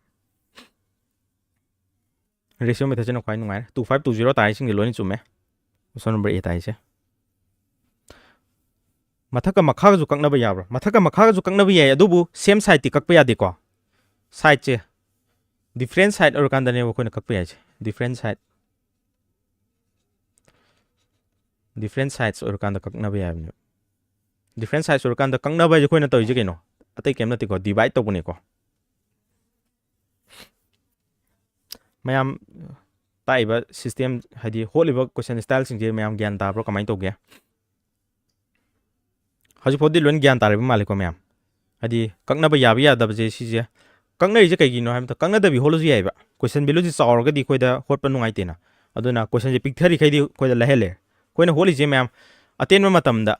Ratio method ꯁꯤꯅ ꯈ꯭ꯋꯥꯏ ꯅꯨꯡꯉꯥꯏꯔꯦ꯫ Two five two zero ꯇꯥꯔꯤꯁꯤꯡꯁꯦ ꯂꯣꯏꯅ ꯆꯨꯝꯃꯦ꯫ Option number A ꯇꯥꯔꯤꯁꯦ꯫ ꯃꯊꯛꯀ ꯃꯈꯥꯒꯁꯨ ꯀꯛꯅꯕ ꯌꯥꯕ꯭ꯔꯥ? ꯃꯊꯛꯀ ꯃꯈꯥꯒꯁꯨ ꯀꯛꯅꯕ ꯌꯥꯏ, ꯑꯗꯨꯕꯨ same side ꯇꯤ ꯀꯛꯄ ꯌꯥꯗꯦꯀꯣ꯫ Side ꯁꯦ different side ꯑꯣꯏꯔꯀꯥꯟꯗꯅꯦꯕ ꯑꯩꯈꯣꯏꯅ ꯀꯛꯄ ꯌꯥꯏꯁꯦ꯫ Different side, different sides ꯑꯣꯏꯔꯀꯥꯟꯗ ꯀꯛꯅꯕ ꯌꯥꯏꯕꯅꯦꯕ꯫ Different sides ꯑꯣꯏꯔꯀꯥꯟꯗ ꯀꯛꯅꯕ ꯍꯥꯏꯁꯦ ꯑꯩꯈꯣꯏꯅ ꯇꯧꯔꯤꯁꯦ ꯀꯩꯅꯣ? ꯑꯇꯩ ꯀꯩꯝ ꯅꯠꯇꯦꯀꯣ, divide ꯇꯧꯕꯅꯦꯀꯣ꯫ ꯃꯌꯥꯝ ꯇꯥꯛꯏꯕ system, ꯍꯥꯏꯗꯤ ꯍꯣꯠꯂꯤꯕ question style ꯁꯤꯡꯁꯦ ꯃꯌꯥꯝ ꯒ꯭ꯌꯥꯟ ꯇꯥꯕ꯭ꯔꯣ? ꯀꯃꯥꯏꯅ ꯇꯧꯒꯦ? ꯍꯧꯖꯤꯛꯐꯥꯎꯗꯤ ꯂꯣꯏꯅ ꯒ꯭ꯌꯥꯟ ꯇꯥꯔꯤꯕ ꯃꯥꯜꯂꯦꯀꯣ ꯃꯌꯥꯝ? ꯍꯥꯏꯗꯤ ꯀꯛꯅꯕ ꯌꯥꯕ ꯌꯥꯗꯕꯁꯦ ꯁꯤꯁꯦ, ꯀꯛꯅꯔꯤꯁꯦ ꯀꯩꯒꯤꯅꯣ ꯍꯥꯏꯕ ꯃꯇꯝꯗ, ꯀꯛꯅꯗꯕꯤ ꯍꯣꯠꯂꯁꯨ ꯌꯥꯏꯑꯕ꯫ Question value ꯁꯦ ꯆꯥꯎꯔꯒꯗꯤ ꯑꯩꯈꯣꯏꯗ ꯍꯣꯠꯄ ꯅꯨꯡꯉꯥꯏꯇꯦꯅ꯫ ꯑꯗꯨꯅ question ꯁꯦ ꯄꯤꯛꯊꯔꯤꯈꯩꯗꯤ ꯑꯩꯈꯣꯏꯗ ꯂꯥꯏꯍꯜꯂꯦ꯫ ꯑꯩꯈꯣꯏꯅ ꯍꯣꯠꯂꯤꯁꯦ ꯃꯌꯥꯝ, ꯑꯇꯦꯟꯕ ꯃꯇꯝꯗ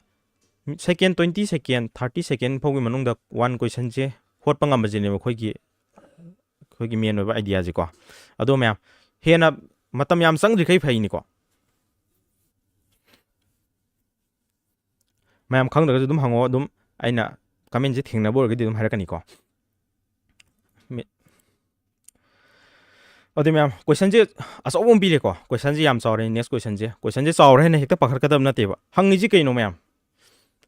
second, twenty second, thirty second ꯐꯥꯎꯒꯤ ꯃꯅꯨꯡꯗ one question ꯁꯦ ꯍꯣꯠꯄ ꯉꯝꯕꯁꯤꯅꯦꯕ ꯑꯩꯈꯣꯏꯒꯤ, ꯑꯩꯈꯣꯏꯒꯤ main ꯑꯣꯏꯕ idea ꯁꯦꯀꯣ꯫ ꯑꯗꯣ ꯃꯌꯥꯝ, ꯍꯦꯟꯅ ꯃꯇꯝ ꯌꯥꯝ ꯆꯪꯗ꯭ꯔꯤꯈꯩ ꯐꯩꯅꯤꯀꯣ꯫ ꯃꯌꯥꯝ ꯈꯪꯗ꯭ꯔꯒꯁꯨ ꯑꯗꯨꯝ ꯍꯪꯉꯣ, ꯑꯗꯨꯝ ꯑꯩꯅ ꯀꯃꯦꯟꯁꯦ ꯊꯦꯡꯅꯕ ꯑꯣꯏꯔꯒꯗꯤ ꯑꯗꯨꯝ ꯍꯥꯏꯔꯛꯀꯅꯤꯀꯣ꯫ ꯃꯤ-, ꯑꯗꯨ ꯃꯌꯥꯝ, ꯀꯣꯏꯁꯟꯁꯦ ꯑꯆꯧꯕ ꯑꯃ ꯄꯤꯔꯦꯀꯣ꯫ ꯀꯣꯏꯁꯟꯁꯦ ꯌꯥꯝ ꯆꯥꯎꯔꯦ꯫ ꯅꯦꯛꯁ ꯀꯣꯏꯁꯟꯁꯦ, ꯀꯣꯏꯁꯟꯁꯦ ꯆꯥꯎꯔꯦ ꯍꯥꯏꯅ ꯍꯦꯛꯇ ꯄꯥꯈꯠꯀꯗꯕ ꯅꯠꯇꯦꯕ꯫ ꯍꯪꯉꯤꯁꯤ ꯀꯩꯅꯣ ꯃꯌꯥꯝ?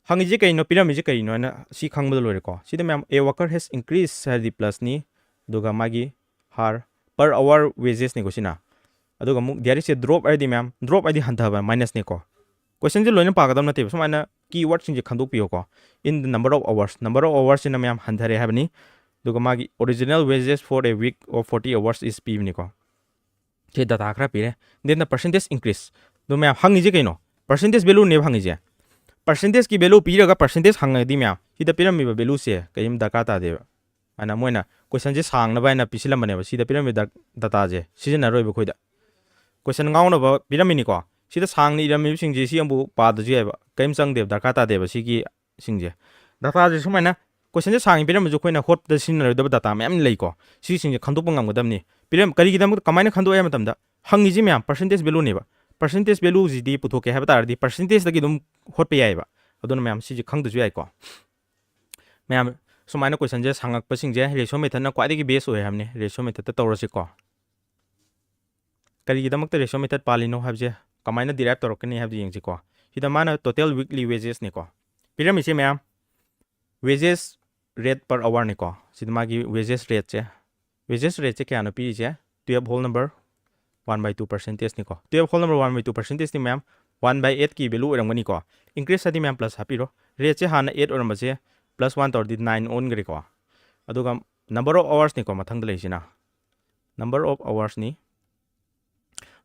ꯍꯪꯉꯤꯁꯤ ꯀꯩꯅꯣ, ꯄꯤꯔꯝꯃꯤꯁꯤ ꯀꯩꯅꯣ ꯍꯥꯏꯅ ꯁꯤ ꯈꯪꯕꯗ ꯂꯣꯏꯔꯦꯀꯣ꯫ ꯁꯤꯗ ꯃꯌꯥꯝ, "A worker has increased" ꯍꯥꯏꯔꯗꯤ ꯄ꯭ꯂꯁꯅꯤ, ꯑꯗꯨꯒ ꯃꯥꯒꯤ ꯍꯥꯔ, per hour wages ꯅꯤꯀꯣ ꯁꯤꯅ꯫ ꯑꯗꯨꯒ ꯑꯃꯨꯛ "There is a drop" ꯍꯥꯏꯔꯗꯤ ꯃꯌꯥꯝ, ꯗ꯭ꯔꯣꯞ ꯍꯥꯏꯗꯤ ꯍꯟꯊꯕ, ꯃꯥꯏꯅꯁꯅꯤꯀꯣ꯫ ꯀꯣꯏꯁꯟꯁꯦ ꯂꯣꯏꯅ ꯄꯥꯒꯗꯕ ꯅꯠꯇꯦꯕ, ꯁꯨꯃꯥꯏꯅ ꯀꯤ ꯋꯥꯔꯗꯁꯤꯡꯁꯦ ꯈꯪꯗꯣꯛꯄꯤꯌꯣꯀꯣ꯫ "In the number of hours", number of hours ꯁꯤꯅ ꯃꯌꯥꯝ ꯍꯟꯊꯔꯦ ꯍꯥꯏꯕꯅꯤ꯫ ꯑꯗꯨꯒ ꯃꯥꯒꯤ "Original wages for a week of forty hours is" ꯄꯤꯕꯅꯤꯀꯣ꯫ ꯁꯤ ꯗꯇꯥ ꯈꯔ ꯄꯤꯔꯦ꯫ Then the percentage increase꯫ ꯑꯗꯣ ꯃꯌꯥꯝ ꯍꯪꯉꯤꯁꯦ ꯀꯩꯅꯣ? Percentage value ꯅꯦꯕ ꯍꯪꯉꯤꯁꯦ꯫ Percentage ꯀꯤ value ꯄꯤꯔꯒ percentage ꯍꯪꯉꯗꯤ ꯃꯌꯥꯝ, ꯁꯤꯗ ꯄꯤꯔꯝꯃꯤꯕ value ꯁꯦ ꯀꯔꯤꯝ ꯗꯔꯀꯥꯔ ꯇꯥꯗꯦꯕ꯫ ꯑꯗꯨꯅ ꯃꯣꯏꯅ ꯀꯣꯏꯁꯟꯁꯦ ꯁꯥꯡꯅꯕ ꯍꯥꯏꯅ ꯄꯤꯁꯤꯜꯂꯝꯕꯅꯦꯕ꯫ ꯁꯤꯗ ꯄꯤꯔꯝꯃꯤꯕ ꯗ-, ꯗꯇꯥꯁꯦ ꯁꯤꯖꯤꯟꯅꯔꯣꯏꯕ ꯑꯩꯈꯣꯏꯗ꯫ ꯀꯣꯏꯁꯟ ꯉꯥꯎꯅꯕ ꯄꯤꯔꯝꯃꯤꯅꯤꯀꯣ꯫ ꯁꯤꯗ ꯁꯥꯡꯅ ꯏꯔꯝꯃꯤꯕꯁꯤꯡꯁꯦ ꯁꯤ ꯑꯃꯨꯛ ꯄꯥꯗ꯭ꯔꯁꯨ ꯌꯥꯏꯕ꯫ ꯀꯔꯤꯝ ꯆꯪꯗꯦꯕ, ꯗꯔꯀꯥꯔ ꯇꯥꯗꯦꯕ ꯁꯤꯒꯤ ꯁꯤꯡꯁꯦ꯫ ꯗꯇꯥꯁꯦ ꯁꯨꯃꯥꯏꯅ ꯀꯣꯏꯁꯟꯁꯦ ꯁꯥꯡꯅ ꯄꯤꯔꯝꯃꯁꯨ ꯑꯩꯈꯣꯏꯅ ꯍꯣꯠꯄꯗ ꯁꯤꯖꯤꯟꯅꯔꯣꯏꯗꯕ ꯗꯇꯥ ꯃꯌꯥꯝ ꯂꯩꯀꯣ꯫ ꯁꯤꯁꯤꯡꯁꯦ ꯈꯪꯗꯣꯛꯄ ꯉꯝꯒꯗꯕꯅꯤ꯫ ꯄꯤꯔꯝ-, ꯀꯔꯤꯒꯤꯗꯃꯛꯇ, ꯀꯃꯥꯏꯅ ꯈꯪꯗꯣꯛꯑꯦ ꯍꯥꯏ ꯃꯇꯝꯗ, ꯍꯪꯉꯤꯁꯤ ꯃꯌꯥꯝ percentage value ꯅꯦꯕ꯫ Percentage value ꯁꯤꯗꯤ ꯄꯨꯊꯣꯛꯀꯦ ꯍꯥꯏꯕ ꯇꯥꯔꯗꯤ percentage ꯇꯒꯤ ꯑꯗꯨꯝ ꯍꯣꯠꯄ ꯌꯥꯏꯑꯕ꯫ ꯑꯗꯨꯅ ꯃꯌꯥꯝ ꯁꯤꯁꯦ ꯈꯪꯗꯁꯨ ꯌꯥꯏꯀꯣ꯫ ꯃꯌꯥꯝ ꯁꯨꯃꯥꯏꯅ ꯀꯣꯏꯁꯟꯁꯦ ꯁꯥꯡꯉꯛꯄꯁꯤꯡꯁꯦ ratio method ꯅ ꯈ꯭ꯋꯥꯏꯗꯒꯤ best ꯑꯣꯏ ꯍꯥꯏꯕꯅꯤ꯫ Ratio method ꯇ ꯇꯧꯔꯁꯤꯀꯣ꯫ ꯀꯔꯤꯒꯤꯗꯃꯛꯇ ratio method ꯄꯥꯜꯂꯤꯅꯣ ꯍꯥꯏꯕꯁꯦ, ꯀꯃꯥꯏꯅ derive ꯇꯧꯔꯛꯀꯅꯤ ꯍꯥꯏꯕꯁꯦ ꯌꯦꯡꯁꯤꯀꯣ꯫ ꯁꯤꯗ ꯃꯥꯅ total weekly wages ꯅꯤꯀꯣ꯫ ꯄꯤꯔꯝꯃꯤꯁꯦ ꯃꯌꯥꯝ, wages rate per hour ꯅꯤꯀꯣ꯫ ꯁꯤꯗ ꯃꯥꯒꯤ wages rate ꯁꯦ, wages rate ꯁꯦ ꯀꯌꯥꯅꯣ ꯄꯤꯔꯤꯁꯦ? Twelve whole number one by two percentage ꯅꯤꯀꯣ꯫ Twelve whole number one by two percentage ꯅꯤ ꯃꯌꯥꯝ, one by eight ꯀꯤ value ꯑꯣꯏꯔꯝꯒꯅꯤꯀꯣ꯫ Increase ꯍꯥꯏꯗꯤ ꯃꯌꯥꯝ plus ꯍꯥꯞꯄꯤꯔꯣ꯫ Rate ꯁꯦ ꯍꯥꯟꯅ eight ꯑꯣꯏꯔꯝꯕꯁꯦ plus one ꯇꯧꯔꯗꯤ nine ꯑꯣꯟꯈ꯭ꯔꯦꯀꯣ꯫ ꯑꯗꯨꯒ number of hours ꯅꯤꯀꯣ ꯃꯊꯪꯗ ꯂꯩꯔꯤꯁꯤꯅ꯫ Number of hours ꯅꯤ꯫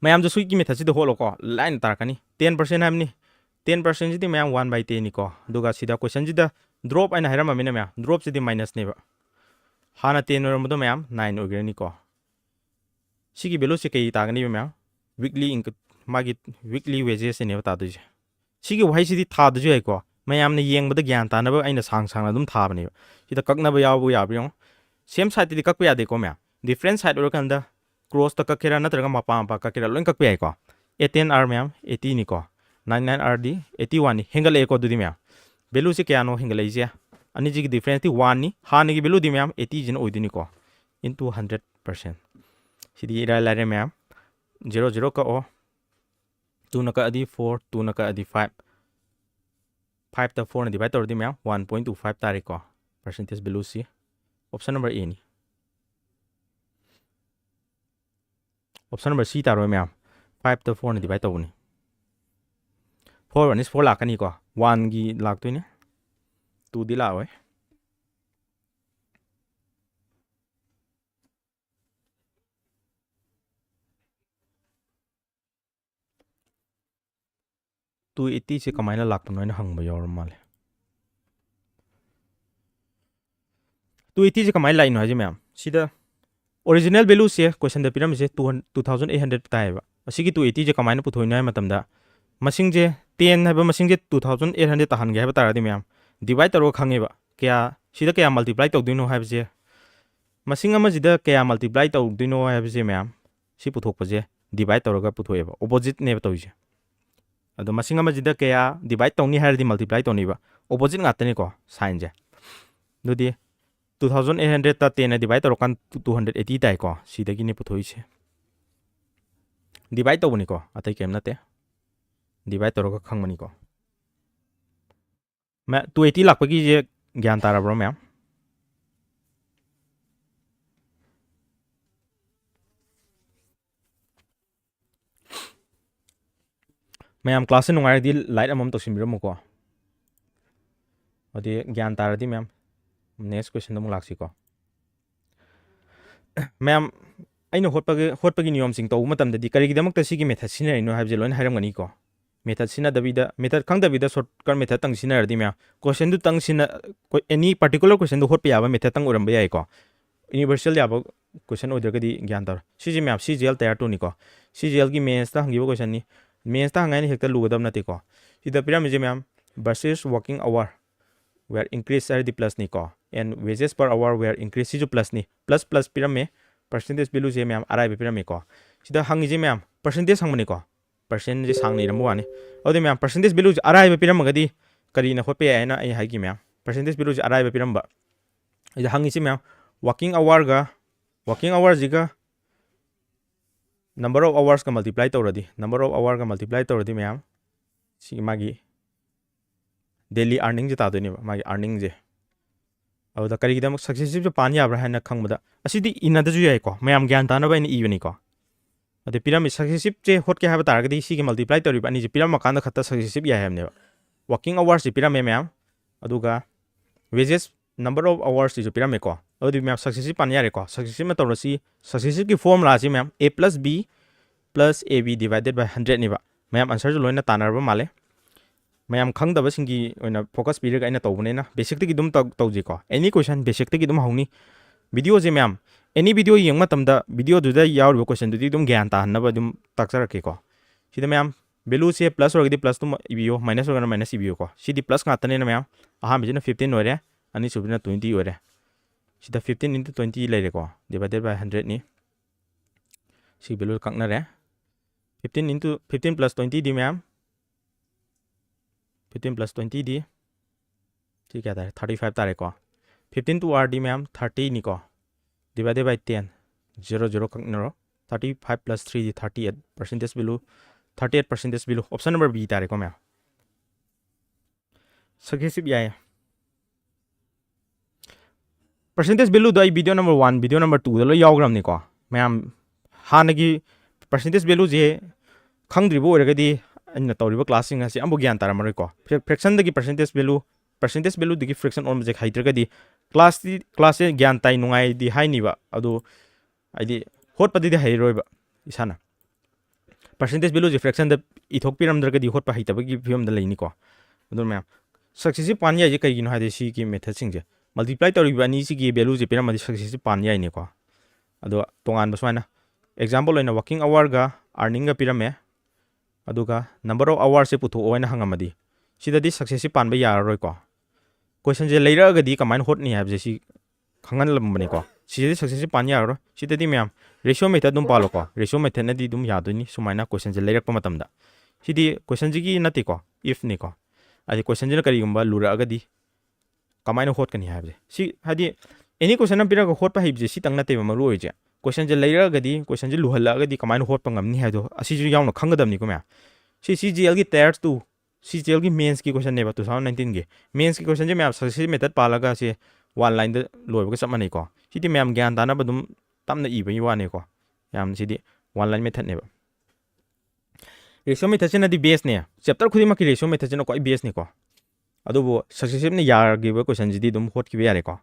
ꯃꯌꯥꯝꯁꯨ ꯁꯤꯒꯤ method ꯁꯤꯗ ꯍꯣꯠꯂꯣꯀꯣ, ꯂꯥꯏꯅ ꯇꯥꯔꯛꯀꯅꯤ꯫ Ten percent ꯍꯥꯏꯕꯅꯤ꯫ Ten percent ꯁꯤꯗꯤ ꯃꯌꯥꯝ one by ten ꯅꯤꯀꯣ꯫ ꯑꯗꯨꯒ ꯁꯤꯗ ꯀꯣꯏꯁꯟ ꯁꯤꯗ drop ꯍꯥꯏꯅ ꯍꯥꯏꯔꯝꯃꯃꯤꯅ ꯃꯌꯥꯝ, drop ꯁꯤꯗꯤ minus ꯅꯦꯕ꯫ ꯍꯥꯟꯅ ten ꯑꯣꯏꯔꯝꯕꯗꯣ ꯃꯌꯥꯝ nine ꯑꯣꯏꯈ꯭ꯔꯅꯤꯀꯣ꯫ ꯁꯤꯒꯤ value ꯁꯦ ꯀꯩ ꯇꯥꯒꯅꯤꯕ ꯃꯌꯥꯝ? Weekly inc-, ꯃꯥꯒꯤ weekly wages ꯁꯤꯅꯦꯕ ꯇꯥꯗꯣꯏꯁꯦ꯫ ꯁꯤꯒꯤ ꯋꯥꯍꯩꯁꯤꯗꯤ ꯊꯥꯗꯁꯨ ꯌꯥꯏꯀꯣ꯫ ꯃꯌꯥꯝꯅ ꯌꯦꯡꯕꯗ ꯒ꯭ꯌꯥꯟ ꯇꯥꯅꯕ ꯑꯩꯅ ꯁꯥꯡ ꯁꯥꯡꯅ ꯑꯗꯨꯝ ꯊꯥꯕꯅꯦꯕ꯫ ꯁꯤꯗ ꯀꯛꯅꯕ ꯌꯥꯎꯕ ꯌꯥꯕ꯭ꯔꯥ ꯌꯦꯡꯉꯣ꯫ Same side ꯇꯗꯤ ꯀꯛꯄ ꯌꯥꯗꯦꯀꯣ ꯃꯌꯥꯝ꯫ Different side ꯑꯣꯏꯔꯀꯥꯟꯗ cross ꯇ ꯀꯛꯀꯦꯔꯥ ꯅꯠꯇ꯭ꯔꯒ ꯃꯄꯥ ꯃꯄꯥ ꯀꯛꯀꯦꯔꯥ ꯂꯣꯏ ꯀꯛꯄ ꯌꯥꯏꯀꯣ꯫ Eight ten are ꯃꯌꯥꯝ eighty ꯅꯤꯀꯣ꯫ Nine nine are D eighty one ꯅꯤ꯫ ꯍꯦꯟꯒꯠꯂꯛꯑꯦꯀꯣ ꯑꯗꯨꯗꯤ ꯃꯌꯥꯝ꯫ Valueꯁꯤ ꯀꯌꯥꯅꯣ ꯍꯦꯟꯒꯠꯂꯛꯏꯁꯦ? ꯑꯅꯤꯁꯤꯒꯤ differenceꯇꯤ oneꯅꯤ꯫ ꯍꯥꯟꯅꯒꯤ valueꯗꯤ ꯃꯌꯥꯝ eightyꯁꯤꯅ ꯑꯣꯏꯗꯣꯏꯅꯤꯀꯣ, into hundred percent꯫ ꯁꯤꯗꯤ ꯏꯔꯥꯏ ꯂꯥꯏꯔꯦ ꯃꯌꯥꯝ꯫ Zero zero ꯀꯛꯑꯣ꯫ Twoꯅ ꯀꯛꯑꯗꯤ four, twoꯅ ꯀꯛꯑꯗꯤ five꯫ Fiveꯇ fourꯅ divide ꯇꯧꯔꯗꯤ ꯃꯌꯥꯝ one point two five ꯇꯥꯔꯦꯀꯣ, percentage valueꯁꯤ꯫ Option number Aꯅꯤ꯫ Option number C ꯇꯥꯔꯣꯏ ꯃꯌꯥꯝ, fiveꯇ fourꯅ divide ꯇꯧꯕꯅꯤ꯫ Four one is four ꯂꯥꯛꯀꯅꯤꯀꯣ, oneꯒꯤ ꯂꯥꯛꯇꯣꯏꯅꯦ, twoꯗꯤ ꯂꯥꯛꯑꯣꯏ꯫ Two eightyꯁꯦ ꯀꯃꯥꯏꯅ ꯂꯥꯛꯄꯅꯣ ꯍꯥꯏꯅ ꯍꯪꯕ ꯌꯥꯎꯔ ꯃꯥꯜꯂꯦ꯫ Two eightyꯁꯦ ꯀꯃꯥꯏꯅ ꯂꯥꯛꯏꯅꯣ ꯍꯥꯏꯁꯦ ꯃꯌꯥꯝ, ꯁꯤꯗ original valueꯁꯦ questionꯗ ꯄꯤꯔꯝꯃꯤꯁꯦ two thousand eight hundred ꯇꯥꯏꯌꯦꯕ꯫ ꯑꯁꯤꯒꯤ two eightyꯁꯦ ꯀꯃꯥꯏꯅ ꯄꯨꯊꯣꯛꯏꯅꯣ ꯍꯥꯏꯕ ꯃꯇꯝꯗ, ꯃꯁꯤꯡꯁꯦ ten ꯍꯥꯏꯕ ꯃꯁꯤꯡꯁꯦ two thousand eight hundred ꯇꯥꯍꯟꯒꯦ ꯍꯥꯏꯕ ꯇꯥꯔꯒꯗꯤ ꯃꯌꯥꯝ, divide ꯇꯧꯔꯒ ꯈꯪꯉꯦꯕ꯫ ꯀꯌꯥ, ꯁꯤꯗ ꯀꯌꯥ multiply ꯇꯧꯗꯣꯏꯅꯣ ꯍꯥꯏꯕꯁꯦ, ꯃꯁꯤꯡ ꯑꯃꯁꯤꯗ ꯀꯌꯥ multiply ꯇꯧꯗꯣꯏꯅꯣ ꯍꯥꯏꯕꯁꯦ ꯃꯌꯥꯝ, ꯁꯤ ꯄꯨꯊꯣꯛꯄꯁꯦ divide ꯇꯧꯔꯒ ꯄꯨꯊꯣꯛꯑꯦꯕ, oppositeꯅꯦꯕ ꯇꯧꯔꯤꯁꯦ꯫ ꯑꯗꯣ ꯃꯁꯤꯡ ꯑꯃꯁꯤꯗ ꯀꯌꯥ divide ꯇꯧꯅꯤ ꯍꯥꯏꯔꯗꯤ multiply ꯇꯧꯅꯤꯕ, opposite ꯉꯥꯛꯇꯅꯤꯀꯣ signꯁꯦ꯫ ꯑꯗꯨꯗꯤ two thousand eight hundredꯇ tenꯅ divide ꯇꯧꯔꯀꯥꯟꯗ two hundred eighty ꯇꯥꯏꯀꯣ, ꯁꯤꯗꯒꯤꯅꯦ ꯄꯨꯊꯣꯛꯏꯁꯦ꯫ Divide ꯇꯧꯕꯅꯤꯀꯣ, ꯑꯇꯩ ꯀꯩꯝ ꯅꯠꯇꯦ, divide ꯇꯧꯔꯒ ꯈꯪꯕꯅꯤꯀꯣ꯫ ꯃ-, two eighty ꯂꯥꯛꯄꯒꯤꯁꯦ ꯒ꯭ꯌꯥꯟ ꯇꯥꯔꯕ꯭ꯔꯣ ꯃꯌꯥꯝ? ꯃꯌꯥꯝ classꯁꯦ ꯅꯨꯡꯉꯥꯏꯔꯗꯤ like ꯑꯃꯃꯝ ꯇꯧꯁꯤꯟꯕꯤꯔꯝꯃꯨꯀꯣ꯫ ꯑꯗꯨꯗꯤ ꯒ꯭ꯌꯥꯟ ꯇꯥꯔꯗꯤ ꯃꯌꯥꯝ, next questionꯗ ꯑꯃꯨꯛ ꯂꯥꯛꯁꯤꯀꯣ꯫ ꯃꯌꯥꯝ, ꯑꯩꯅ ꯍꯣꯠꯄꯒꯤ, ꯍꯣꯠꯄꯒꯤ ꯅꯤꯌꯣꯝꯁꯤꯡ ꯇꯧꯕ ꯃꯇꯝꯗꯗꯤ ꯀꯔꯤꯒꯤꯗꯃꯛꯇ ꯁꯤꯒꯤ method ꯁꯤꯖꯤꯟꯅꯔꯤꯅꯣ ꯍꯥꯏꯕꯁꯦ ꯂꯣꯏꯅ ꯍꯥꯏꯔꯝꯒꯅꯤꯀꯣ꯫ Method ꯁꯤꯖꯤꯟꯅꯗꯕꯤꯗ, method ꯈꯪꯗꯕꯤꯗ shortcut methodꯇꯪ ꯁꯤꯖꯤꯟꯅꯔꯗꯤ ꯃꯌꯥꯝ, questionꯗꯨꯇꯪ ꯁꯤꯖꯤꯟꯅ-, any particular questionꯗꯨ ꯍꯣꯠꯄ ꯌꯥꯕ methodꯇꯪ ꯑꯣꯏꯔꯝꯕ ꯌꯥꯏꯀꯣ꯫ Universal ꯌꯥꯕ question ꯑꯣꯏꯗ꯭ꯔꯒꯗꯤ ꯒ꯭ꯌꯥꯟ ꯇꯥꯔꯣ꯫ ꯁꯤꯁꯦ ꯃꯌꯥꯝ, C G L tier twoꯅꯤꯀꯣ꯫ C G Lꯒꯤ mathsꯇ ꯍꯪꯈꯤꯕ questionꯅꯤ꯫ Mathsꯇ ꯍꯪꯉꯦ ꯍꯥꯏꯅ ꯍꯦꯛꯇ ꯂꯨꯒꯗꯕ ꯅꯠꯇꯦꯀꯣ꯫ ꯁꯤꯗ ꯄꯤꯔꯝꯃꯤꯁꯦ ꯃꯌꯥꯝ, versus working hour were increased ꯍꯥꯏꯔꯗꯤ plusꯅꯤꯀꯣ, and wages per hour were increased, ꯁꯤꯁꯨ plusꯅꯤ꯫ Plus plus ꯄꯤꯔꯝꯃꯦ꯫ Percentage valueꯁꯦ ꯃꯌꯥꯝ ꯑꯔꯥꯏꯕ ꯄꯤꯔꯝꯃꯦꯀꯣ꯫ ꯁꯤꯗ ꯍꯪꯉꯤꯁꯦ ꯃꯌꯥꯝ percentage ꯍꯪꯕꯅꯤꯀꯣ꯫ Percentꯁꯦ ꯁꯥꯡꯅ ꯏꯔꯝꯕ ꯋꯥꯅꯤ꯫ ꯑꯗꯨꯗꯤ ꯃꯌꯥꯝ, percentage valueꯁꯦ ꯑꯔꯥꯏꯕ ꯄꯤꯔꯝꯃꯒꯗꯤ ꯀꯔꯤꯅ ꯍꯣꯠꯄ ꯌꯥꯏ ꯍꯥꯏꯅ ꯑꯩ ꯍꯥꯏꯒꯦ ꯃꯌꯥꯝ꯫ Percentage value ꯁꯦ ꯑꯔꯥꯏꯕ ꯄꯤꯔꯝꯕ꯫ ꯑꯩꯗ ꯍꯪꯉꯤꯁꯤ ꯃꯌꯥꯝ, working hour ꯒ, working hour ꯁꯤꯒ number of hours ꯀ multiply ꯇꯧꯔꯗꯤ, number of hour ꯒ multiply ꯇꯧꯔꯗꯤ ꯃꯌꯥꯝ, ꯁꯤꯒꯤ ꯃꯥꯒꯤ daily earning ꯁꯦ ꯇꯥꯗꯣꯏꯅꯦꯕ, ꯃꯥꯒꯤ earning ꯁꯦ꯫ ꯑꯗꯨꯗ ꯀꯔꯤꯒꯤꯗꯃꯛ successive ꯁꯦ ꯄꯥꯟ ꯌꯥꯕ꯭ꯔꯥ ꯍꯥꯏꯅ ꯈꯪꯕꯗ, ꯑꯁꯤꯗꯤ ꯏꯅꯗꯁꯨ ꯌꯥꯏꯀꯣ, ꯃꯌꯥꯝ ꯒ꯭ꯌꯥꯟ ꯇꯥꯅꯕ ꯑꯩꯅ ꯏꯕꯅꯤꯀꯣ꯫ ꯑꯗ ꯄꯤꯔꯝꯃꯤ successive ꯁꯦ ꯍꯣꯠꯀꯦ ꯍꯥꯏꯕ ꯇꯥꯔꯒꯗꯤ ꯁꯤꯒꯤ multiply ꯇꯧꯔꯤꯕ ꯑꯅꯤꯁꯦ ꯄꯤꯔꯝꯃꯀꯥꯟꯗ ꯈꯛꯇ successive ꯌꯥꯏ ꯍꯥꯏꯕꯅꯦꯕ꯫ Working hours ꯁꯦ ꯄꯤꯔꯝꯃꯦ ꯃꯌꯥꯝ, ꯑꯗꯨꯒ wages, number of hours ꯁꯤꯁꯨ ꯄꯤꯔꯝꯃꯦꯀꯣ꯫ ꯑꯗꯨꯗꯤ ꯃꯌꯥꯝ successive ꯄꯥꯟ ꯌꯥꯔꯦꯀꯣ꯫ Successive ꯅ ꯇꯧꯔꯁꯤ, successive ꯀꯤ formula ꯁꯤ ꯃꯌꯥꯝ A plus B plus A B divided by hundred ꯅꯦꯕ꯫ ꯃꯌꯥꯝ answer ꯁꯨ ꯂꯣꯏꯅ ꯇꯥꯟꯅꯔꯕ ꯃꯥꯜꯂꯦ꯫ ꯃꯌꯥꯝ ꯈꯪꯗꯕꯁꯤꯡꯒꯤ ꯑꯣꯏꯅ focus ꯄꯤꯔꯒ ꯑꯩꯅ ꯇꯧꯕꯅꯤꯅ basic ꯇꯒꯤ ꯑꯗꯨꯝ ꯇꯧ-, ꯇꯧꯁꯤꯀꯣ꯫ Any question basic ꯇꯒꯤ ꯑꯗꯨꯝ ꯍꯧꯅꯤ꯫ Video ꯁꯦ ꯃꯌꯥꯝ, any video ꯌꯦꯡꯕ ꯃꯇꯝꯗ video ꯗꯨꯗ ꯌꯥꯎꯔꯤꯕ question ꯗꯨꯗꯤ ꯑꯗꯨꯝ ꯒ꯭ꯌꯥꯟ ꯇꯥꯍꯟꯅꯕ ꯑꯗꯨꯝ ꯇꯥꯛꯆꯔꯛꯀꯦꯀꯣ꯫ ꯁꯤꯗ ꯃꯌꯥꯝ value ꯁꯦ plus ꯑꯣꯏꯔꯒꯗꯤ plus ꯑꯗꯨꯝ ꯏꯕꯤꯌꯣ, minus ꯑꯣꯏꯔꯒꯅ minus ꯏꯕꯤꯌꯨꯀꯣ꯫ ꯁꯤꯗꯤ plus ꯉꯥꯛꯇꯅꯤꯅ ꯃꯌꯥꯝ, ꯑꯍꯥꯟꯕꯁꯤꯅ fifteen ꯑꯣꯏꯔꯦ, ꯑꯅꯤꯁꯨꯕꯁꯤꯅ twenty ꯑꯣꯏꯔꯦ꯫ ꯁꯤꯗ fifteen into twenty ꯂꯩꯔꯦꯀꯣ, divided by hundred ꯅꯤ꯫ ꯁꯤ value ꯀꯛꯅꯔꯦ꯫ Fifteen into, fifteen plus twenty ꯗꯤ ꯃꯌꯥꯝ, fifteen plus twenty ꯗꯤ ꯁꯤ ꯀꯌꯥ ꯇꯥꯔꯦ? Thirty five ꯇꯥꯔꯦꯀꯣ꯫ Fifteen two hour ꯗꯤ ꯃꯌꯥꯝ thirty ꯅꯤꯀꯣ, divided by ten, zero zero ꯀꯛꯅꯔꯣ꯫ Thirty five plus three D thirty eight, percentage value, thirty eight percentage value, option number B ꯇꯥꯔꯦꯀꯣ ꯃꯌꯥꯝ꯫ Successive ꯌꯥꯏꯌꯦ꯫ Percentage value ꯗꯣ ꯑꯩ video number one, video number two ꯗ ꯂꯣꯏ ꯌꯥꯎꯈ꯭ꯔꯕꯅꯤꯀꯣ꯫ ꯃꯌꯥꯝ ꯍꯥꯟꯅꯒꯤ percentage value ꯁꯦ ꯈꯪꯗ꯭ꯔꯤꯕ ꯑꯣꯏꯔꯒꯗꯤ ꯑꯩꯅ ꯇꯧꯔꯤꯕ class ꯁꯤꯡ ꯑꯁꯤ ꯑꯃꯐꯥꯎ ꯒ꯭ꯌꯥꯟ ꯇꯥꯔꯝꯃꯔꯣꯏꯀꯣ꯫ Fra-, fraction ꯗꯒꯤ percentage value, percentage value ꯗꯒꯤ fraction ꯑꯣꯟꯕꯁꯦ ꯍꯩꯇ꯭ꯔꯒꯗꯤ class ꯇꯤ, class ꯁꯦ ꯒ꯭ꯌꯥꯟ ꯇꯥꯏ ꯅꯨꯡꯉꯥꯏꯗꯤ ꯍꯥꯏꯅꯤꯕ, ꯑꯗꯨ ꯍꯥꯏꯗꯤ ꯍꯣꯠꯄꯗꯨꯗꯤ ꯍꯩꯔꯣꯏꯕ ꯏꯁꯥꯅ꯫ Percentage value ꯁꯦ fraction ꯗ ꯏꯊꯣꯛꯄꯤꯔꯝꯗ꯭ꯔꯒꯗꯤ ꯍꯣꯠꯄ ꯍꯩꯇꯕꯒꯤ ꯐꯤꯕꯝꯗ ꯂꯩꯅꯤꯀꯣ꯫ ꯑꯗꯨꯅ ꯃꯌꯥꯝ, successive ꯄꯥꯟ ꯌꯥꯏꯁꯦ ꯀꯩꯒꯤꯅꯣ ꯍꯥꯏꯗꯤ ꯁꯤꯒꯤ method ꯁꯤꯡꯁꯦ, multiply ꯇꯧꯔꯤꯕ ꯑꯅꯤꯁꯤꯒꯤ value ꯁꯦ ꯄꯤꯔꯝꯃꯗꯤ successive ꯄꯥꯟ ꯌꯥꯏꯅꯤꯀꯣ꯫ ꯑꯗꯣ ꯇꯣꯉꯥꯟꯕ ꯁꯨꯃꯥꯏꯅ example ꯑꯣꯏꯅ working hour ꯒ earning ꯒ ꯄꯤꯔꯝꯃꯦ, ꯑꯗꯨꯒ number of hours ꯁꯦ ꯄꯨꯊꯣꯛꯑꯣ ꯍꯥꯏꯅ ꯍꯪꯉꯝꯃꯗꯤ ꯁꯤꯗꯗꯤ successive ꯄꯥꯟꯕ ꯌꯥꯔꯔꯣꯏꯀꯣ꯫ Question ꯁꯦ ꯂꯩꯔꯛꯑꯒꯗꯤ ꯀꯃꯥꯏꯅ ꯍꯣꯠꯅꯤ ꯍꯥꯏꯕꯁꯦ ꯁꯤ ꯈꯪꯍꯜꯂꯝꯕꯅꯤꯀꯣ꯫ ꯁꯤꯗꯗꯤ successive ꯄꯥꯟ ꯌꯥꯔꯔꯣꯏ꯫ ꯁꯤꯗꯗꯤ ꯃꯌꯥꯝ ratio method ꯑꯗꯨꯝ ꯄꯥꯜꯂꯣꯀꯣ꯫ Ratio method ꯅꯗꯤ ꯑꯗꯨꯝ ꯌꯥꯗꯣꯏꯅꯤ ꯁꯨꯃꯥꯏꯅ question ꯁꯦ ꯂꯩꯔꯛꯄ ꯃꯇꯝꯗ꯫ ꯁꯤꯗꯤ question ꯁꯤꯒꯤ ꯅꯠꯇꯦꯀꯣ, if ꯅꯤꯀꯣ꯫ ꯍꯥꯏꯗꯤ ꯀꯣꯏꯁꯟꯁꯤꯅ ꯀꯔꯤꯒꯨꯝꯕ ꯂꯨꯔꯛꯑꯒꯗꯤ ꯀꯃꯥꯏꯅ ꯍꯣꯠꯀꯅꯤ ꯍꯥꯏꯕꯁꯦ꯫ ꯁꯤ ꯍꯥꯏꯗꯤ ꯑꯦꯅꯤ ꯀꯣꯏꯁꯟ ꯑꯃ ꯄꯤꯔꯒ ꯍꯣꯠꯄ ꯍꯩꯕꯁꯦ ꯁꯤꯇꯪ ꯅꯠꯇꯦꯕ ꯃꯔꯨ ꯑꯣꯏꯔꯤꯁꯦ꯫ ꯀꯣꯏꯁꯟꯁꯦ ꯂꯩꯔꯛꯑꯒꯗꯤ, ꯀꯣꯏꯁꯟꯁꯦ ꯂꯨꯍꯜꯂꯛꯑꯒꯗꯤ ꯀꯃꯥꯏꯅ ꯍꯣꯠꯄ ꯉꯝꯅꯤ ꯍꯥꯏꯕꯗꯣ ꯑꯁꯤꯁꯨ ꯌꯥꯎꯅ ꯈꯪꯒꯗꯕꯅꯤꯀꯣ ꯃꯌꯥꯝ꯫ ꯁꯤ ꯁꯤ ꯖꯤ ꯑꯦꯜꯒꯤ ꯇꯥꯏꯌꯔ ꯇꯨ, ꯁꯤ ꯖꯤ ꯑꯦꯜꯒꯤ ꯃꯦꯟꯁꯀꯤ ꯀꯣꯏꯁꯟꯅꯦꯕ, ꯇꯨ ꯊꯥꯎꯖꯟ ꯅꯥꯏꯟꯇꯤꯟꯒꯤ꯫ ꯃꯦꯟꯁꯀꯤ ꯀꯣꯏꯁꯟꯁꯦ ꯃꯌꯥꯝ ꯁꯛꯁꯦꯁꯤꯞ ꯃꯦꯊꯠ ꯄꯥꯜꯂꯒ ꯁꯤ ꯋꯥꯟ ꯂꯥꯏꯟꯗ ꯂꯣꯏꯕꯒ ꯆꯞ ꯃꯥꯟꯅꯩꯀꯣ꯫ ꯁꯤꯗꯤ ꯃꯌꯥꯝ ꯒ꯭ꯌꯥꯟ ꯇꯥꯅꯕ ꯑꯗꯨꯝ ꯇꯞꯅ ꯏꯕꯒꯤ ꯋꯥꯅꯤꯀꯣ꯫ ꯌꯥꯝ ꯁꯤꯗꯤ ꯋꯥꯟ ꯂꯥꯏꯟ ꯃꯦꯊꯠꯅꯦꯕ꯫ ꯔꯦꯁꯤꯑꯣ ꯃꯦꯊꯠꯁꯤꯅꯗꯤ ꯕꯦꯁꯅꯦ꯫ ꯆꯦꯞꯇꯔ ꯈꯨꯗꯤꯡꯃꯛꯀꯤ ꯔꯦꯁꯤꯑꯣ ꯃꯦꯊꯠꯁꯤꯅ ꯈ꯭ꯋꯥꯏ ꯕꯦꯁꯅꯤꯀꯣ꯫ ꯑꯗꯨꯕꯨ ꯁꯛꯁꯦꯁꯤꯞꯅ ꯌꯥꯈꯤꯕ ꯀꯣꯏꯁꯟꯁꯤꯗꯤ ꯑꯗꯨꯝ ꯍꯣꯠꯈꯤꯕ ꯌꯥꯔꯦꯀꯣ꯫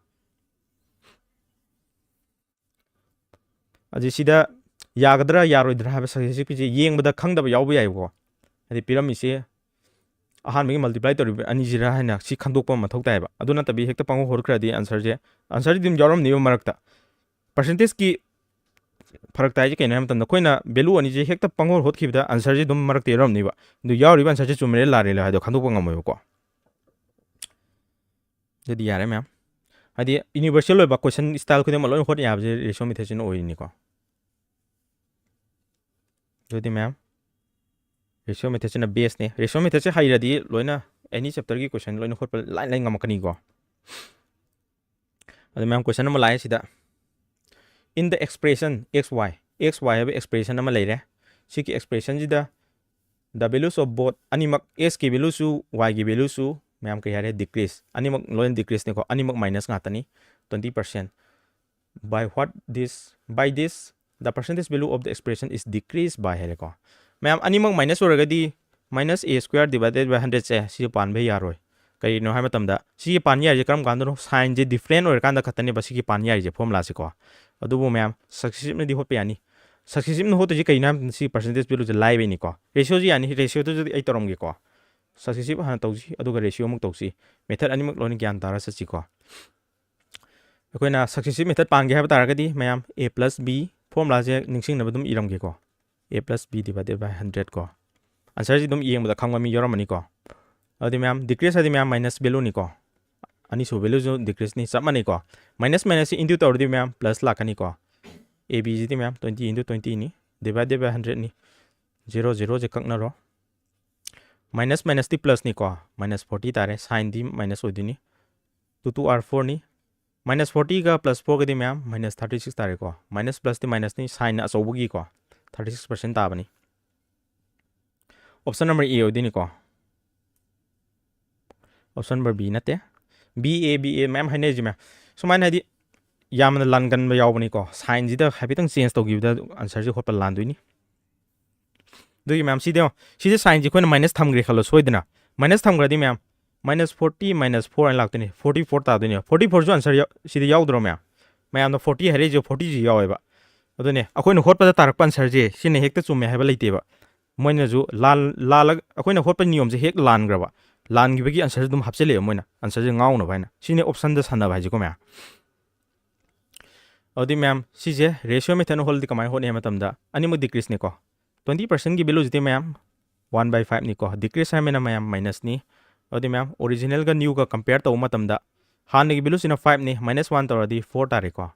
ꯑꯗꯨ ꯁꯤꯗ ꯌꯥꯒꯗ꯭ꯔꯥ ꯌꯥꯔꯣꯏꯗ꯭ꯔꯥ ꯍꯥꯏꯕ ꯁꯛꯁꯦꯁꯤꯞꯀꯤꯁꯦ ꯌꯦꯡꯕꯗ ꯈꯪꯗꯕ ꯌꯥꯎꯕ ꯌꯥꯏꯕꯀꯣ꯫ ꯍꯥꯏꯗꯤ ꯄꯤꯔꯝꯃꯤꯁꯦ ꯑꯍꯥꯟꯕꯒꯤ ꯃꯜꯇꯤꯄ꯭ꯂꯥꯏ ꯇꯧꯔꯤꯕ ꯑꯅꯤꯁꯤꯔꯥ ꯍꯥꯏꯅ ꯁꯤ ꯈꯪꯗꯣꯛꯄ ꯑꯃ ꯃꯊꯧ ꯇꯥꯏꯌꯦꯕ꯫ ꯑꯗꯨ ꯅꯠꯇꯕꯤ ꯍꯦꯛꯇ ꯄꯪꯍꯣꯠ ꯍꯣꯠꯈ꯭ꯔꯗꯤ ꯑꯟꯁꯔꯁꯦ, ꯑꯟꯁꯔꯗꯤ ꯑꯗꯨꯝ ꯌꯥꯎꯔꯝꯅꯦꯕ ꯃꯔꯛꯇ꯫ ꯄꯔꯁꯦꯟꯇꯦꯖꯀꯤ ꯐꯔꯛ ꯇꯥꯏꯁꯦ ꯀꯩꯅꯣ ꯍꯥꯏꯕ ꯃꯇꯝꯗ ꯑꯩꯈꯣꯏꯅ ꯚꯦꯂꯨ ꯑꯅꯤꯁꯦ ꯍꯦꯛꯇ ꯄꯪꯍꯣꯠ ꯍꯣꯠꯈꯤꯕꯗ ꯑꯟꯁꯔꯁꯦ ꯑꯗꯨꯝ ꯃꯔꯛꯇ ꯌꯥꯎꯔꯝꯅꯦꯕ꯫ ꯑꯗꯨ ꯌꯥꯎꯔꯤꯕ ꯑꯟꯁꯔꯁꯦ ꯆꯨꯝꯃꯤꯔꯥ ꯂꯥꯜꯂꯤꯔꯥ ꯍꯥꯏꯗꯣ ꯈꯪꯗꯣꯛꯄ ꯉꯝꯃꯣꯏꯕꯀꯣ꯫ ꯑꯗꯨꯗꯤ ꯌꯥꯔꯦ ꯃꯌꯥꯝ꯫ ꯍꯥꯏꯗꯤ ꯌꯨꯅꯤꯚꯔꯁꯦꯜ ꯑꯣꯏꯕ ꯀꯣꯏꯁꯟ ꯁ꯭ꯇꯥꯏꯜ ꯈꯨꯗꯤꯡꯃꯛ ꯂꯣꯏꯅ ꯍꯣꯠ ꯌꯥꯕꯁꯦ ꯔꯦꯁꯤꯑꯣ ꯃꯦꯊꯠꯁꯤꯅ ꯑꯣꯏꯔꯤꯅꯤꯀꯣ꯫ ꯑꯗꯨꯗꯤ ꯃꯌꯥꯝ, ꯔꯦꯁꯤꯑꯣ ꯃꯦꯊꯠꯁꯤꯅ ꯕꯦꯁꯅꯦ꯫ ꯔꯦꯁꯤꯑꯣ ꯃꯦꯊꯠꯁꯦ ꯍꯩꯔꯗꯤ ꯂꯣꯏꯅ ꯑꯦꯅꯤ ꯆꯦꯞꯇꯔꯒꯤ ꯀꯣꯏꯁꯟ ꯂꯣꯏꯅ ꯍꯣꯠꯄ ꯂꯥꯏ ꯂꯥꯏ ꯉꯝꯃꯛꯀꯅꯤꯀꯣ꯫ ꯑꯗꯨ ꯃꯌꯥꯝ ꯀꯣꯏꯁꯟ ꯑꯃ ꯂꯥꯛꯑꯦ ꯁꯤꯗ꯫ In the expression x y, x y ꯍꯥꯏꯕ ꯑꯦꯛꯁꯄ꯭ꯔꯦꯁꯟ ꯑꯃ ꯂꯩꯔꯦ꯫ ꯁꯤꯒꯤ ꯑꯦꯛꯁꯄ꯭ꯔꯦꯁꯟꯁꯤꯗ the values of both, ꯑꯅꯤꯃꯛ x ꯀꯤ ꯚꯦꯂꯨꯁꯨ y ꯒꯤ ꯚꯦꯂꯨꯁꯨ ꯃꯌꯥꯝ ꯀꯩ ꯍꯥꯏꯔꯦ, ꯗꯤꯀ꯭ꯔꯤꯁ꯫ ꯑꯅꯤꯃꯛ ꯂꯣꯏꯅ ꯗꯤꯀ꯭ꯔꯤꯁꯅꯤꯀꯣ, ꯑꯅꯤꯃꯛ ꯃꯥꯏꯅꯁ ꯉꯥꯛꯇꯅꯤ, twenty percent꯫ By what this, by this, the percentage value of the expression is decreased by ꯍꯥꯏꯔꯦꯀꯣ꯫ ꯃꯌꯥꯝ ꯑꯅꯤꯃꯛ ꯃꯥꯏꯅꯁ ꯑꯣꯏꯔꯒꯗꯤ minus a square divided by hundred ꯁꯦ ꯁꯤꯁꯨ ꯄꯥꯟꯕ ꯌꯥꯔꯣꯏ꯫ ꯀꯔꯤꯅꯣ ꯍꯥꯏꯕ ꯃꯇꯝꯗ ꯁꯤꯒꯤ ꯄꯥꯟ ꯌꯥꯔꯤꯁꯦ ꯀꯔꯝ ꯀꯥꯟꯗꯅꯣ? ꯁꯥꯏꯟꯁꯦ ꯗꯤꯐ꯭ꯔꯦꯟ ꯑꯣꯏꯔꯀꯥꯟꯗ ꯈꯛꯇꯅꯦꯕ ꯁꯤꯒꯤ ꯄꯥꯟ ꯌꯥꯔꯤꯁꯦ ꯐꯣꯔꯃꯨꯂꯥꯁꯦꯀꯣ꯫ ꯑꯗꯨꯕꯨ ꯃꯌꯥꯝ ꯁꯛꯁꯦꯁꯤꯞꯅꯗꯤ ꯍꯣꯠꯄ ꯌꯥꯅꯤ꯫ ꯁꯛꯁꯦꯁꯤꯞꯅ ꯍꯣꯠꯇꯣꯏꯁꯦ ꯀꯩꯅꯣ ꯍꯥꯏꯕ ꯃꯇꯝꯗ ꯁꯤꯒꯤ ꯄꯔꯁꯦꯟꯇꯦꯖ ꯚꯦꯂꯨꯁꯦ ꯂꯥꯏꯕꯩꯅꯤꯀꯣ꯫ ꯔꯦꯁꯤꯑꯣꯁꯤ ꯌꯥꯅꯤ, ꯔꯦꯁꯤꯑꯣꯗꯨꯁꯨ ꯑꯩ ꯇꯧꯔꯝꯒꯦꯀꯣ꯫ ꯁꯛꯁꯦꯁꯤꯞ ꯍꯥꯟꯅ ꯇꯧꯁꯤ, ꯑꯗꯨꯒ ꯔꯦꯁꯤꯑꯣ ꯑꯃꯨꯛ ꯇꯧꯁꯤ꯫ ꯃꯦꯊꯠ ꯑꯅꯤꯃꯛ ꯂꯣꯏꯅ ꯒ꯭ꯌꯥꯟ ꯇꯥꯔ ꯆꯠꯁꯤꯀꯣ꯫ ꯑꯩꯈꯣꯏꯅ ꯁꯛꯁꯦꯁꯤꯞ ꯃꯦꯊꯠ ꯄꯥꯟꯒꯦ ꯍꯥꯏꯕ ꯇꯥꯔꯒꯗꯤ ꯃꯌꯥꯝ a plus b, ꯐꯣꯔꯃꯨꯂꯥꯁꯦ ꯅꯤꯡꯁꯤꯡꯅꯕ ꯑꯗꯨꯝ ꯏꯔꯝꯒꯦꯀꯣ꯫ A plus b divided by hundred ꯀꯣ꯫ ꯑꯟꯁꯔꯁꯤ ꯑꯗꯨꯝ ꯌꯦꯡꯕꯗ ꯈꯪꯕ ꯃꯤ ꯌꯥꯎꯔꯝꯃꯅꯤꯀꯣ꯫ ꯑꯗꯨꯗꯤ ꯃꯌꯥꯝ ꯗꯤꯀ꯭ꯔꯤꯁ ꯍꯥꯏꯗꯤ ꯃꯌꯥꯝ ꯃꯥꯏꯅꯁ ꯚꯦꯂꯨꯅꯤꯀꯣ꯫ ꯑꯅꯤꯁꯨꯕ ꯚꯦꯂꯨꯁꯨ ꯗꯤꯀ꯭ꯔꯤꯁꯅꯤ, ꯆꯞ ꯃꯥꯟꯅꯩꯀꯣ꯫ ꯃꯥꯏꯅꯁ ꯃꯥꯏꯅꯁꯁꯤ ꯏꯟꯇꯨ ꯇꯧꯔꯗꯤ ꯃꯌꯥꯝ ꯄ꯭ꯂꯁ ꯂꯥꯛꯀꯅꯤꯀꯣ꯫ A B ꯁꯤꯗꯤ ꯃꯌꯥꯝ twenty into twenty ꯅꯤ, divided by hundred ꯅꯤ꯫ ꯖꯦꯔꯣ ꯖꯦꯔꯣꯁꯦ ꯀꯛꯅꯔꯣ꯫ Minus minus ꯇꯤ plus ꯅꯤꯀꯣ, minus forty ꯇꯥꯔꯦ, sign ꯗꯤ minus ꯑꯣꯏꯗꯣꯏꯅꯤ꯫ Two two are four ꯅꯤ꯫ Minus forty ꯒ plus four ꯒꯗꯤ ꯃꯌꯥꯝ minus thirty six ꯇꯥꯔꯦꯀꯣ꯫ Minus plus ꯇꯤ minus ꯅꯤ, sign ꯑꯆꯧꯕꯒꯤꯀꯣ, thirty six percent ꯇꯥꯕꯅꯤ꯫ Option number A ꯑꯣꯏꯗꯣꯏꯅꯤꯀꯣ꯫ Option number B ꯅꯠꯇꯦ꯫ B A, B A ꯃꯌꯥꯝ ꯍꯥꯏꯅꯔꯤꯁꯦ ꯃꯌꯥꯝ꯫ ꯁꯨꯃꯥꯏꯅ ꯍꯥꯏꯗꯤ ꯌꯥꯝꯅ ꯂꯥꯟꯒꯟꯕ ꯌꯥꯎꯕꯅꯤꯀꯣ꯫ Sign ꯁꯤꯗ ꯍꯥꯏꯐꯦꯠꯇꯪ change ꯇꯧꯈꯤꯕꯗ answer ꯁꯦ ꯍꯣꯠꯄ ꯂꯥꯟꯗꯣꯏꯅꯤ꯫ ꯑꯗꯨꯒꯤ ꯃꯌꯥꯝ ꯁꯤꯗ ꯌꯦꯡꯉꯣ꯫ ꯁꯤꯗ sign ꯁꯦ ꯑꯩꯈꯣꯏꯅ minus ꯊꯝꯈ꯭ꯔꯦ ꯈꯜꯂꯣ ꯁꯣꯏꯗꯅ꯫ Minus ꯊꯝꯈ꯭ꯔꯗꯤ ꯃꯌꯥꯝ minus forty minus four ꯍꯥꯏꯅ ꯂꯥꯛꯇꯣꯏꯅꯤ꯫ Forty four ꯇꯥꯗꯣꯏꯅꯦ꯫ Forty four ꯁꯨ answer ꯌꯥꯎ-, ꯁꯤꯗ ꯌꯥꯎꯗ꯭ꯔꯣ ꯃꯌꯥꯝ? ꯃꯌꯥꯝꯅ forty ꯍꯥꯏꯔꯛꯏꯁꯦ forty ꯁꯨ ꯌꯥꯎꯋꯦꯕ꯫ ꯑꯗꯨꯅꯦ ꯑꯩꯈꯣꯏꯅ ꯍꯣꯠꯄꯗ ꯇꯥꯔꯛꯄ answer ꯁꯦ ꯁꯤꯅ ꯍꯦꯛꯇ ꯆꯨꯝꯃꯦ ꯍꯥꯏꯕ ꯂꯩꯇꯦꯕ꯫ ꯃꯣꯏꯅꯁꯨ ꯂꯥꯜ-, ꯂꯥꯜꯂꯒ ꯑꯩꯈꯣꯏꯅ ꯍꯣꯠꯄ ꯅꯤꯌꯣꯝꯁꯦ ꯍꯦꯛ ꯂꯥꯟꯈ꯭ꯔꯕ, ꯂꯥꯟꯈꯤꯕꯒꯤ answer ꯁꯦ ꯑꯗꯨꯝ ꯍꯥꯞꯆꯤꯜꯂꯛꯑꯦꯕ ꯃꯣꯏꯅ, answer ꯁꯦ ꯉꯥꯎꯅꯕ ꯍꯥꯏꯅ꯫ ꯁꯤꯅꯦ option ꯗ ꯁꯥꯟꯅꯕ ꯍꯥꯏꯁꯦꯀꯣ ꯃꯌꯥꯝ꯫ ꯑꯗꯨꯗꯤ ꯃꯌꯥꯝ, ꯁꯤꯁꯦ ratio method ꯅ ꯍꯣꯠꯂꯗꯤ ꯀꯃꯥꯏꯅ ꯍꯣꯠꯅꯤ ꯍꯥꯏꯕ ꯃꯇꯝꯗ, ꯑꯅꯤꯃꯛ decrease ꯅꯤꯀꯣ꯫ Twenty percent ꯀꯤ value ꯁꯤꯗꯤ ꯃꯌꯥꯝ, one by five ꯅꯤꯀꯣ꯫ Decrease ꯍꯥꯏꯔꯃꯤꯅ ꯃꯌꯥꯝ minus ꯅꯤ꯫ ꯑꯗꯨꯗꯤ ꯃꯌꯥꯝ, original ꯒ new ꯒ compare ꯇꯧꯕ ꯃꯇꯝꯗ, ꯍꯥꯟꯅꯒꯤ value ꯁꯤꯅ five ꯅꯤ, minus one ꯇꯧꯔꯗꯤ four ꯇꯥꯔꯦꯀꯣ꯫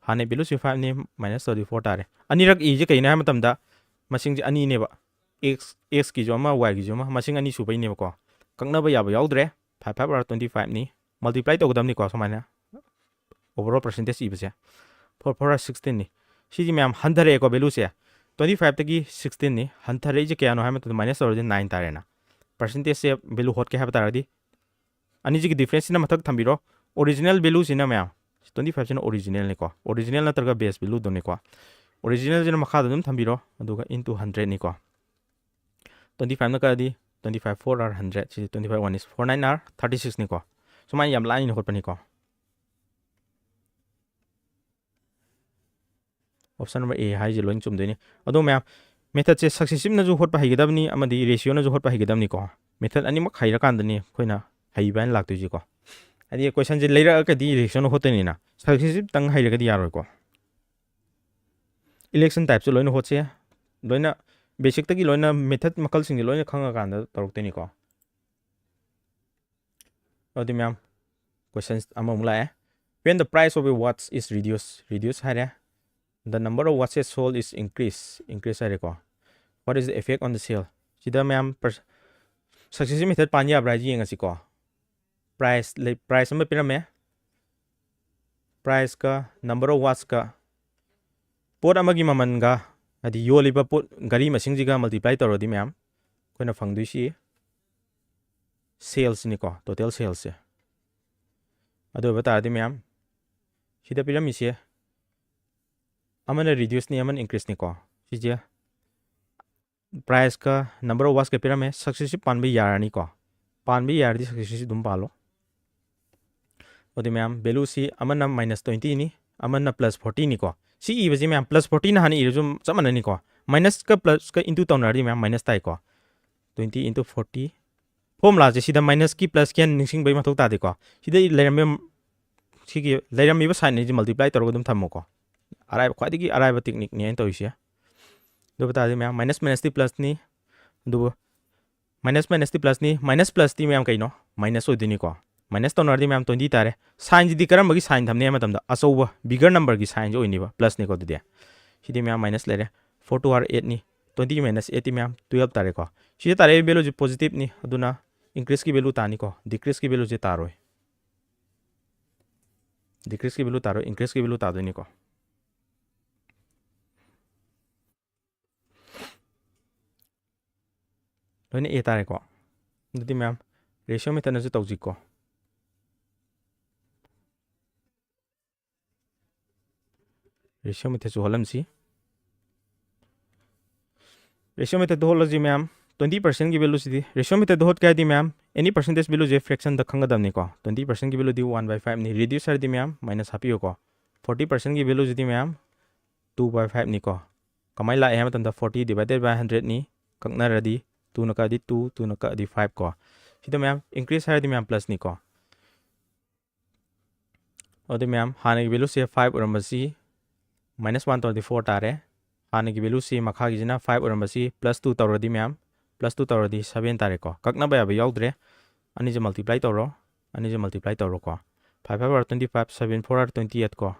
ꯍꯥꯟꯅꯒꯤ value ꯁꯤ five ꯅꯤ, minus ꯇꯧꯔꯗꯤ four ꯇꯥꯔꯦ꯫ ꯑꯅꯤꯔꯛ ꯏꯁꯦ ꯀꯩꯅꯣ ꯍꯥꯏꯕ ꯃꯇꯝꯗ, ꯃꯁꯤꯡꯁꯦ ꯑꯅꯤꯅꯦꯕ꯫ X, X ꯀꯤꯁꯨ ꯑꯃ, Y ꯒꯤꯁꯨ ꯑꯃ, ꯃꯁꯤꯡ ꯑꯅꯤ ꯁꯨꯕꯩꯅꯦꯕꯀꯣ꯫ ꯀꯛꯅꯕ ꯌꯥꯕ ꯌꯥꯎꯗ꯭ꯔꯦ꯫ Five five are twenty five ꯅꯤ꯫ Multiply ꯇꯧꯒꯗꯕꯅꯤꯀꯣ ꯁꯨꯃꯥꯏꯅ꯫ Overall percentage ꯏꯕꯁꯦ꯫ Four four are sixteen ꯅꯤ꯫ ꯁꯤꯗꯤ ꯃꯌꯥꯝ ꯍꯟꯊꯔꯛꯑꯦꯀꯣ value ꯁꯦ꯫ Twenty five ꯇꯒꯤ sixteen ꯅꯤ꯫ ꯍꯟꯊꯔꯛꯏꯁꯦ ꯀꯌꯥꯅꯣ ꯍꯥꯏꯕ ꯃꯇꯝꯗ minus ꯇꯧꯔꯗꯤ nine ꯇꯥꯔꯦꯅ꯫ Percentage ꯁꯦ value ꯍꯣꯠꯀꯦ ꯍꯥꯏꯕ ꯇꯥꯔꯒꯗꯤ ꯑꯅꯤꯁꯤꯒꯤ difference ꯁꯤꯅ ꯃꯊꯛ ꯊꯝꯕꯤꯔꯣ꯫ Original value ꯁꯤꯅ ꯃꯌꯥꯝ, twenty five ꯁꯤꯅ original ꯅꯤꯀꯣ꯫ Original ꯅꯠꯇ꯭ꯔꯒ base value ꯗꯨꯅꯤꯀꯣ꯫ Original ꯁꯤꯅ ꯃꯈꯥꯗ ꯑꯗꯨꯝ ꯊꯝꯕꯤꯔꯣ꯫ ꯑꯗꯨꯒ into hundred ꯅꯤꯀꯣ꯫ Twenty five ꯅ ꯀꯛꯑꯗꯤ twenty five four are hundred, CD twenty five one is four nine are thirty six ꯅꯤꯀꯣ꯫ ꯁꯨꯃꯥꯏꯅ ꯌꯥꯝ ꯂꯥꯏꯅ ꯍꯣꯠꯄꯅꯤꯀꯣ꯫ Option number A ꯍꯥꯏꯁꯦ ꯂꯣꯏ ꯆꯨꯝꯗꯣꯏꯅꯤ꯫ ꯑꯗꯣ ꯃꯌꯥꯝ, method ꯁꯦ successive ꯅꯁꯨ ꯍꯣꯠꯄ ꯍꯩꯒꯗꯕꯅꯤ, ꯑꯃꯗꯤ ratio ꯅꯁꯨ ꯍꯣꯠꯄ ꯍꯩꯒꯗꯕꯅꯤꯀꯣ꯫ Method ꯑꯅꯤꯃꯛ ꯍꯩꯔꯀꯥꯟꯗꯅꯤ ꯑꯩꯈꯣꯏꯅ ꯍꯩꯕ ꯍꯥꯏꯅ ꯂꯥꯛꯇꯣꯏꯁꯤꯀꯣ꯫ ꯍꯥꯏꯗꯤ question ꯁꯦ ꯂꯩꯔꯛꯑꯒꯗꯤ ratio ꯅ ꯍꯣꯠꯇꯣꯏꯅꯤꯅ, successive ꯇꯪ ꯍꯩꯔꯒꯗꯤ ꯌꯥꯔꯣꯏꯀꯣ꯫ Election type ꯁꯨ ꯂꯣꯏꯅ ꯍꯣꯠꯁꯦ꯫ ꯂꯣꯏꯅ basic ꯇꯒꯤ ꯂꯣꯏꯅ method ꯃꯈꯜꯁꯤꯡꯁꯦ ꯂꯣꯏꯅ ꯈꯪꯉꯀꯥꯟꯗ ꯇꯧꯔꯛꯇꯣꯏꯅꯤꯀꯣ꯫ ꯑꯗꯨꯗꯤ ꯃꯌꯥꯝ, questions ꯑꯃꯃꯨꯛ ꯂꯥꯛꯑꯦ꯫ When the price of a watch is reduced, reduce ꯍꯥꯏꯔꯦ꯫ The number of watches sold is increase, increase ꯍꯥꯏꯔꯦꯀꯣ꯫ What is the effect on the sale? ꯁꯤꯗ ꯃꯌꯥꯝ, per-, Successive method ꯄꯥꯟ ꯌꯥꯕ꯭ꯔꯥ ꯍꯥꯏꯁꯦ ꯌꯦꯡꯉꯁꯤꯀꯣ꯫ Price ꯂꯩ, price ꯑꯃ ꯄꯤꯔꯝꯃꯦ꯫ Priceꯀ number of wattsꯀ, ꯄꯣꯠ ꯑꯃꯒꯤ ꯃꯃꯜꯒ, ꯍꯥꯏꯗꯤ ꯌꯣꯜꯂꯤꯕ ꯄꯣꯠ, ꯒꯥꯔꯤ ꯃꯁꯤꯡꯁꯤꯒ multiply ꯇꯧꯔꯗꯤ ꯃꯌꯥꯝ, ꯑꯩꯈꯣꯏꯅ ꯐꯪꯗꯣꯏꯁꯤ salesꯅꯤꯀꯣ, total salesꯁꯦ꯫ ꯑꯗꯨ ꯑꯣꯏꯕ ꯇꯥꯔꯗꯤ ꯃꯌꯥꯝ, ꯁꯤꯗ ꯄꯤꯔꯝꯃꯤꯁꯦ ꯑꯃꯅ reduceꯅꯤ, ꯑꯃꯅ increaseꯅꯤꯀꯣ꯫ ꯁꯤꯁꯦ priceꯀ number of wattsꯀ ꯄꯤꯔꯝꯃꯦ꯫ Successive ꯄꯥꯟꯕ ꯌꯥꯔꯅꯤꯀꯣ꯫ ꯄꯥꯟꯕ ꯌꯥꯔꯗꯤ successive ꯑꯗꯨꯝ ꯄꯥꯜꯂꯣ꯫ ꯑꯗꯨꯗꯤ ꯃꯌꯥꯝ, valueꯁꯤ ꯑꯃꯅ minus twentyꯅꯤ, ꯑꯃꯅ plus fortyꯅꯤꯀꯣ꯫ ꯁꯤ ꯏꯕꯁꯤ ꯃꯌꯥꯝ, plus fortyꯅ ꯍꯥꯟꯅ ꯏꯔꯁꯨ ꯆꯞ ꯃꯥꯟꯅꯅꯤꯀꯣ꯫ Minusꯀ plusꯀ into ꯇꯧꯅꯔꯗꯤ ꯃꯌꯥꯝ minus ꯇꯥꯏꯀꯣ꯫ Twenty into forty꯫ Formulaꯁꯦ ꯁꯤꯗ minuskey pluskey ꯍꯥꯏꯅ ꯅꯤꯡꯁꯤꯡꯕꯒꯤ ꯃꯊꯧ ꯇꯥꯗꯦꯀꯣ꯫ ꯁꯤꯗ ꯂꯩꯔꯝꯃꯤ, ꯁꯤꯒꯤ ꯂꯩꯔꯝꯃꯤꯕ sign ꯑꯅꯤꯁꯤ multiply ꯇꯧꯔꯒ ꯑꯗꯨꯝ ꯊꯝꯃꯣꯀꯣ꯫ ꯑꯔꯥꯏꯕ, ꯈ꯭ꯋꯥꯏꯗꯒꯤ ꯑꯔꯥꯏꯕ techniqueꯅꯤ ꯑꯩꯅ ꯇꯧꯔꯤꯁꯦ꯫ ꯑꯗꯨ ꯑꯣꯏꯕ ꯇꯥꯔꯗꯤ ꯃꯌꯥꯝ, minus minusꯇꯤ plusꯅꯤ, ꯑꯗꯨꯕꯨ minus minusꯇꯤ plusꯅꯤ, minus plusꯇꯤ ꯃꯌꯥꯝ ꯀꯩꯅꯣ? Minus ꯑꯣꯏꯗꯣꯏꯅꯤꯀꯣ꯫ Minus ꯇꯧꯅꯔꯗꯤ ꯃꯌꯥꯝ twenty ꯇꯥꯔꯦ꯫ Signꯁꯤꯗꯤ ꯀꯔꯝꯕꯒꯤ sign ꯊꯝꯅꯤ ꯍꯥꯏꯕ ꯃꯇꯝꯗ ꯑꯆꯧꯕ, bigger numberꯒꯤ signꯁꯤ ꯑꯣꯏꯅꯤꯕ, plusꯅꯤꯀꯣ꯫ ꯑꯗꯨꯗꯤ ꯁꯤꯗꯤ ꯃꯌꯥꯝ minus ꯂꯩꯔꯦ꯫ Four two are eightꯅꯤ, twenty minus eightꯇꯤ ꯃꯌꯥꯝ twelve ꯇꯥꯔꯦꯀꯣ꯫ ꯁꯤꯗ ꯇꯥꯔꯛꯏꯕ valueꯁꯤ positiveꯅꯤ, ꯑꯗꯨꯅ increaseꯀꯤ value ꯇꯥꯅꯤꯀꯣ, decreaseꯀꯤ valueꯁꯦ ꯇꯥꯔꯣꯏ꯫ Decreaseꯀꯤ value ꯇꯥꯔꯣꯏ, increaseꯀꯤ value ꯇꯥꯗꯣꯏꯅꯤꯀꯣ꯫ ꯂꯣꯏꯅ A ꯇꯥꯔꯦꯀꯣ꯫ ꯑꯗꯨꯗꯤ ꯃꯌꯥꯝ, ratio methodꯅꯁꯨ ꯇꯧꯁꯤꯀꯣ꯫ Ratio methodꯁꯨ ꯍꯣꯠꯂꯝꯁꯤ꯫ Ratio methodꯇ ꯍꯣꯠꯂꯁꯤ ꯃꯌꯥꯝ꯫ Twenty percentꯀꯤ valueꯁꯤꯗꯤ, ratio methodꯇ ꯍꯣꯠꯀꯦ ꯍꯥꯏꯗꯤ ꯃꯌꯥꯝ, any percentage valueꯁꯦ fractionꯗ ꯈꯪꯒꯗꯕꯅꯤꯀꯣ꯫ Twenty percentꯀꯤ valueꯗꯤ one by fiveꯅꯤ, reduce ꯍꯥꯏꯔꯗꯤ ꯃꯌꯥꯝ minus ꯍꯥꯞꯄꯤꯌꯨꯀꯣ꯫ Forty percentꯀꯤ valueꯁꯤꯗꯤ ꯃꯌꯥꯝ two by fiveꯅꯤꯀꯣ꯫ ꯀꯃꯥꯏꯅ ꯂꯥꯛꯑꯦ ꯍꯥꯏꯕ ꯃꯇꯝꯗ, forty divided by hundredꯅꯤ, ꯀꯛꯅꯔꯗꯤ, twoꯅ ꯀꯛꯑꯗꯤ two, twoꯅ ꯀꯛꯑꯗꯤ five ꯀꯣ꯫ ꯁꯤꯗ ꯃꯌꯥꯝ increase ꯍꯥꯏꯔꯗꯤ ꯃꯌꯥꯝ plusꯅꯤꯀꯣ꯫ ꯑꯗꯨꯗꯤ ꯃꯌꯥꯝ, ꯍꯥꯟꯅꯒꯤ valueꯁꯦ five ꯑꯣꯏꯔꯝꯕꯁꯤ minus one ꯇꯧꯔꯗꯤ four ꯇꯥꯔꯦ꯫ ꯍꯥꯟꯅꯒꯤ valueꯁꯤ, ꯃꯈꯥꯒꯤꯁꯤꯅ five ꯑꯣꯏꯔꯝꯕꯁꯤ plus two ꯇꯧꯔꯗꯤ ꯃꯌꯥꯝ, plus two ꯇꯧꯔꯗꯤ seven ꯇꯥꯔꯦꯀꯣ꯫ ꯀꯛꯅꯕ ꯌꯥꯕ ꯌꯥꯎꯗ꯭ꯔꯦ꯫ ꯑꯅꯤꯁꯦ multiply ꯇꯧꯔꯣ, ꯑꯅꯤꯁꯦ multiply ꯇꯧꯔꯣꯀꯣ꯫ Five five are twenty five, seven four are twenty eight ꯀꯣ꯫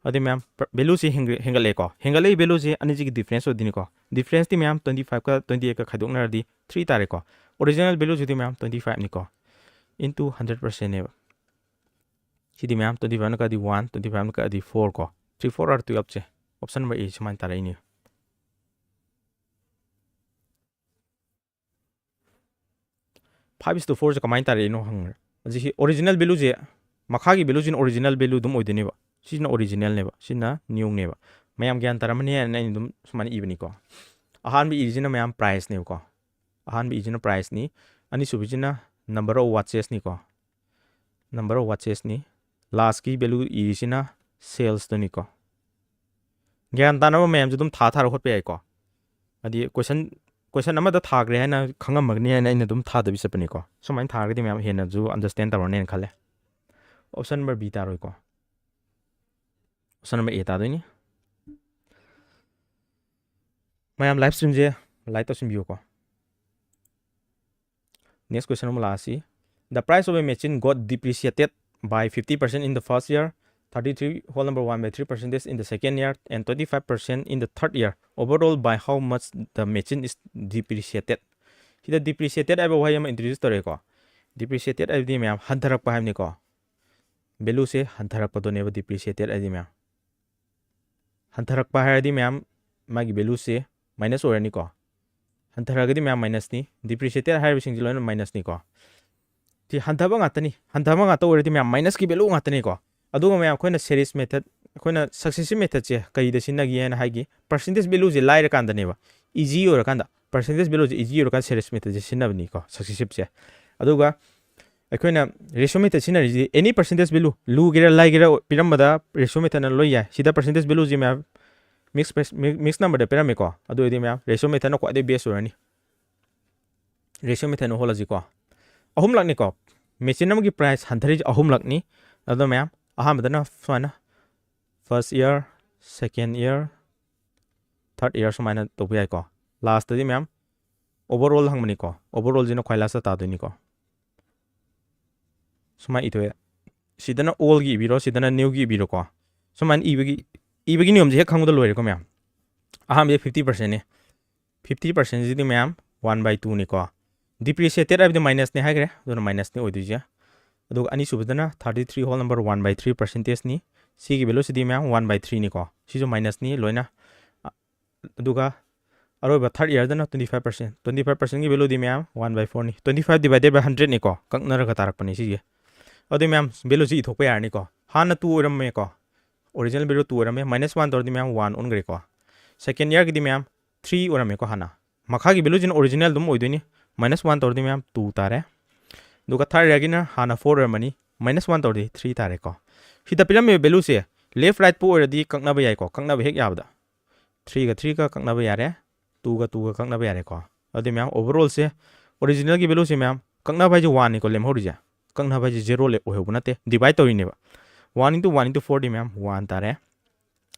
ꯑꯗꯨꯗꯤ ꯃꯌꯥꯝ, ꯚꯦꯂꯨꯁꯤ ꯍꯦꯟꯒꯠꯂꯛꯑꯦꯀꯣ꯫ ꯍꯦꯟꯒꯠꯂꯛꯏ ꯚꯦꯂꯨꯁꯤ ꯑꯅꯤꯁꯤꯒꯤ ꯗꯤꯐ꯭ꯔꯦꯟꯁ ꯑꯣꯏꯗꯣꯏꯅꯤꯀꯣ꯫ ꯗꯤꯐ꯭ꯔꯦꯟꯁꯇꯤ ꯃꯌꯥꯝ twenty fiveꯀ twenty eightꯀ ꯈꯥꯏꯗꯣꯛꯅꯔꯗꯤ three ꯇꯥꯔꯦꯀꯣ꯫ ꯑꯣꯔꯤꯖꯤꯅꯦꯜ ꯚꯦꯂꯨꯁꯤꯗꯤ ꯃꯌꯥꯝ twenty fiveꯅꯤꯀꯣ꯫ Into hundred percentꯅꯦꯕ꯫ ꯁꯤꯗꯤ ꯃꯌꯥꯝ twenty fiveꯅ ꯀꯛꯑꯗꯤ one, twenty fiveꯅ ꯀꯛꯑꯗꯤ four ꯀꯣ꯫ Three four are twelveꯁꯦ option number A ꯁꯨꯃꯥꯏꯅ ꯇꯥꯔꯛꯏꯅꯦ꯫ Five is to fourꯁꯦ ꯀꯃꯥꯏꯅ ꯇꯥꯔꯛꯏꯅꯣ ꯍꯪꯉꯦ꯫ ꯍꯧꯖꯤꯛꯁꯤ ꯑꯣꯔꯤꯖꯤꯅꯦꯜ ꯚꯦꯂꯨꯁꯦ, ꯃꯈꯥꯒꯤ ꯚꯦꯂꯨꯁꯤꯅ ꯑꯣꯔꯤꯖꯤꯅꯦꯜ ꯚꯦꯂꯨ ꯑꯗꯨꯝ ꯑꯣꯏꯗꯣꯏꯅꯦꯕ꯫ ꯁꯤꯅ ꯑꯣꯔꯤꯖꯤꯅꯦꯜꯅꯦꯕ, ꯁꯤꯅ ꯅ꯭ꯌꯨꯅꯦꯕ꯫ ꯃꯌꯥꯝ ꯒ꯭ꯌꯥꯟ ꯇꯥꯔꯝꯃꯅꯤ ꯍꯥꯏꯅ ꯑꯩꯅ ꯑꯗꯨꯝ ꯁꯨꯃꯥꯏꯅ ꯏꯕꯅꯤꯀꯣ꯫ ꯑꯍꯥꯟꯕ ꯏꯔꯤꯁꯤꯅ ꯃꯌꯥꯝ priceꯅꯦꯕꯀꯣ꯫ ꯑꯍꯥꯟꯕ ꯏꯁꯤꯅ priceꯅꯤ, ꯑꯅꯤꯁꯨꯕꯁꯤꯅ number of watchesꯅꯤꯀꯣ꯫ Number of watchesꯅꯤ꯫ Lastꯀꯤ value ꯏꯔꯤꯁꯤꯅ salesꯇꯨꯅꯤꯀꯣ꯫ ꯒ꯭ꯌꯥꯟ ꯇꯥꯅꯕ ꯃꯌꯥꯝꯁꯨ ꯑꯗꯨꯝ ꯊꯥ ꯊꯥꯔ ꯍꯣꯠꯄ ꯌꯥꯏꯀꯣ꯫ ꯍꯥꯏꯗꯤ question, question ꯑꯃꯗ ꯊꯥꯈ꯭ꯔꯦ ꯍꯥꯏꯅ ꯈꯪꯉꯝꯃꯒꯅꯤ ꯍꯥꯏꯅ ꯑꯩꯅ ꯑꯗꯨꯝ ꯊꯥꯗꯕꯤ ꯆꯠꯄꯅꯤꯀꯣ꯫ ꯁꯨꯃꯥꯏꯅ ꯊꯥꯔꯒꯗꯤ ꯃꯌꯥꯝ ꯍꯦꯟꯅꯁꯨ understand ꯇꯧꯔꯅꯦꯅ ꯈꯜꯂꯦ꯫ Option number B ꯇꯥꯔꯣꯏꯀꯣ꯫ Option number A ꯇꯥꯗꯣꯏꯅꯤ꯫ ꯃꯌꯥꯝ live streamꯁꯦ like ꯇꯧꯁꯤꯟꯕꯤꯌꯨꯀꯣ꯫ Next question ꯑꯃ ꯂꯥꯛꯑꯁꯤ꯫ The price of a machine got depreciated by fifty percent in the first year, thirty-three whole number one by three percentage in the second year, and twenty-five percent in the third year. Overall, by how much the machine is depreciated? ꯁꯤꯗ depreciated ꯍꯥꯏꯕ ꯋꯥꯍꯩ ꯑꯃ introduce ꯇꯧꯔꯦꯀꯣ꯫ Depreciated ꯍꯥꯏꯕꯗꯤ ꯃꯌꯥꯝ ꯍꯟꯊꯔꯛꯄ ꯍꯥꯏꯕꯅꯤꯀꯣ꯫ Valueꯁꯦ ꯍꯟꯊꯔꯛꯄꯗꯨꯅꯦꯕ depreciated ꯍꯥꯏꯗꯤ ꯃꯌꯥꯝ꯫ ꯍꯟꯊꯔꯛꯄ ꯍꯥꯏꯔꯗꯤ ꯃꯌꯥꯝ ꯃꯥꯒꯤ valueꯁꯦ minus ꯑꯣꯏꯔꯅꯤꯀꯣ꯫ ꯍꯟꯊꯔꯒꯗꯤ ꯃꯌꯥꯝ minusꯅꯤ꯫ Depreciated ꯍꯥꯏꯔꯤꯕꯁꯤꯡꯁꯤ ꯂꯣꯏꯅ minusꯅꯤꯀꯣ꯫ ꯁꯤ ꯍꯟꯊꯕ ꯉꯥꯛꯇꯅꯤ꯫ ꯍꯟꯊꯕ ꯉꯥꯛꯇ ꯑꯣꯏꯔꯗꯤ ꯃꯌꯥꯝ minusꯀꯤ value ꯉꯥꯛꯇꯅꯤꯀꯣ꯫ ꯑꯗꯨꯒ ꯃꯌꯥꯝ ꯑꯩꯈꯣꯏꯅ series method, ꯑꯩꯈꯣꯏꯅ successive methodꯁꯦ ꯀꯔꯤꯗ ꯁꯤꯖꯤꯟꯅꯒꯦ ꯍꯥꯏꯅ ꯍꯥꯏꯒꯦ? Percentage valueꯁꯦ ꯂꯥꯏꯔꯀꯥꯟꯗꯅꯦꯕ, easy ꯑꯣꯏꯔꯀꯥꯟꯗ꯫ Percentage valueꯁꯦ easy ꯑꯣꯏꯔꯀꯥꯟꯗ series methodꯁꯦ ꯁꯤꯖꯤꯟꯅꯕꯅꯤꯀꯣ, successiveꯁꯦ꯫ ꯑꯗꯨꯒ ꯑꯩꯈꯣꯏꯅ ratio method ꯁꯤꯖꯤꯟꯅꯔꯤꯁꯤꯗꯤ any percentage value, ꯂꯨꯒꯦꯔꯥ ꯂꯥꯏꯒꯦꯔꯥ ꯄꯤꯔꯝꯕꯗ ratio methodꯅ ꯂꯣꯏ ꯌꯥꯏ꯫ ꯁꯤꯗ percentage valueꯁꯦ ꯃꯌꯥꯝ mix, mix numberꯗ ꯄꯤꯔꯝꯃꯦꯀꯣ꯫ ꯑꯗꯨ ꯑꯣꯏꯔꯗꯤ ꯃꯌꯥꯝ ratio methodꯅ ꯈ꯭ꯋꯥꯏꯗꯒꯤ best ꯑꯣꯏꯔꯅꯤ꯫ Ratio methodꯅ ꯍꯣꯠꯂꯁꯤꯀꯣ꯫ ꯑꯍꯨꯝꯂꯛꯅꯤꯀꯣ꯫ Machine ꯑꯃꯒꯤ price ꯍꯟꯊꯔꯤꯁꯦ ꯑꯍꯨꯝꯂꯛꯅꯤ꯫ ꯑꯗꯣ ꯃꯌꯥꯝ ꯑꯍꯥꯟꯕꯗꯅ ꯁꯨꯃꯥꯏꯅ first year, second year, third year ꯁꯨꯃꯥꯏꯅ ꯇꯧꯕ ꯌꯥꯏꯀꯣ꯫ Lastꯇꯗꯤ ꯃꯌꯥꯝ overall ꯍꯪꯕꯅꯤꯀꯣ꯫ Overallꯁꯤꯅ ꯈ꯭ꯋꯥꯏ lastꯇ ꯇꯥꯗꯣꯏꯅꯤꯀꯣ꯫ ꯁꯨꯃꯥꯏꯅ ꯏꯊꯣꯛꯑꯦ꯫ ꯁꯤꯗꯅ oldꯒꯤ ꯏꯕꯤꯔꯣ, ꯁꯤꯗꯅ newꯒꯤ ꯏꯕꯤꯔꯣꯀꯣ꯫ ꯁꯨꯃꯥꯏꯅ ꯏꯕꯒꯤ ꯏꯕꯒꯤ ꯅꯤꯌꯣꯝꯁꯦ ꯍꯦꯛ ꯈꯪꯕꯗ ꯂꯣꯏꯔꯦꯀꯣ ꯃꯌꯥꯝ꯫ ꯑꯍꯥꯟꯕꯗ ꯐꯤꯐꯇꯤ ꯄꯥꯔꯁꯦꯟꯅꯤ꯫ ꯐꯤꯐꯇꯤ ꯄꯥꯔꯁꯦꯟꯁꯤꯗꯤ ꯃꯌꯥꯝ ꯋꯥꯟ ꯕꯥꯏ ꯇꯨꯅꯤꯀꯣ꯫ ꯗꯤꯄ꯭ꯔꯤꯁꯤꯌꯦꯇꯦꯠ ꯍꯥꯏꯕꯗꯤ ꯃꯥꯏꯅꯁꯅꯦ ꯍꯥꯏꯈ꯭ꯔꯦ, ꯑꯗꯨꯅ ꯃꯥꯏꯅꯁꯅꯤ ꯑꯣꯏꯗꯣꯏꯁꯦ꯫ ꯑꯗꯨꯒ ꯑꯅꯤꯁꯨꯕꯗꯅ thirty three whole number one by three ꯄꯥꯔꯁꯦꯟꯇꯦꯖꯅꯤ꯫ ꯁꯤꯒꯤ ꯚꯦꯂꯨꯁꯤꯗꯤ ꯃꯌꯥꯝ ꯋꯥꯟ ꯕꯥꯏ ꯊ꯭ꯔꯤꯅꯤꯀꯣ꯫ ꯁꯤꯁꯨ ꯃꯥꯏꯅꯁꯅꯤ ꯂꯣꯏꯅ꯫ ꯑ-, ꯑꯗꯨꯒ ꯑꯔꯣꯏꯕ ꯊꯥꯔꯠ ꯏꯌꯔꯗꯅ twenty five percent. Twenty five ꯄꯥꯔꯁꯦꯟꯒꯤ ꯚꯦꯂꯨꯗꯤ ꯃꯌꯥꯝ ꯋꯥꯟ ꯕꯥꯏ ꯐꯣꯔꯅꯤ꯫ ꯇ꯭ꯋꯦꯟꯇꯤ ꯐꯥꯏꯚ ꯗꯤꯚꯥꯏꯗꯦꯠ ꯕꯥꯏ ꯍꯟꯗ꯭ꯔꯦꯗꯅꯤꯀꯣ, ꯀꯛꯅꯔꯒ ꯇꯥꯔꯛꯄꯅꯤ ꯁꯤꯁꯦ꯫ ꯑꯗꯨꯗꯤ ꯃꯌꯥꯝ ꯚꯦꯂꯨꯁꯤ ꯏꯊꯣꯛꯄ ꯌꯥꯔꯅꯤꯀꯣ꯫ ꯍꯥꯟꯅ ꯇꯨ ꯑꯣꯏꯔꯝꯃꯦꯀꯣ, ꯑꯣꯔꯤꯖꯤꯅꯦꯜ ꯚꯦꯂꯨ ꯇꯨ ꯑꯣꯏꯔꯝꯃꯦ, ꯃꯥꯏꯅꯁ ꯋꯥꯟ ꯇꯧꯔꯗꯤ ꯃꯌꯥꯝ ꯋꯥꯟ ꯑꯣꯟꯈ꯭ꯔꯦꯀꯣ꯫ ꯁꯦꯀꯦꯟ ꯏꯌꯔꯒꯤꯗꯤ ꯃꯌꯥꯝ ꯊ꯭ꯔꯤ ꯑꯣꯏꯔꯝꯃꯦꯀꯣ ꯍꯥꯟꯅ꯫ ꯃꯈꯥꯒꯤ ꯚꯦꯂꯨꯁꯤꯅ ꯑꯣꯔꯤꯖꯤꯅꯦꯜ ꯑꯗꯨꯝ ꯑꯣꯏꯗꯣꯏꯅꯤ, ꯃꯥꯏꯅꯁ ꯋꯥꯟ ꯇꯧꯔꯗꯤ ꯃꯌꯥꯝ ꯇꯨ ꯇꯥꯔꯦ꯫ ꯑꯗꯨꯒ ꯊꯥꯔꯠ ꯏꯌꯔꯒꯤꯅ ꯍꯥꯟꯅ ꯐꯣꯔ ꯑꯣꯏꯔꯝꯃꯅꯤ, ꯃꯥꯏꯅꯁ ꯋꯥꯟ ꯇꯧꯔꯗꯤ ꯊ꯭ꯔꯤ ꯇꯥꯔꯦꯀꯣ꯫ ꯁꯤꯗ ꯄꯤꯔꯝꯃꯤꯕ ꯚꯦꯂꯨꯁꯦ ꯂꯦꯐ ꯔꯥꯏꯠꯄꯨ ꯑꯣꯏꯔꯗꯤ ꯀꯛꯅꯕ ꯌꯥꯏꯀꯣ, ꯀꯛꯅꯕ ꯍꯦꯛ ꯌꯥꯕꯗ꯫ ꯊ꯭ꯔꯤꯒ ꯊ꯭ꯔꯤꯒ ꯀꯛꯅꯕ ꯌꯥꯔꯦ, ꯇꯨꯒ ꯇꯨꯒ ꯀꯛꯅꯕ ꯌꯥꯔꯦꯀꯣ꯫ ꯑꯗꯨꯗꯤ ꯃꯌꯥꯝ ꯑꯣꯚꯔꯑꯣꯜꯁꯦ, ꯑꯣꯔꯤꯖꯤꯅꯦꯜꯒꯤ ꯚꯦꯂꯨꯁꯦ ꯃꯌꯥꯝ ꯀꯛꯅꯕ ꯍꯥꯏꯁꯦ ꯋꯥꯟꯅꯤꯀꯣ ꯂꯦꯝꯍꯧꯔꯤꯁꯦ꯫ ꯀꯛꯅꯕ ꯍꯥꯏꯁꯦ ꯖꯦꯔꯣ ꯑꯣꯏꯍꯧꯕ ꯅꯠꯇꯦ, ꯗꯤꯚꯥꯏꯠ ꯇꯧꯔꯤꯅꯦꯕ꯫ ꯋꯥꯟ ꯏꯟꯇꯨ ꯋꯥꯟ ꯏꯟꯇꯨ ꯐꯣꯔꯗꯤ ꯃꯌꯥꯝ ꯋꯥꯟ ꯇꯥꯔꯦ꯫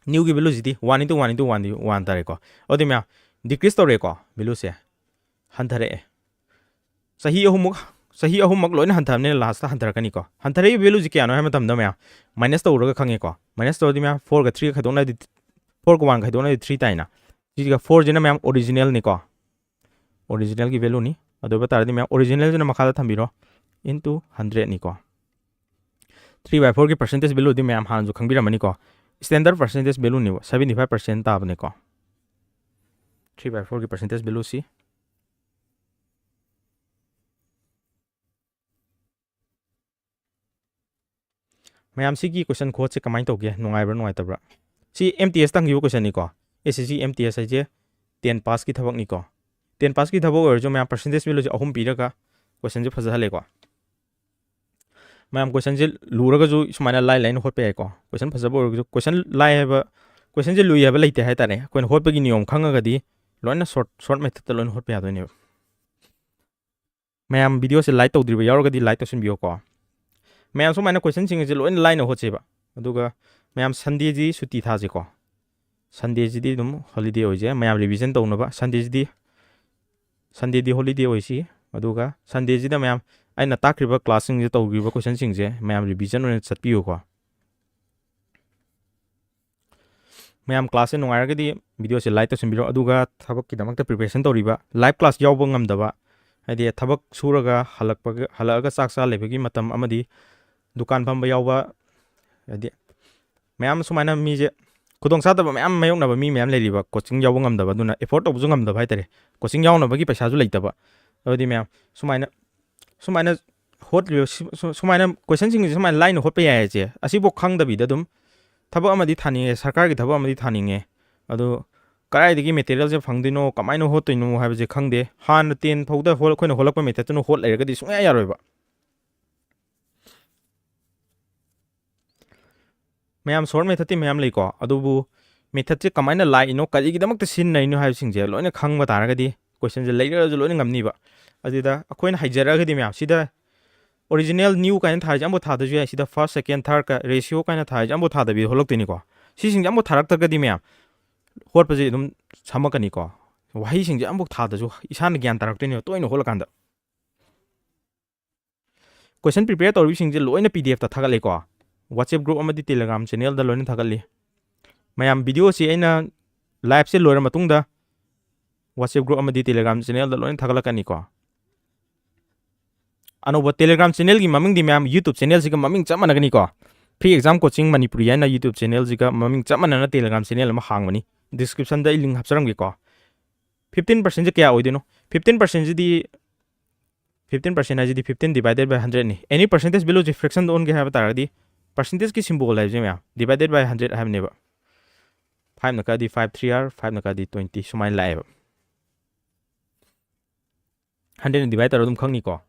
ꯅ꯭ꯌꯨꯒꯤ ꯚꯦꯂꯨꯁꯤꯗꯤ ꯋꯥꯟ ꯏꯟꯇꯨ ꯋꯥꯟ ꯏꯟꯇꯨ ꯋꯥꯟꯗꯤ ꯋꯥꯟ ꯇꯥꯔꯦꯀꯣ꯫ ꯑꯗꯨꯗꯤ ꯃꯌꯥꯝ ꯗꯤꯀ꯭ꯔꯤꯁ ꯇꯧꯔꯦꯀꯣ, ꯚꯦꯂꯨꯁꯦ ꯍꯟꯊꯔꯛꯑꯦ꯫ ꯆꯍꯤ ꯑꯍꯨꯝꯃꯨꯛ, ꯆꯍꯤ ꯑꯍꯨꯝꯃꯛ ꯂꯣꯏꯅ ꯍꯟꯊꯕꯅꯤꯅ ꯂꯥꯁꯇ ꯍꯟꯊꯔꯛꯀꯅꯤꯀꯣ꯫ ꯍꯟꯊꯔꯛꯏꯕ ꯚꯦꯂꯨꯁꯤ ꯀꯌꯥꯅꯣ ꯍꯥꯏꯕ ꯃꯇꯝꯗ ꯃꯌꯥꯝ ꯃꯥꯏꯅꯁ ꯇꯧꯔꯒ ꯈꯪꯉꯦꯀꯣ꯫ ꯃꯥꯏꯅꯁ ꯇꯧꯔꯗꯤ ꯃꯌꯥꯝ ꯐꯣꯔꯒ ꯊ꯭ꯔꯤꯒ ꯈꯥꯏꯗꯣꯛꯅꯔꯗꯤ, ꯐꯣꯔꯒ ꯋꯥꯟꯒ ꯈꯥꯏꯗꯣꯛꯅꯔꯗꯤ ꯊ꯭ꯔꯤ ꯇꯥꯏꯅ꯫ ꯁꯤꯒ ꯐꯣꯔꯁꯤꯅ ꯃꯌꯥꯝ ꯑꯣꯔꯤꯖꯤꯅꯦꯜꯅꯤꯀꯣ, ꯑꯣꯔꯤꯖꯤꯅꯦꯜꯒꯤ ꯚꯦꯂꯨꯅꯤ꯫ ꯑꯗꯨ ꯑꯣꯏꯕ ꯇꯥꯔꯗꯤ ꯃꯌꯥꯝ ꯑꯣꯔꯤꯖꯤꯅꯦꯜꯁꯤꯅ ꯃꯈꯥꯗ ꯊꯝꯕꯤꯔꯣ, ꯏꯟꯇꯨ ꯍꯟꯗ꯭ꯔꯦꯗꯅꯤꯀꯣ꯫ ꯊ꯭ꯔꯤ ꯕꯥꯏ ꯐꯣꯔꯒꯤ ꯄꯥꯔꯁꯦꯟꯇꯦꯖ ꯚꯦꯂꯨꯗꯤ ꯃꯌꯥꯝ ꯍꯥꯟꯅꯁꯨ ꯈꯪꯕꯤꯔꯝꯃꯅꯤꯀꯣ, ꯁ꯭ꯇꯦꯟꯗꯔꯠ ꯄꯥꯔꯁꯦꯟꯇꯦꯖ ꯚꯦꯂꯨꯅꯦꯕ, ꯁꯕꯦꯟꯇꯤ ꯐꯥꯏꯚ ꯄꯥꯔꯁꯦꯟ ꯇꯥꯕꯅꯤꯀꯣ꯫ ꯊ꯭ꯔꯤ ꯕꯥꯏ ꯐꯣꯔꯒꯤ ꯄꯥꯔꯁꯦꯟꯇꯦꯖ ꯚꯦꯂꯨꯁꯤ꯫ ꯃꯌꯥꯝ, ꯁꯤꯒꯤ ꯀꯣꯏꯁꯟ ꯈꯨꯍꯣꯠꯁꯦ ꯀꯃꯥꯏꯅ ꯇꯧꯒꯦ? ꯅꯨꯡꯉꯥꯏꯕ꯭ꯔꯥ ꯅꯨꯡꯉꯥꯏꯇꯕ꯭ꯔꯥ? ꯁꯤ ꯑꯦꯝ ꯇꯤ ꯑꯦꯁꯇ ꯍꯪꯈꯤꯕ ꯀꯣꯏꯁꯟꯅꯤꯀꯣ꯫ ꯑꯦꯁ ꯑꯦꯁ ꯁꯤ ꯑꯦꯝ ꯇꯤ ꯑꯦꯁ ꯍꯥꯏꯁꯦ ꯇꯦꯟ ꯄꯥꯁꯀꯤ ꯊꯕꯛꯅꯤꯀꯣ꯫ ꯇꯦꯟ ꯄꯥꯁꯀꯤ ꯊꯕꯛ ꯑꯣꯏꯔꯁꯨ ꯃꯌꯥꯝ ꯄꯥꯔꯁꯦꯟꯇꯦꯖ ꯚꯦꯂꯨꯁꯦ ꯑꯍꯨꯝ ꯄꯤꯔꯒ ꯀꯣꯏꯁꯟꯁꯦ ꯐꯖꯍꯜꯂꯦꯀꯣ꯫ ꯃꯌꯥꯝ, ꯀꯣꯏꯁꯟꯁꯦ ꯂꯨꯔꯒꯁꯨ ꯁꯨꯃꯥꯏꯅ ꯂꯥꯏ ꯂꯥꯏꯅ ꯍꯣꯠꯄ ꯌꯥꯏꯀꯣ꯫ ꯀꯣꯏꯁꯟ ꯐꯖꯕ ꯑꯣꯏꯔꯒꯁꯨ, ꯀꯣꯏꯁꯟ ꯂꯥꯏ ꯍꯥꯏꯕ, ꯀꯣꯏꯁꯟꯁꯦ ꯂꯨꯏ ꯍꯥꯏꯕ ꯂꯩꯇꯦ ꯍꯥꯏꯇꯥꯔꯦ꯫ ꯑꯩꯈꯣꯏꯅ ꯍꯣꯠꯄꯒꯤ ꯅꯤꯌꯣꯝ ꯈꯪꯉꯒꯗꯤ ꯂꯣꯏꯅ ꯁꯣꯔꯠ, ꯁꯣꯔꯠ ꯃꯦꯊꯠꯇ ꯂꯣꯏꯅ ꯍꯣꯠꯄ ꯌꯥꯗꯣꯏꯅꯦꯕ꯫ ꯃꯌꯥꯝ, ꯚꯤꯗꯤꯑꯣꯁꯦ ꯂꯥꯏꯛ ꯇꯧꯗ꯭ꯔꯤꯕ ꯌꯥꯎꯔꯒꯗꯤ ꯂꯥꯏꯛ ꯇꯧꯁꯤꯟꯕꯤꯌꯣꯀꯣ꯫ ꯃꯌꯥꯝ, ꯁꯨꯃꯥꯏꯅ ꯀꯣꯏꯁꯟꯁꯤꯡ ꯑꯁꯦ ꯂꯣꯏꯅ ꯂꯥꯏꯅ ꯍꯣꯠꯁꯦꯕ꯫ ꯑꯗꯨꯒ ꯃꯌꯥꯝ, ꯁꯟꯗꯦꯁꯤ ꯁꯨꯇꯤ ꯊꯥꯁꯤꯀꯣ꯫ ꯁꯟꯗꯦꯁꯤꯗꯤ ꯑꯗꯨꯝ ꯍꯣꯂꯤꯗꯦ ꯑꯣꯏꯖꯩ, ꯃꯌꯥꯝ ꯔꯤꯚꯤꯖꯟ ꯇꯧꯅꯕ꯫ ꯁꯟꯗꯦꯁꯤꯗꯤ, ꯁꯟꯗꯦꯗꯤ ꯍꯣꯂꯤꯗꯦ ꯑꯣꯏꯁꯤ꯫ ꯑꯗꯨꯒ ꯁꯟꯗꯦꯁꯤꯗ ꯃꯌꯥꯝ ꯑꯩꯅ ꯇꯥꯛꯈ꯭ꯔꯤꯕ ꯀ꯭ꯂꯥꯁꯁꯤꯡꯁꯦ, ꯇꯧꯈ꯭ꯔꯤꯕ ꯀꯣꯏꯁꯟꯁꯤꯡꯁꯦ ꯃꯌꯥꯝ ꯔꯤꯚꯤꯖꯟ ꯑꯣꯏꯅ ꯆꯠꯄꯤꯌꯨꯀꯣ꯫ ꯃꯌꯥꯝ classꯁꯦ ꯅꯨꯡꯉꯥꯏꯔꯒꯗꯤ videoꯁꯦ like ꯇꯧꯁꯤꯟꯕꯤꯔꯣ꯫ ꯑꯗꯨꯒ ꯊꯕꯛꯀꯤꯗꯃꯛꯇ preparation ꯇꯧꯔꯤꯕ, live class ꯌꯥꯎꯕ ꯉꯝꯗꯕ, ꯍꯥꯏꯗꯤ ꯊꯕꯛ ꯁꯨꯔꯒ ꯍꯜꯂꯛꯄꯒ, ꯍꯜꯂꯛꯑꯒ ꯆꯥꯛ ꯆꯥ ꯂꯩꯕꯒꯤ ꯃꯇꯝ ꯑꯃꯗꯤ ꯗꯨꯀꯥꯟ ꯐꯝꯕ ꯌꯥꯎꯕ, ꯍꯥꯏꯗꯤ ꯃꯌꯥꯝ ꯁꯨꯃꯥꯏꯅ ꯃꯤꯁꯦ ꯈꯨꯗꯣꯡꯆꯥꯗꯕ ꯃꯌꯥꯝ ꯃꯥꯌꯣꯛꯅꯕ ꯃꯤ ꯃꯌꯥꯝ ꯂꯩꯔꯤꯕ, coaching ꯌꯥꯎꯕ ꯉꯝꯗꯕ, ꯑꯗꯨꯅ afford ꯇꯧꯕꯁꯨ ꯉꯝꯗꯕ ꯍꯥꯏꯇꯥꯔꯦ, coaching ꯌꯥꯎꯅꯕꯒꯤ ꯄꯩꯁꯥꯁꯨ ꯂꯩꯇꯕ꯫ ꯑꯗꯨꯗꯤ ꯃꯌꯥꯝ ꯁꯨꯃꯥꯏꯅ, ꯁꯨꯃꯥꯏꯅ ꯍꯣꯠꯂꯤꯕ ꯁꯤ-, ꯁꯨ-, ꯁꯨꯃꯥꯏꯅ questionꯁꯤꯡꯁꯦ ꯁꯨꯃꯥꯏꯅ ꯂꯥꯏꯅ ꯍꯣꯠꯄ ꯌꯥꯏ ꯍꯥꯏꯁꯦ, ꯑꯁꯤꯐꯥꯎ ꯈꯪꯗꯕꯤꯗ ꯑꯗꯨꯝ ꯊꯕꯛ ꯑꯃꯗꯤ ꯊꯥꯅꯤꯡꯉꯦ, ꯁꯔꯀꯥꯔꯒꯤ ꯊꯕꯛ ꯑꯃꯗꯤ ꯊꯥꯅꯤꯡꯉꯦ, ꯑꯗꯨ ꯀꯗꯥꯏꯗꯒꯤ materialꯁꯦ ꯐꯪꯗꯣꯏꯅꯣ, ꯀꯃꯥꯏꯅ ꯍꯣꯠꯇꯣꯏꯅꯣ ꯍꯥꯏꯕꯁꯦ ꯈꯪꯗꯦ꯫ ꯍꯥꯟꯅ ten ꯐꯥꯎꯗ ꯍꯣꯠ-, ꯑꯩꯈꯣꯏꯅ ꯍꯣꯠꯂꯛꯄ methodꯇꯨꯅ ꯍꯣꯠ ꯂꯩꯔꯒꯗꯤ ꯁꯨꯡꯌꯥ ꯌꯥꯔꯣꯏꯕ꯫ ꯃꯌꯥꯝ short methodꯇꯤ ꯃꯌꯥꯝ ꯂꯩꯀꯣ, ꯑꯗꯨꯕꯨ methodꯁꯦ ꯀꯃꯥꯏꯅ ꯂꯥꯛꯏꯅꯣ, ꯀꯔꯤꯒꯤꯗꯃꯛꯇ ꯁꯤꯖꯤꯟꯅꯔꯤꯅꯣ ꯍꯥꯏꯕꯁꯤꯡꯁꯦ ꯂꯣꯏꯅ ꯈꯪꯕ ꯇꯥꯔꯒꯗꯤ, questionꯁꯦ ꯂꯩꯔꯒꯁꯨ ꯂꯣꯏꯅ ꯉꯝꯅꯤꯕ꯫ ꯑꯗꯨꯗ ꯑꯩꯈꯣꯏꯅ ꯍꯩꯖꯔꯛꯑꯒꯗꯤ ꯃꯌꯥꯝ ꯁꯤꯗ original, new ꯀꯥꯏꯅ ꯊꯥꯔꯤꯁꯦ ꯑꯃꯐꯥꯎ ꯊꯥꯗꯁꯨ ꯌꯥꯏ, ꯁꯤꯗ first, second, third ꯀ ratio ꯀꯥꯏꯅ ꯊꯥꯔꯤꯁꯦ ꯑꯃꯐꯥꯎ ꯊꯥꯗꯕꯤꯗ ꯍꯣꯠꯂꯛꯇꯣꯏꯅꯤꯀꯣ꯫ ꯁꯤꯁꯤꯡꯁꯦ ꯑꯃꯐꯥꯎ ꯊꯥꯔꯛꯇ꯭ꯔꯒꯗꯤ ꯃꯌꯥꯝ ꯍꯣꯠꯄꯁꯦ ꯑꯗꯨꯝ ꯁꯝꯃꯛꯀꯅꯤꯀꯣ꯫ ꯋꯥꯍꯩꯁꯤꯡꯁꯦ ꯑꯃꯐꯥꯎ ꯊꯥꯗꯁꯨ ꯏꯁꯥꯅ ꯒ꯭ꯌꯥꯟ ꯇꯥꯔꯛꯇꯣꯏꯅꯦꯕ ꯇꯣꯏꯅ ꯍꯣꯠꯂꯀꯥꯟꯗ꯫ Question prepare ꯇꯧꯔꯤꯕꯁꯤꯡꯁꯦ ꯂꯣꯏꯅ PDFꯇ ꯊꯥꯒꯠꯂꯦꯀꯣ꯫ WhatsApp group ꯑꯃꯗꯤ Telegram channelꯗ ꯂꯣꯏꯅ ꯊꯥꯒꯠꯂꯤ꯫ ꯃꯌꯥꯝ videoꯁꯤ ꯑꯩꯅ liveꯁꯦ ꯂꯣꯏꯔ ꯃꯇꯨꯡꯗ WhatsApp group ꯑꯃꯗꯤ Telegram channelꯗ ꯂꯣꯏꯅ ꯊꯥꯒꯠꯂꯛꯀꯅꯤꯀꯣ꯫ ꯑꯅꯧꯕ Telegram channelꯒꯤ ꯃꯃꯤꯡꯗꯤ ꯃꯌꯥꯝ YouTube channelꯁꯤꯒ ꯃꯃꯤꯡ ꯆꯞ ꯃꯥꯟꯅꯒꯅꯤꯀꯣ꯫ Free Exam Coaching ꯃꯅꯤꯄꯨꯔꯤ ꯍꯥꯏꯅ YouTube channelꯁꯤꯒ ꯃꯃꯤꯡ ꯆꯞ ꯃꯥꯟꯅꯅ Telegram channel ꯑꯃ ꯍꯥꯡꯕꯅꯤ꯫ Descriptionꯗ ꯑꯩ link ꯍꯥꯞꯆꯔꯝꯒꯦꯀꯣ꯫ Fifteen percentꯁꯦ ꯀꯌꯥ ꯑꯣꯏꯗꯣꯏꯅꯣ? Fifteen percentꯁꯤꯗꯤ, fifteen percent ꯍꯥꯏꯁꯤꯗꯤ fifteen divided by hundredꯅꯤ꯫ Any percentage valueꯁꯦ fractionꯗ ꯑꯣꯟꯒꯦ ꯍꯥꯏꯕ ꯇꯥꯔꯒꯗꯤ, percentageꯀꯤ symbol ꯍꯥꯏꯕꯁꯦ ꯃꯌꯥꯝ divided by hundred ꯍꯥꯏꯕꯅꯦꯕ꯫ Fiveꯅ ꯀꯛꯑꯗꯤ five three are, fiveꯅ ꯀꯛꯑꯗꯤ twenty, ꯁꯨꯃꯥꯏꯅ ꯂꯥꯛꯑꯦꯕ꯫ Hundredꯅ divide ꯇꯧꯔ ꯑꯗꯨꯝ ꯈꯪꯅꯤꯀꯣ꯫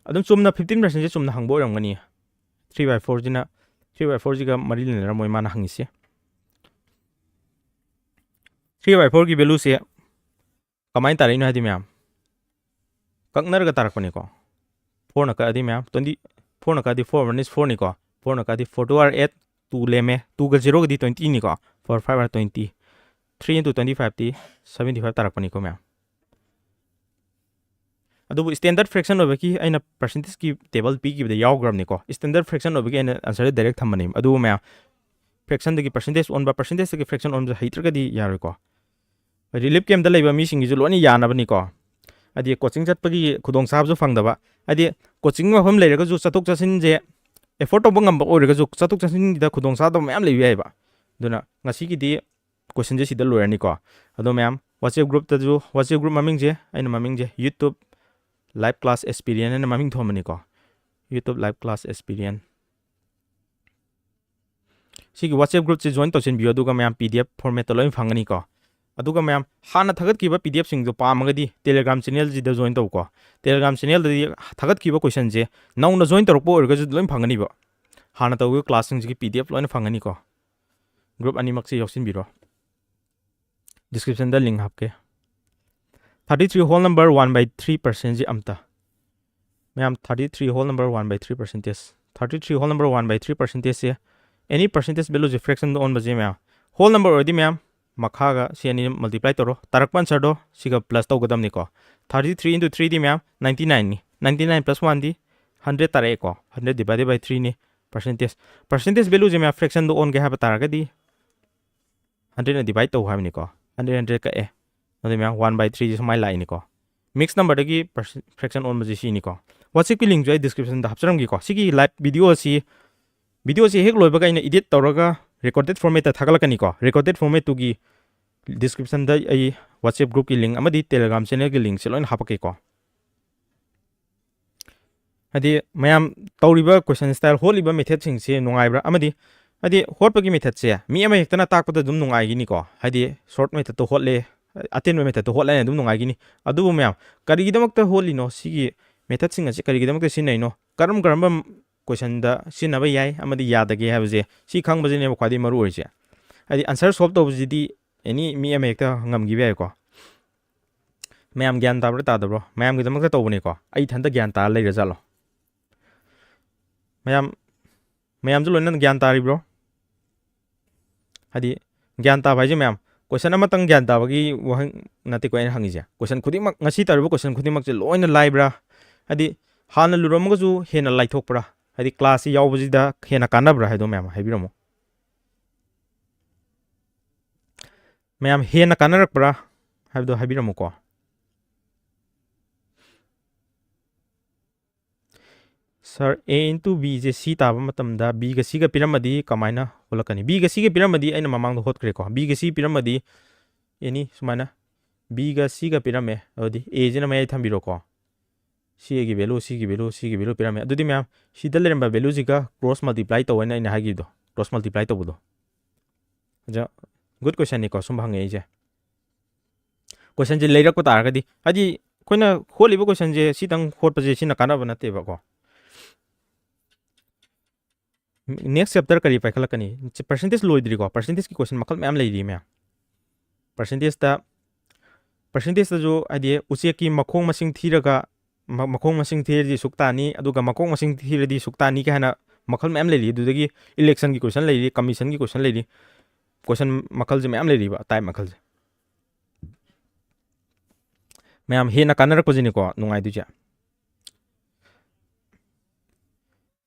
ꯑꯗꯨꯝ ꯆꯨꯝꯅ fifteen percentꯁꯦ ꯆꯨꯝꯅ ꯍꯪꯕ ꯑꯣꯏꯔꯝꯒꯅꯤ꯫ Three by fourꯁꯤꯅ, three by fourꯁꯤꯒ ꯃꯔꯤ ꯂꯩꯅꯔꯝꯃꯣꯏ ꯃꯥꯅ ꯍꯪꯉꯤꯁꯦ꯫ Three by fourꯒꯤ valueꯁꯦ ꯀꯃꯥꯏꯅ ꯇꯥꯔꯛꯏꯅꯣ ꯍꯥꯏꯗꯤ ꯃꯌꯥꯝ, ꯀꯛꯅꯔꯒ ꯇꯥꯔꯛꯄꯅꯤꯀꯣ꯫ Fourꯅ ꯀꯛꯑꯗꯤ ꯃꯌꯥꯝ, twenty, fourꯅ ꯀꯛꯑꯗꯤ four one is fourꯅꯤꯀꯣ꯫ Fourꯅ ꯀꯛꯑꯗꯤ four two are eight, two ꯂꯦꯝꯃꯦ, twoꯒ zeroꯒꯗꯤ twentyꯅꯤꯀꯣ꯫ Four five are twenty, three into twenty fiveꯇꯤ seventy five ꯇꯥꯔꯛꯄꯅꯤꯀꯣ ꯃꯌꯥꯝ꯫ ꯑꯗꯨꯕꯨ standard fraction ꯑꯣꯏꯕꯒꯤ ꯑꯩꯅ percentageꯀꯤ table ꯄꯤꯈꯤꯕꯗ ꯌꯥꯎꯈ꯭ꯔꯕꯅꯤꯀꯣ꯫ Standard fraction ꯑꯣꯏꯕꯒꯤ ꯑꯩꯅ answerꯁꯦ direct ꯊꯝꯕꯅꯦ꯫ ꯑꯗꯨꯕꯨ ꯃꯌꯥꯝ, fractionꯗꯒꯤ percentage ꯑꯣꯟꯕ, percentageꯇꯒꯤ fraction ꯑꯣꯟꯕꯁꯦ ꯍꯩꯇ꯭ꯔꯒꯗꯤ ꯌꯥꯔꯣꯏꯀꯣ꯫ Relief campꯇ ꯂꯩꯕ ꯃꯤꯁꯤꯡꯒꯤꯁꯨ ꯂꯣꯏꯅ ꯌꯥꯅꯕꯅꯤꯀꯣ꯫ ꯍꯥꯏꯗꯤ coaching ꯆꯠꯄꯒꯤ ꯈꯨꯗꯣꯡꯆꯥꯕꯁꯨ ꯐꯪꯗꯕ, ꯍꯥꯏꯗꯤ coaching ꯃꯐꯝ ꯂꯩꯔꯒꯁꯨ ꯆꯠꯊꯣꯛ ꯆꯠꯁꯤꯟꯁꯦ afford ꯇꯧꯕ ꯉꯝꯕ ꯑꯣꯏꯔꯒꯁꯨ ꯆꯠꯊꯣꯛ ꯆꯠꯁꯤꯟꯒꯤꯗ ꯈꯨꯗꯣꯡꯆꯥꯗꯕ ꯃꯌꯥꯝ ꯂꯩꯕ ꯌꯥꯏꯑꯕ꯫ ꯑꯗꯨꯅ ꯉꯁꯤꯒꯤꯗꯤ questionꯁꯦ ꯁꯤꯗ ꯂꯣꯏꯔꯅꯤꯀꯣ꯫ ꯑꯗꯣ ꯃꯌꯥꯝ, WhatsApp groupꯇꯁꯨ, WhatsApp group ꯃꯃꯤꯡꯁꯦ, ꯑꯩꯅ ꯃꯃꯤꯡꯁꯦ YouTube Live Class Experience ꯍꯥꯏꯅ ꯃꯃꯤꯡ ꯊꯣꯟꯕꯅꯤꯀꯣ꯫ YouTube Live Class Experience꯫ ꯁꯤꯒꯤ WhatsApp groupꯁꯦ join ꯇꯧꯁꯤꯟꯕꯤꯌꯨ, ꯑꯗꯨꯒ ꯃꯌꯥꯝ PDF formatꯇ ꯂꯣꯏ ꯐꯪꯒꯅꯤꯀꯣ꯫ ꯑꯗꯨꯒ ꯃꯌꯥꯝ, ꯍꯥꯟꯅ ꯊꯥꯒꯠꯈꯤꯕ PDFꯁꯤꯡꯗꯣ ꯄꯥꯝꯃꯒꯗꯤ Telegram channelꯁꯤꯗ join ꯇꯧꯀꯣ꯫ Telegram channelꯗꯗꯤ ꯊꯥꯒꯠꯈꯤꯕ questionꯁꯦ ꯅꯧꯅ join ꯇꯧꯔꯛꯄ ꯑꯣꯏꯔꯒꯁꯨ ꯂꯣꯏ ꯐꯪꯒꯅꯤꯕ꯫ ꯍꯥꯟꯅ ꯇꯧꯈꯤꯕ classꯁꯤꯡꯁꯤꯒꯤ PDF ꯂꯣꯏꯅ ꯐꯪꯒꯅꯤꯀꯣ꯫ Group ꯑꯅꯤꯃꯛꯁꯦ ꯌꯥꯎꯁꯤꯟꯕꯤꯔꯣ꯫ Descriptionꯗ link ꯍꯥꯞꯀꯦ꯫ Thirty three whole number one by three percentꯁꯤ ꯑꯝꯇ꯫ ꯃꯌꯥꯝ, thirty three whole number one by three percentage, thirty three whole number one by three percentageꯁꯦ, any percentage valueꯁꯦ fractionꯗ ꯑꯣꯟꯕꯁꯦ ꯃꯌꯥꯝ, whole number ꯑꯣꯏꯔꯗꯤ ꯃꯌꯥꯝ, ꯃꯈꯥꯒ ꯁꯤ ꯑꯅꯤ multiply ꯇꯧꯔꯣ, ꯇꯥꯔꯛꯄ answerꯗꯣ ꯁꯤꯒ plus ꯇꯧꯒꯗꯕꯅꯤꯀꯣ꯫ Thirty three into threeꯗꯤ ꯃꯌꯥꯝ ninety nineꯅꯤ, ninety nine plus oneꯗꯤ hundred ꯇꯥꯔꯛꯑꯦꯀꯣ꯫ Hundred divided by threeꯅꯤ꯫ Percentage, percentage valueꯁꯦ ꯃꯌꯥꯝ fractionꯗ ꯑꯣꯟꯒꯦ ꯍꯥꯏꯕ ꯇꯥꯔꯒꯗꯤ hundredꯅ divide ꯇꯧ ꯍꯥꯏꯕꯅꯤꯀꯣ꯫ Hundred, hundred ꯀꯛꯑꯦ꯫ ꯑꯗꯨꯗꯤ ꯃꯌꯥꯝ, one by threeꯁꯦ ꯁꯨꯃꯥꯏꯅ ꯂꯥꯛꯏꯅꯤꯀꯣ꯫ Mixed numberꯗꯒꯤ percent, fraction ꯑꯣꯟꯕꯁꯦ ꯁꯤꯅꯤꯀꯣ꯫ WhatsAppꯀꯤ linkꯁꯨ ꯑꯩ descriptionꯗ ꯍꯥꯞꯆꯔꯝꯒꯦꯀꯣ꯫ ꯁꯤꯒꯤ live video ꯑꯁꯤ, video ꯑꯁꯤ ꯍꯦꯛ ꯂꯣꯏꯕꯒ ꯑꯩꯅ edit ꯇꯧꯔꯒ recorded formatꯇ ꯊꯥꯒꯠꯂꯛꯀꯅꯤꯀꯣ꯫ Recorded formatꯇꯨꯒꯤ descriptionꯗ ꯑꯩ WhatsApp groupꯀꯤ link ꯑꯃꯗꯤ Telegram channelꯒꯤ linkꯁꯦ ꯂꯣꯏꯅ ꯍꯥꯞꯄꯛꯀꯦꯀꯣ꯫ ꯍꯥꯏꯗꯤ ꯃꯌꯥꯝ ꯇꯧꯔꯤꯕ question style, ꯍꯣꯠꯂꯤꯕ methodꯁꯤꯡꯁꯦ ꯅꯨꯡꯉꯥꯏꯕ꯭ꯔꯥ? ꯑꯃꯗꯤ ꯍꯥꯏꯗꯤ ꯍꯣꯠꯄꯒꯤ methodꯁꯦ ꯃꯤ ꯑꯃ ꯍꯦꯛꯇꯅ ꯇꯥꯛꯄꯗ ꯑꯗꯨꯝ ꯅꯨꯡꯉꯥꯏꯒꯤꯅꯤꯀꯣ, ꯍꯥꯏꯗꯤ short methodꯇꯣ ꯍꯣꯠꯂꯦ, ꯑꯇꯦꯟꯕ methodꯇꯣ ꯍꯣꯠꯂꯦ ꯍꯥꯏꯅ ꯑꯗꯨꯝ ꯅꯨꯡꯉꯥꯏꯒꯤꯅꯤ꯫ ꯑꯗꯨꯕꯨ ꯃꯌꯥꯝ, ꯀꯔꯤꯒꯤꯗꯃꯛꯇ ꯍꯣꯠꯂꯤꯅꯣ? ꯁꯤꯒꯤ methodꯁꯤꯡ ꯑꯁꯤ ꯀꯔꯤꯒꯤꯗꯃꯛꯇ ꯁꯤꯖꯤꯟꯅꯩꯅꯣ? ꯀꯔꯝ ꯀꯔꯝꯕ questionꯗ ꯁꯤꯖꯤꯟꯅꯕ ꯌꯥꯏ ꯑꯃꯗꯤ ꯌꯥꯗꯒꯦ ꯍꯥꯏꯕꯁꯦ, ꯁꯤ ꯈꯪꯕꯁꯤꯅꯦꯕ ꯈ꯭ꯋꯥꯏꯗꯒꯤ ꯃꯔꯨ ꯑꯣꯏꯔꯤꯁꯦ꯫ ꯍꯥꯏꯗꯤ answer solve ꯇꯧꯕꯁꯤꯗꯤ any ꯃꯤ ꯑꯃ ꯍꯦꯛꯇ ꯉꯝꯈꯤꯕ ꯌꯥꯏꯀꯣ꯫ ꯃꯌꯥꯝ ꯒ꯭ꯌꯥꯟ ꯇꯥꯕ꯭ꯔꯥ ꯇꯥꯗꯕ꯭ꯔꯣ? ꯃꯌꯥꯝꯒꯤꯗꯃꯛꯇ ꯇꯧꯕꯅꯤꯀꯣ꯫ ꯑꯩ ꯏꯊꯟꯇ ꯒ꯭ꯌꯥꯟ ꯇꯥꯔ ꯂꯩꯔꯖꯥꯠꯂꯣ? ꯃꯌꯥꯝ, ꯃꯌꯥꯝꯁꯨ ꯂꯣꯏꯅ ꯒ꯭ꯌꯥꯟ ꯇꯥꯔꯤꯕ꯭ꯔꯣ? ꯍꯥꯏꯗꯤ ꯒ꯭ꯌꯥꯟ ꯇꯥꯕ ꯍꯥꯏꯁꯦ ꯃꯌꯥꯝ, ꯀꯣꯏꯁꯟ ꯑꯃꯇꯪ ꯒ꯭ꯌꯥꯟ ꯇꯥꯕꯒꯤ ꯋꯥꯍꯪ ꯅꯠꯇꯦꯀꯣ ꯑꯩꯅ ꯍꯪꯉꯤꯁꯦ꯫ ꯀꯣꯏꯁꯟ ꯈꯨꯗꯤꯡꯃꯛ, ꯉꯁꯤ ꯇꯧꯔꯤꯕ ꯀꯣꯏꯁꯟ ꯈꯨꯗꯤꯡꯃꯛꯁꯦ ꯂꯣꯏꯅ ꯂꯥꯏꯕ꯭ꯔꯥ? ꯍꯥꯏꯗꯤ ꯍꯥꯟꯅ ꯂꯨꯔꯝꯃꯒꯁꯨ ꯍꯦꯟꯅ ꯂꯥꯏꯊꯣꯛꯄ꯭ꯔꯥ? ꯍꯥꯏꯗꯤ ꯀ꯭ꯂꯥꯁꯁꯤ ꯌꯥꯎꯕꯁꯤꯗ ꯍꯦꯟꯅ ꯀꯥꯟꯅꯕ꯭ꯔꯥ ꯍꯥꯏꯗꯣ ꯃꯌꯥꯝ ꯍꯥꯏꯕꯤꯔꯝꯃꯣ꯫ ꯃꯌꯥꯝ ꯍꯦꯟꯅ ꯀꯥꯟꯅꯔꯛꯄ꯭ꯔꯥ ꯍꯥꯏꯕꯗꯣ ꯍꯥꯏꯕꯤꯔꯝꯃꯨꯀꯣ꯫ Sir, A into B say C ꯇꯥꯕ ꯃꯇꯝꯗ B ꯒ C ꯒ ꯄꯤꯔꯝꯃꯗꯤ ꯀꯃꯥꯏꯅ ꯍꯣꯠꯂꯛꯀꯅꯤ? B ꯒ C ꯒ ꯄꯤꯔꯝꯃꯗꯤ ꯑꯩꯅ ꯃꯃꯥꯡꯗ ꯍꯣꯠꯈ꯭ꯔꯦꯀꯣ꯫ B ꯒ C ꯄꯤꯔꯝꯃꯗꯤ any ꯁꯨꯃꯥꯏꯅ B ꯒ C ꯒ ꯄꯤꯔꯝꯃꯦ, ꯑꯗꯨꯗꯤ A ꯁꯤꯅ ꯃꯌꯥꯏ ꯊꯝꯕꯤꯔꯣꯀꯣ꯫ C ꯒꯤ value, C ꯒꯤ value, C ꯒꯤ value ꯄꯤꯔꯝꯃꯦ꯫ ꯑꯗꯨꯗꯤ ꯃꯌꯥꯝ ꯁꯤꯗ ꯂꯩꯔꯝꯕ value ꯁꯤꯒ cross multiply ꯇꯧ ꯍꯥꯏꯅ ꯑꯩꯅ ꯍꯥꯏꯈꯤꯕꯗꯣ, cross multiply ꯇꯧꯕꯗꯣ꯫ ꯑꯗ good question ꯅꯤꯀꯣ ꯁꯨꯝꯕ ꯍꯪꯉꯛꯏꯁꯦ꯫ ꯀꯣꯏꯁꯟꯁꯦ ꯂꯩꯔꯛꯄ ꯇꯥꯔꯒꯗꯤ, ꯍꯥꯏꯗꯤ ꯑꯩꯈꯣꯏꯅ ꯍꯣꯠꯂꯤꯕ ꯀꯣꯏꯁꯟꯁꯦ ꯁꯤꯇꯪ ꯍꯣꯠꯄꯁꯦ ꯁꯤꯅ ꯀꯥꯟꯅꯕ ꯅꯠꯇꯦꯕꯀꯣ꯫ Next chapter ꯀꯔꯤ ꯄꯥꯏꯈꯠꯂꯛꯀꯅꯤ? Percentage ꯂꯣꯏꯗ꯭ꯔꯤꯀꯣ, percentage ꯀꯤ ꯀꯣꯏꯁꯟ ꯃꯈꯜ ꯃꯌꯥꯝ ꯂꯩꯔꯤ ꯃꯌꯥꯝ꯫ Percentage ꯇ, percentage ꯇꯁꯨ ꯍꯥꯏꯗꯤ ꯎꯆꯦꯛꯀꯤ ꯃꯈꯣꯡ ꯃꯁꯤꯡ ꯊꯤꯔꯒ ꯃ-, ꯃꯈꯣꯡ ꯃꯁꯤꯡ ꯊꯤꯔꯗꯤ ꯁꯨꯛ ꯇꯥꯅꯤ, ꯑꯗꯨꯒ ꯃꯀꯣꯛ ꯃꯁꯤꯡ ꯊꯤꯔꯗꯤ ꯁꯨꯛ ꯇꯥꯅꯤ ꯀꯥꯏꯅ ꯃꯈꯜ ꯃꯌꯥꯝ ꯂꯩꯔꯤ꯫ ꯑꯗꯨꯗꯒꯤ election ꯒꯤ ꯀꯣꯏꯁꯟ ꯂꯩꯔꯤ, commission ꯒꯤ ꯀꯣꯏꯁꯟ ꯂꯩꯔꯤ, ꯀꯣꯏꯁꯟ ꯃꯈꯜꯁꯦ ꯃꯌꯥꯝ ꯂꯩꯔꯤꯕ, type ꯃꯈꯜꯁꯦ꯫ ꯃꯌꯥꯝ ꯍꯦꯟꯅ ꯀꯥꯟꯅꯔꯛꯄꯁꯤꯅꯤꯀꯣ ꯅꯨꯡꯉꯥꯏꯗꯣꯏꯁꯦ꯫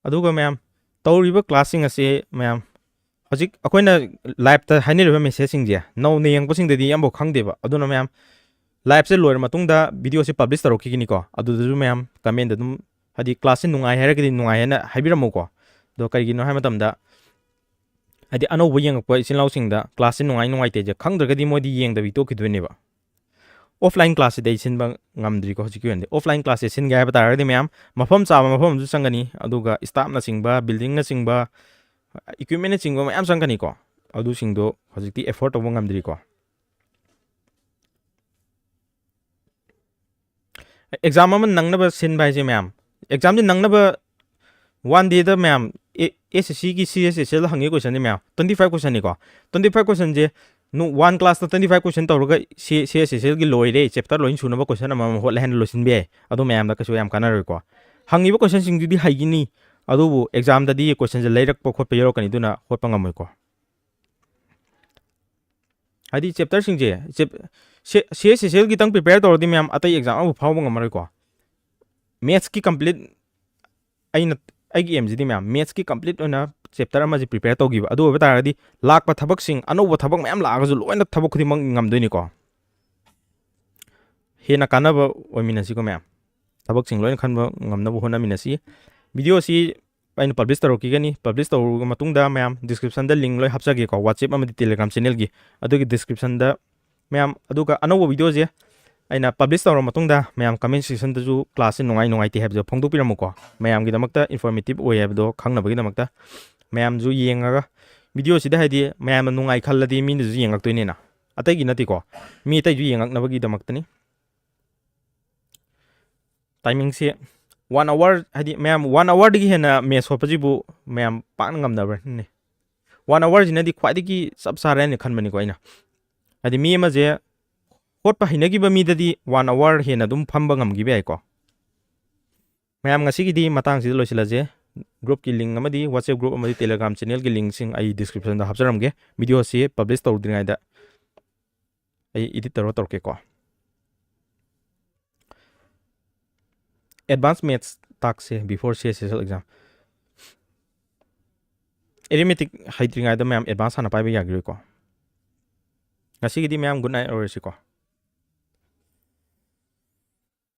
ꯑꯗꯨꯒ ꯃꯌꯥꯝ ꯇꯧꯔꯤꯕ class ꯁꯤꯡ ꯑꯁꯤ ꯃꯌꯥꯝ ꯍꯧꯖꯤꯛ ꯑꯩꯈꯣꯏꯅ live ꯇ ꯍꯥꯏꯅꯔꯤꯕ message ꯁꯤꯡꯁꯦ ꯅꯧꯅ ꯌꯦꯡꯉꯛꯄꯁꯤꯡꯗꯗꯤ ꯑꯃꯐꯥꯎ ꯈꯪꯗꯦꯕ꯫ ꯑꯗꯨꯅ ꯃꯌꯥꯝ live ꯁꯦ ꯂꯣꯏꯔ ꯃꯇꯨꯡꯗ video ꯁꯦ publish ꯇꯧꯔꯛꯈꯤꯒꯅꯤꯀꯣ, ꯑꯗꯨꯗꯁꯨ ꯃꯌꯥꯝ comment ꯑꯗꯨꯝ, ꯍꯥꯏꯗꯤ class ꯁꯦ ꯅꯨꯡꯉꯥꯏ ꯍꯥꯏꯔꯒꯗꯤ ꯅꯨꯡꯉꯥꯏ ꯍꯥꯏꯅ ꯍꯥꯏꯕꯤꯔꯝꯃꯨꯀꯣ꯫ ꯑꯗꯣ ꯀꯔꯤꯒꯤꯅꯣ ꯍꯥꯏꯕ ꯃꯇꯝꯗ, ꯍꯥꯏꯗꯤ ꯑꯅꯧꯕ ꯌꯦꯡꯉꯛꯄ ꯏꯆꯤꯟ ꯏꯅꯥꯎꯁꯤꯡꯗ class ꯁꯦ ꯅꯨꯡꯉꯥꯏ ꯅꯨꯡꯉꯥꯏꯇꯦꯁꯦ ꯈꯪꯗ꯭ꯔꯒꯗꯤ ꯃꯣꯏꯗꯤ ꯌꯦꯡꯗꯕꯤ ꯇꯣꯛꯈꯤꯗꯣꯏꯅꯦꯕ꯫ Offline class ꯁꯤꯗꯤ ꯑꯩ ꯁꯤꯟꯕ ꯉꯝꯗ꯭ꯔꯤꯀꯣ ꯍꯧꯖꯤꯛꯀꯤ ꯑꯣꯏꯅꯗꯤ꯫ Offline class ꯁꯦ ꯁꯤꯟꯒꯦ ꯍꯥꯏꯕ ꯇꯥꯔꯒꯗꯤ ꯃꯌꯥꯝ ꯃꯐꯝ ꯆꯥꯕ ꯃꯐꯝ ꯑꯃꯁꯨ ꯆꯪꯒꯅꯤ, ꯑꯗꯨꯒ staff ꯅꯆꯤꯡꯕ, building ꯅꯆꯤꯡꯕ, equipment ꯅꯆꯤꯡꯕ ꯃꯌꯥꯝ ꯆꯪꯒꯅꯤꯀꯣ꯫ ꯑꯗꯨꯁꯤꯡꯗꯣ ꯍꯧꯖꯤꯛꯇꯤ afford ꯇꯧꯕ ꯉꯝꯗ꯭ꯔꯤꯀꯣ꯫ Exam ꯑꯃ ꯅꯪꯅꯕ ꯁꯤꯟꯕ ꯍꯥꯏꯁꯦ ꯃꯌꯥꯝ, exam ꯁꯦ ꯅꯪꯅꯕ one day ꯗ ꯃꯌꯥꯝ ꯑꯦ-, S S C ꯒꯤ C S S L ꯗ ꯍꯪꯉꯤ question ꯁꯦ ꯃꯌꯥꯝ twenty five question ꯅꯤꯀꯣ꯫ Twenty five question ꯁꯦ ꯅꯨ-, one class ꯇ twenty five question ꯇꯧꯔꯒ C-, C S S L ꯒꯤ ꯂꯣꯏꯔꯦ, chapter ꯂꯣꯏꯅ ꯁꯨꯅꯕ question ꯑꯃꯃꯝ ꯍꯣꯠꯂꯦ ꯍꯥꯏꯅ ꯂꯣꯏꯁꯤꯟꯕ ꯌꯥꯏ꯫ ꯑꯗꯣ ꯃꯌꯥꯝꯗ ꯀꯩꯁꯨ ꯌꯥꯝ ꯀꯥꯟꯅꯔꯣꯏꯀꯣ꯫ ꯍꯪꯉꯤꯕ question ꯁꯤꯡꯗꯨꯗꯤ ꯍꯩꯒꯅꯤ, ꯑꯗꯨꯕꯨ exam ꯗꯗꯤ question ꯁꯦ ꯂꯩꯔꯛꯄ ꯈꯣꯠꯄ ꯌꯥꯎꯔꯛꯀꯅꯤ, ꯑꯗꯨꯅ ꯍꯣꯠꯄ ꯉꯝꯃꯣꯏꯀꯣ꯫ ꯍꯥꯏꯗꯤ ꯆꯦꯞꯇꯔꯁꯤꯡꯁꯦ, ꯁꯤ ꯑꯩꯆ ꯑꯦꯁ ꯑꯦꯜꯒꯤꯇꯪ ꯄ꯭ꯔꯤꯄꯦꯌꯔ ꯇꯧꯔꯗꯤ ꯃꯌꯥꯝ ꯑꯇꯩ ꯑꯦꯛꯖꯥꯝ ꯑꯃꯐꯥꯎ ꯐꯥꯎꯕ ꯉꯝꯃꯔꯣꯏꯀꯣ꯫ ꯃꯦꯠꯁꯀꯤ ꯀꯝꯄ꯭ꯂꯤꯠ ꯑꯩꯅ, ꯑꯩꯒꯤ ꯑꯦꯝꯁꯤꯗꯤ ꯃꯌꯥꯝ ꯃꯦꯠꯁꯀꯤ ꯀꯝꯄ꯭ꯂꯤꯠ ꯑꯣꯏꯅ ꯆꯦꯞꯇꯔ ꯑꯃꯁꯦ ꯄ꯭ꯔꯤꯄꯦꯌꯔ ꯇꯧꯈꯤꯕ꯫ ꯑꯗꯨ ꯑꯣꯏꯕ ꯇꯥꯔꯒꯗꯤ ꯂꯥꯛꯄ ꯊꯕꯛꯁꯤꯡ, ꯑꯅꯧꯕ ꯊꯕꯛ ꯃꯌꯥꯝ ꯂꯥꯛꯑꯒꯁꯨ ꯂꯣꯏꯅ ꯊꯕꯛ ꯈꯨꯗꯤꯡꯃꯛ ꯉꯝꯗꯣꯏꯅꯤꯀꯣ꯫ ꯍꯦꯟꯅ ꯀꯥꯟꯅꯕ ꯑꯣꯏꯃꯤꯟꯅꯁꯤꯀꯣ ꯃꯌꯥꯝ꯫ ꯊꯕꯛꯁꯤꯡ ꯂꯣꯏꯅ ꯈꯟꯕ ꯉꯝꯅꯕ ꯍꯣꯠꯅꯃꯤꯟꯅꯁꯤ꯫ ꯚꯤꯗꯤꯑꯣꯁꯤ ꯑꯩꯅ ꯄꯕ꯭ꯂꯤꯁ ꯇꯧꯔꯛꯈꯤꯒꯅꯤ꯫ ꯄꯕ꯭ꯂꯤꯁ ꯇꯧꯔꯕ ꯃꯇꯨꯡꯗ ꯃꯌꯥꯝ ꯗꯤꯁꯀ꯭ꯔꯤꯞꯁꯟꯗ ꯂꯤꯡ ꯂꯣꯏ ꯍꯥꯞꯆꯒꯦꯀꯣ, WhatsApp ꯑꯃꯗꯤ Telegram ꯆꯦꯅꯦꯜꯒꯤ꯫ ꯑꯗꯨꯒꯤ ꯗꯤꯁꯀ꯭ꯔꯤꯞꯁꯟꯗ ꯃꯌꯥꯝ, ꯑꯗꯨꯒ ꯑꯅꯧꯕ ꯚꯤꯗꯤꯑꯣꯁꯦ ꯑꯩꯅ ꯄꯕ꯭ꯂꯤꯁ ꯇꯧꯔꯕ ꯃꯇꯨꯡꯗ ꯃꯌꯥꯝ ꯀꯃꯦꯟ ꯁꯦꯛꯁꯟꯗꯁꯨ ꯀ꯭ꯂꯥꯁꯁꯦ ꯅꯨꯡꯉꯥꯏ ꯅꯨꯡꯉꯥꯏꯇꯦ ꯍꯥꯏꯕꯗꯣ ꯐꯣꯡꯗꯣꯛꯄꯤꯔꯝꯃꯨꯀꯣ꯫ ꯃꯌꯥꯝꯒꯤꯗꯃꯛꯇ ꯏꯟꯐꯣꯔꯃꯦꯇꯤꯞ ꯑꯣꯏ ꯍꯥꯏꯕꯗꯣ ꯈꯪꯅꯕꯒꯤꯗꯃꯛꯇ ꯃꯌꯥꯝꯁꯨ ꯌꯦꯡꯉꯒ, ꯚꯤꯗꯤꯑꯣꯁꯤꯗ ꯍꯥꯏꯗꯤ ꯃꯌꯥꯝꯅ ꯅꯨꯡꯉꯥꯏ ꯈꯜꯂꯗꯤ ꯃꯤꯅꯁꯨ ꯌꯦꯡꯉꯛꯇꯣꯏꯅꯤꯅ, ꯑꯇꯩꯒꯤ ꯅꯠꯇꯦꯀꯣ, ꯃꯤ ꯑꯇꯩꯁꯨ ꯌꯦꯡꯉꯛꯅꯕꯒꯤꯗꯃꯛꯇꯅꯤ꯫ ꯇꯥꯏꯃꯤꯡꯁꯦ ꯋꯥꯟ ꯑꯋꯥꯔ, ꯍꯥꯏꯗꯤ ꯃꯌꯥꯝ ꯋꯥꯟ ꯑꯋꯥꯔꯗꯒꯤ ꯍꯦꯟꯅ ꯃꯦꯠꯁ ꯍꯣꯠꯄꯁꯤꯕꯨ ꯃꯌꯥꯝ ꯄꯥꯛꯅ ꯉꯝꯅꯕ꯭ꯔꯅꯦ? ꯋꯥꯟ ꯑꯋꯥꯔꯁꯤꯅꯗꯤ ꯈ꯭ꯋꯥꯏꯗꯒꯤ ꯆꯞ ꯆꯥꯔꯦ ꯍꯥꯏꯅ ꯈꯟꯕꯅꯤꯀꯣ ꯑꯩꯅ꯫ ꯍꯥꯏꯗꯤ ꯃꯤ ꯑꯃꯁꯦ ꯍꯣꯠꯄ ꯍꯩꯅꯈꯤꯕ ꯃꯤꯗꯗꯤ ꯋꯥꯟ ꯑꯋꯥꯔ ꯍꯦꯟꯅ ꯑꯗꯨꯝ ꯐꯝꯕ ꯉꯝꯈꯤꯕ ꯌꯥꯏꯀꯣ꯫ ꯃꯌꯥꯝ, ꯉꯁꯤꯒꯤꯗꯤ ꯃꯇꯥꯡꯁꯤꯗ ꯂꯣꯏꯁꯤꯜꯂꯁꯦ꯫ ꯒ꯭ꯔꯨꯞꯀꯤ ꯂꯤꯡ ꯑꯃꯗꯤ WhatsApp ꯒ꯭ꯔꯨꯞ ꯑꯃꯗꯤ Telegram ꯆꯦꯅꯦꯜꯒꯤ ꯂꯤꯡꯁꯤꯡ ꯑꯩ ꯗꯤꯁꯀ꯭ꯔꯤꯞꯁꯟꯗ ꯍꯥꯞꯆꯔꯝꯒꯦ꯫ ꯚꯤꯗꯤꯑꯣꯁꯤ ꯄꯕ꯭ꯂꯤꯁ ꯇꯧꯗ꯭ꯔꯤꯉꯩꯗ ꯑꯩ ꯏꯗꯤꯠ ꯇꯧꯔ ꯇꯧꯔꯛꯀꯦꯀꯣ꯫ Advance Maths ꯇꯥꯛꯁꯦ before C H S L exam꯫ Arithmetic ꯍꯩꯇ꯭ꯔꯤꯉꯩꯗ ꯃꯌꯥꯝ advance ꯍꯥꯟꯅ ꯄꯥꯏꯕ ꯌꯥꯈꯤꯔꯣꯏꯀꯣ꯫ ꯉꯁꯤꯒꯤꯗꯤ ꯃꯌꯥꯝ good night ꯑꯣꯏꯔꯁꯤꯀꯣ꯫